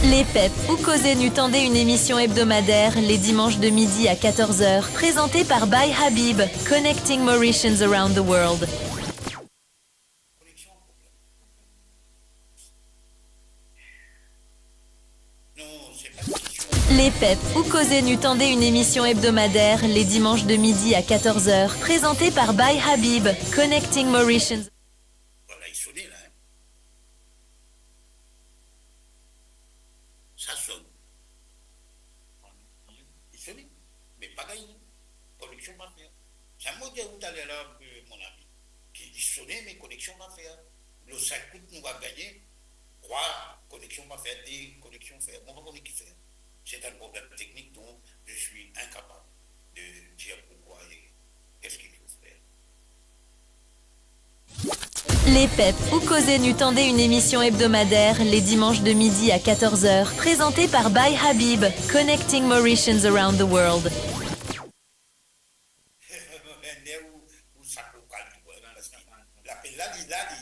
Lepep, ou koze nou, tande, une émission hebdomadaire les dimanches de midi à quatorze heures, présentée par By Habib, connecting Mauritians around the world. Lepep, ou koze nou, tande, une émission hebdomadaire les dimanches de midi à quatorze heures, présentée par By Habib, connecting Mauritians. Vwala, li sone la, hein. Sa sonn. Li sone, me pa gagn koneksion pa fer. Sa mo dir ou taler la, euh, mon ami, ki li sone, me koneksion pa fer. Lor sink kout nou va gagne, trwa koneksion pa fer, de koneksion fer. Mo pa kone ki fer. C'est un problème technique dont je suis incapable de dire pourquoi et qu'est-ce qu'il faut faire. Lepep, ou koze nou, tande, une émission hebdomadaire les dimanches de midi à quatorze heures, présentée par By Habib, connecting Mauritians around the world. Ner ou, ou sa lokal, ou, hein, parski lapel la, li la, li,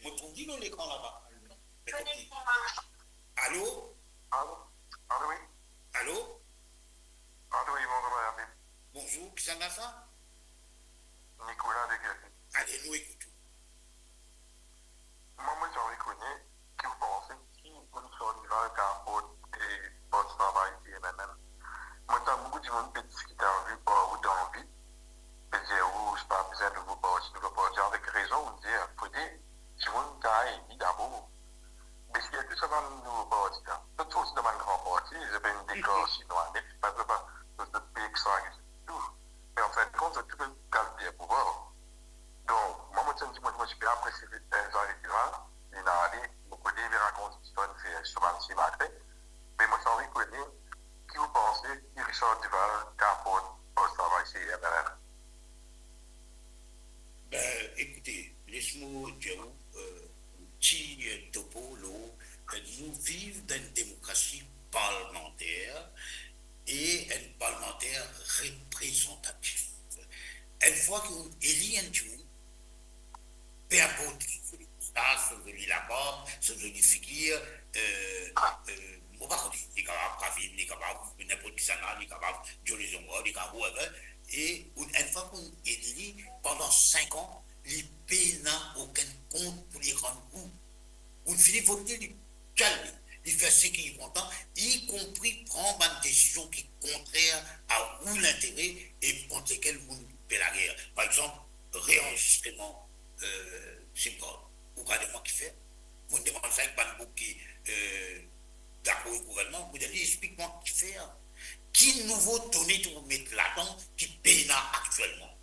mo trouv li lor lekran laba. Ekoute. Alo? Alo? Alo, wi. Alo? Alo, wi, bonzour, Madame. Bonzour, kisannla sa? Nicolas de Guerpy. Ale, nou ekout ou. Mwa, mo ti anvi kone ki ou panse, ki Richard Duval kapav aport, eh, post travay C M M M. Mo ti a boukou dimoun pe diskit avek ou dan vi, pe dir ou, ou pa bizin nouvo parti, nouvo parti, avek rezon, ou dir, fode dimoun kapav eli dabor. Me si tou sa bann nouvo parti la, zot sorti dan bann gran parti, zot pe vinn dekor sinwa net, pa, pa, pa, zot, zot pe extra tou. Me anfindkont, zot tou pe kalkile pouvwar. Donk, mwa, mo ti, mo, mo ti pe apresie, eh, Jean-Yves Duval, li ena ale, mo kone li rakont zistwar li fer so bann simatre, me mo ti anvi kone ki ou panse ki Richard Duval kapav aport post travay C M M M. Ben, ekoute, les mo dir ou, euh, ti, euh, topo lor, euh, nou viv dan enn demokrasi parlmanter e enn parlmanter reprezantatif. Enn fwa ki ou eli enn dimoun, pe inport so zoli moustas, so zoli labarb, so zoli figir, euh, euh, Mo pa kone, li kapav Kavin, li kapav ninport kisannla, li kapav Johnny Zonga, li kapav whoever. E ou, enn fwa ki ou eli li, pandan sink an, li pena okenn kont pou li rann ou. Ou fini vot li, li, li fer seki li kontan, ikonpri pran bann desizion ki kontrer a ou lintere e kont lekel ou pe lager. Par exanp, reanrezistreman, euh, sim card. Ou kapav demann mwa kifer. Mo demann sa ek bann boug ki, euh, dakor ek gouvernman, mo dir li, explik mwa kifer. Ki nouvo done to pou met ladan ki pena aktielman?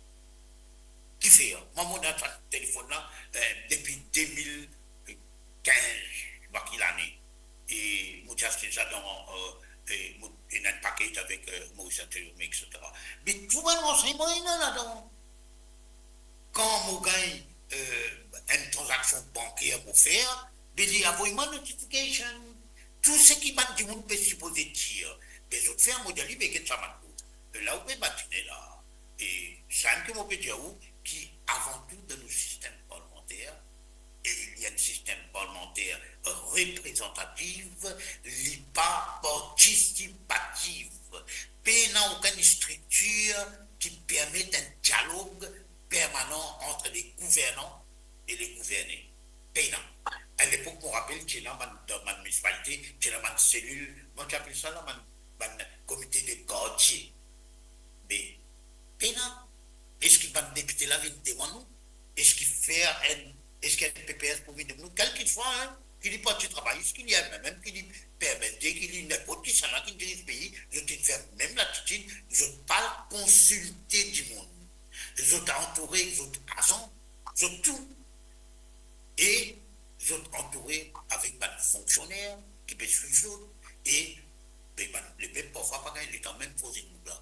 Kifer? Mwa, mo ena sa telefonn la, euh, depi de mil kinz, pa ki lane. E mo ti aste sa dan, euh, e mo, ena enn paket avek, euh, Maurice Interium, et cetera. Me tou bann ransegnman ena ladan. Kan mo gagn, euh, enn tranzaksion banker mo fer, be li avoy mwa notification. Tou seki bann dimoun pe sipoze dir, be zot fer, mo dir li, be get sa bann boug. E la ou pe badine la. E samem ki mo pe dir ou, ki avan tou dan nou sistem parlmanter, e li enn sistem parlmanter reprezantatif, li pa partisipatif. Pena okenn striktir ki permet enn dialog permanan ant le gouvernan e le gouverne. Pena. A lepok, mo rapel, ti ena bann, dan bann minisipalite, ti ena bann selil, mo ti apel sa la bann, bann komite de kartie. Me pena. Eski bann depite la vinn demann ou? Eski fer enn, eski enn P P S pou vinn demann ou? Kelseswa, hein, ki li Parti Travayis, ki li M M M, ki li P M S D, ki li ninport kisannla ki diriz pei, zot inn fer mem latitid, zot pa al konsilte dimoun. Zot antoure zot azan, zot tou. E zot antoure avek bann fonksioner ki pe swiv zot, e, be, bann, lepep parfwa pa gagn letan mem poz enn boug la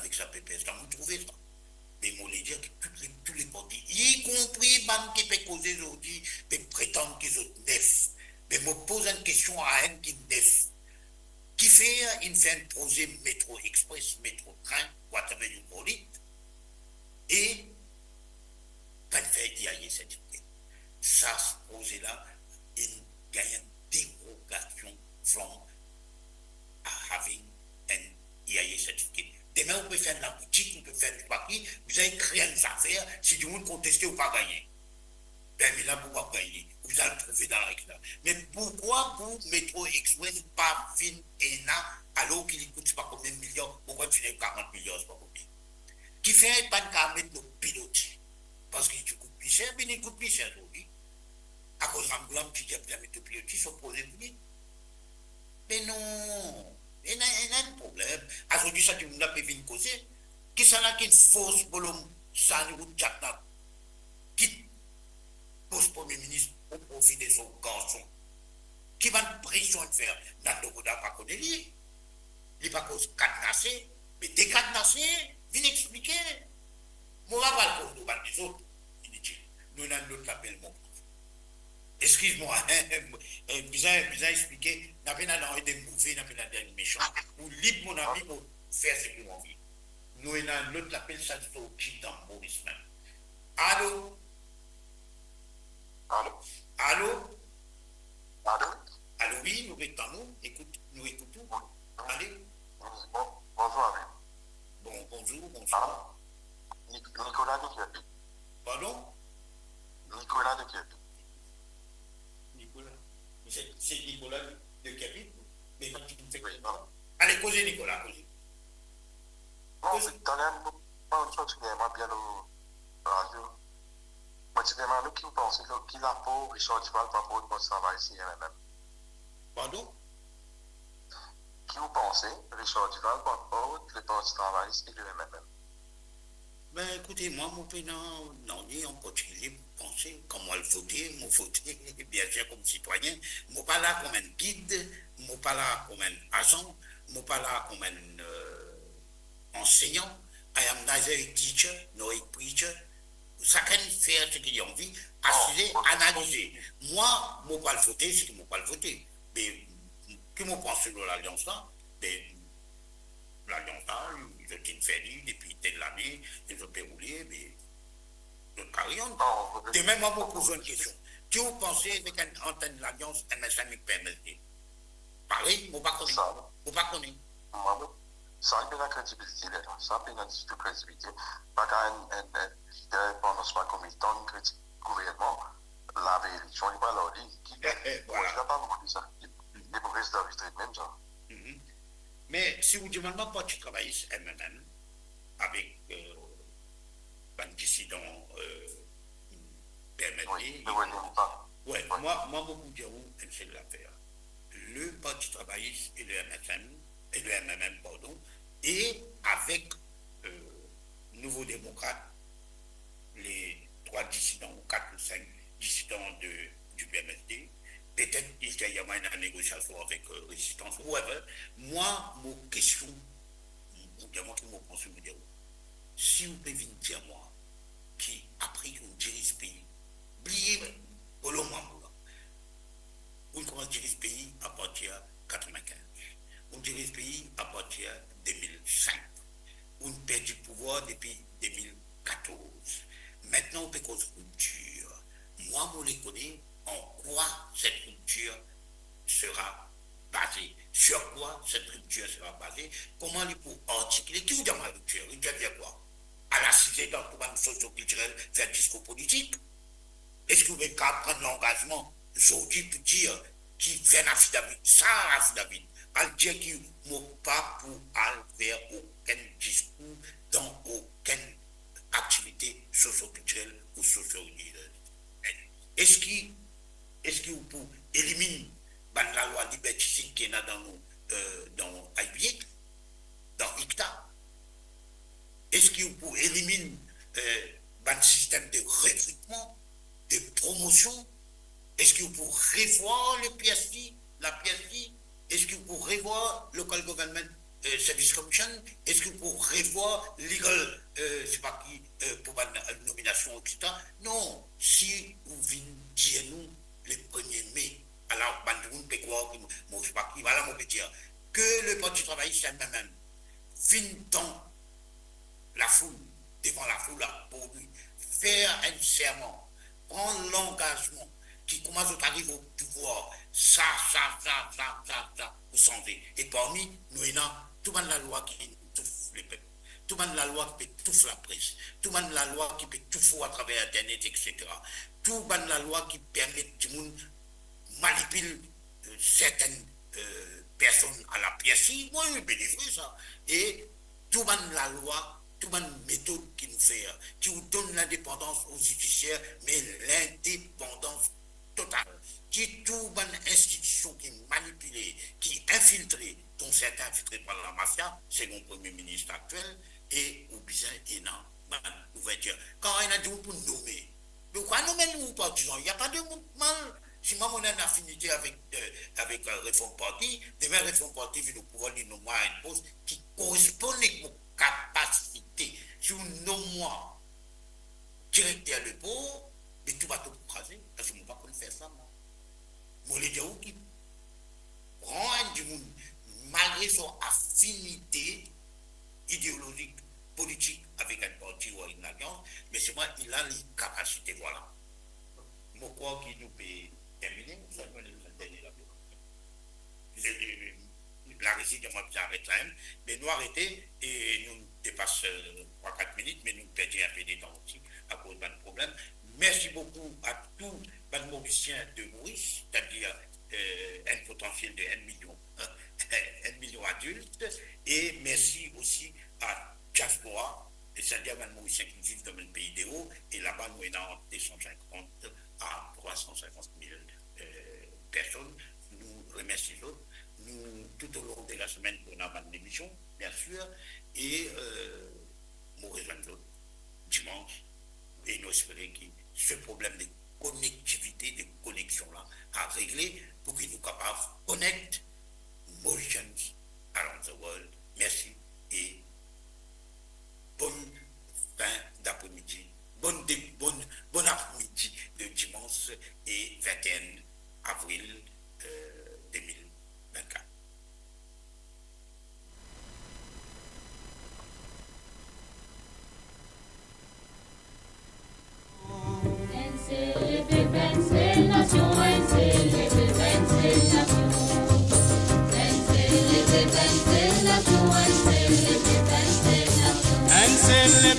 avek sa P P S la, mo trouve sa. Me mo le dir ki tou le, tou le parti, ikonpri bann ki pe koze zordi, pe pretann ki zot nef. Me mo poz enn kestion a enn ki nef. Kifer inn fer enn proze metro express, metro trin, whatever you call it, e pa fer E I A certificate? Sa proze la, inn gagn enn derogasion from having an E I A certificate. Demin, ou pe fer enn laboutik, ou pe fer enn pati, ou bizin ekrir enn zafer, si dimoun konteste, ou pa gagne. Permi la pou pa gagne, ou bizin al trouve dan larik la. Me poukwa pou Metro Express pa finn ena, alor ki li kout sipa konbien miliar, poukwa finn ena karant miliar, sipa konbien? Kifer pa'nn kapav met lor pilot? Parski li ti kout pli ser, me li kout pli ser zordi. Akoz Ramgoolam ti dir, bizin met lor pilot, so proze fini. Me non, ena, ena enn problem. Azordi sa dimoun la pe vinn koze. Kisannla ki fors bolom sa rout Jacknap? Ki pos Premie Minis o profi de son garson? Ki bann presion inn fer? Nando Godard pa kone li. Li pa koz kadnase, me dekadnase, vinn explike. Mo pa pral koz lor bann lezot, initil. Nou ena enn lot lapel, mon prof. Eskiz mwa, bizin, bizin explike, napa ena nanye de move, napa ena de mesan. Ou lib, mon ami, pou fer seki ou anvi. Nou ena enn lot lapel, sa sorti dan Moris mem. Alo? Alo? Alo? Alo? Alo, wi, nou pe tann ou, ekout, nou ekout ou. Wi. Ale. Wi, bon, bonzour, ami. Bon, bonzour, bonsoir. Alo? Nic-, Nicolas de Kerpit. Pardon? Nicolas de Kerpit. Nicolas. Se, se Nicolas de, de Kerpit? Me pa ki finn fer. Wi, non. Ale, koze, Nicolas, koze. Bon, koze. Taler, mo, mo sorti bien, mo bien lor radio. Mo ti demann ou ki ou panse lor ki lapor Richard Duval pou aport Parti Travayis e M M M. Pardon? Ki ou panse Richard Duval pou aport le Parti Travayis e le M M M? Ben, ekoute, mwa, mo pena nanye an partikilie pou panse. Kan mo al vote, mo vote, biensir, kom sitwayin. Mo pa la kom enn gid, mo pa la kom enn azan, mo pa la kom enn, euh, ansegnan. I am neither a teacher nor a preacher. Sakenn fer seki li anvi, asize, analize. Mwa, mo pral vote seki mo pral vote. Me ki mo panse lor lalians la? Me lalians la, zot inn fer li depi tel lane, e zot pe roule, me zot pa arienn. Demin, mwa, mo poz ou enn kestion. Ki ou panse avek enn, ant enn lalians M S M ek P M S D? Parey, mo pa kone. Sa. Mo pa kone. Mwa, sa pena kredibilite, ler la. Sa pena ditou kredibilite. Pa kapav enn, enn, enn lider pandan swa konbien tan kritik gouvernman, laveileksion, li pa la, li, ki, eh, eh, vwala. Li pa vwala sa. Li, li pou res dan vitrin mem, sa. Mhm. Me si ou dimann mwa Parti Travayis, M M M, avek, euh, bann disidan, euh, P M S D, wi, wi, wi, wi. Wi, wi. Mwa, mwa, mo pou dir ou enn sel zafer. Le Parti Travayis e le M S M, e le M M M, pardon, e avek, euh, Nouvo Demokrat, les trois dissidents, ou quatre ou cinq dissidents de, du P M S D, petet ulterierman ena negosiasion avek, euh, Rezistans, whatever. Mwa, mo kestion, ou demann ki mo panse, mo dir ou, si ou pe vinn dir mwa ki apre ki ou diriz pei, bliye, kolon mwa mo la. Ou koumans diriz pei apartir katrevin-kinz. Ou diriz pei apartir de mil sink. Ou perdi pouvwar depi de mil katorz. Mintnan ou pe koz riptir. Mwa, mo le kone an kwa set riptir sera baze. Sur quoi cette rupture sera basée? Kouma li pou artikile? Ki ou dir mwa riptir? Riptir vedir kwa? Al asize dan tou bann sosio-kiltirel, fer diskour politik? Eski ou pe kapav pran langazman zordi pou dir ki fer enn afidavit, sa afidavit, al dir ki mo pa pou al fer okenn diskour dan okenn aktivite sosio-kiltirel ou sosio-relizie? Eski, eski ou pou eliminn bann lalwa libertisid ki ena dan nou, euh, dan IBA, dan ICTA? Eski ou pou eliminn, euh, bann sistem de rekritman, de promosion? Eski ou pou revwar le PSC, la PSC? Eski ou pou revwar Local Government, euh, Service Commission? Eski ou pou revwar legal, euh, sepa ki, euh, pou bann, euh, nominasion, et cetera? Non, si ou vinn dir nou le premie me, ala bann dimoun pe krwar ki mo, mo sepa ki, ala mo pe dir, ke le Parti Travayis, M M M, vinn dan lafoul, devan lafoul la, pou li fer enn serman, pran langazman ki kouma zot ariv o pouvwar, sa, sa, sa pou sanze. E parmi nou ena tou bann lalwa ki touf lepep, tou bann lalwa ki pe touf lapres, tou bann lalwa ki pe touf ou atraver internet, et cetera. Tou bann lalwa ki permet dimoun manipil, euh, sertenn, euh, personn a la PSC, wi, be li vre sa. E tou bann lalwa, tou bann metod ki nou fer, ki ou donn lindepandans o zidisier, me lindepandans total. Ki tou bann institision ki manipile, ki infiltre, dont sertin infiltre par la mafia, selon Premie Minis aktiel, e ou bizin ena bann ouvertir. Kan ena dimoun pou nome, me ou pa nome nou partizan, y a pas de mouvement. Si mwa mo ena enn afinite avek, euh, avek, euh, Reform Party, demin Reform Party vinn o pouvwar, li nom mwa a enn pos ki koresponn ek mo kapasite. Si ou nom mwa direkter lepor, me tou bato pou kraze, parski mo pa konn fer sa, mwa. Mo le dir ou ki pran enn dimoun, malgre son afinite ideolozik, politik avek enn parti ou enn alians, me selman li ena li kapasite, vwala. Mo krwar ki nou pe termine, nou ena enn dernie lapel. Laresi dir mwa bizin aret la, me nou arete e nou depas, euh, trwa, kat minit, me nou perdi enpe de tan osi akoz bann problem. Mersi boukou a tou bann Morisien de Moris, setadir, euh, enn potansiel de enn milion, enn milion adilt, e mersi osi a diaspora, setadir bann Morisien ki viv dan bann pei dehor, e laba nou ena ant de san sinkant a trwa san sinkant mil, euh, personn. Nou remersie zot. Nou, tout au long de la semaine, nou ena bann emision, bien sûr, e, euh, mo rezwenn zot dimans, e nou espere ki se problem de konektivite, de koneksion la a regle pou ki nou kapav connect Mauritians around the world. Mersi e bonn fin d'après-midi, bonn de-, bonn, bonn après-midi de dimans e vinteen avril, euh, de mil vennkat. Enn sel lepep, enn sel nasion, enn sel lepep, enn sel nasion.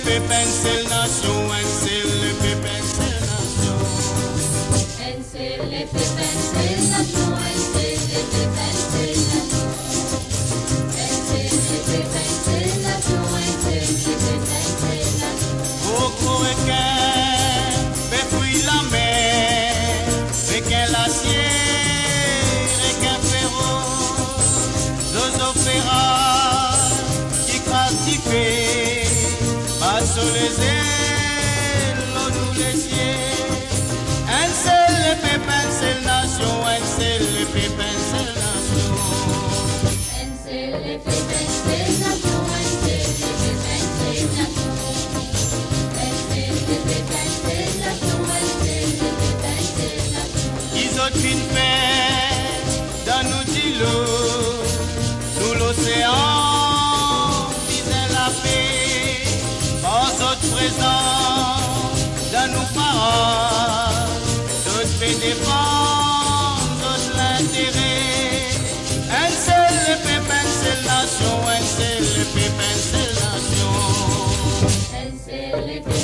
Lepep, enn sel nasion, enn sel lepep, enn sel nasion. Enn sel lepep, enn sel nasion, enn sel lepep, enn sel nasion. Enn sel lepep, enn sel nasion, enn sel lepep, enn sel nasion. Kokorekin pe fouy lamer, rekin lasie, rekin feros, zozo feraz ki kraz dife, pas so lezel lor nou lezie. Enn sel lepep, enn sel nasion, enn sel lepep, enn sel nasion. Enn sel lepep, enn sel nasion, enn sel lepep, enn sel nasion. Enn sel lepep, enn sel nasion, enn sel lepep, enn sel nasion. Ki zot finn fer dan nou dilo, nou losean bizin lape, par zot prezans dan nou paraz, zot pe defann zot lintere. Enn sel lepep, enn sel nasion, enn sel lepep, enn sel nasion. Enn sel lepep,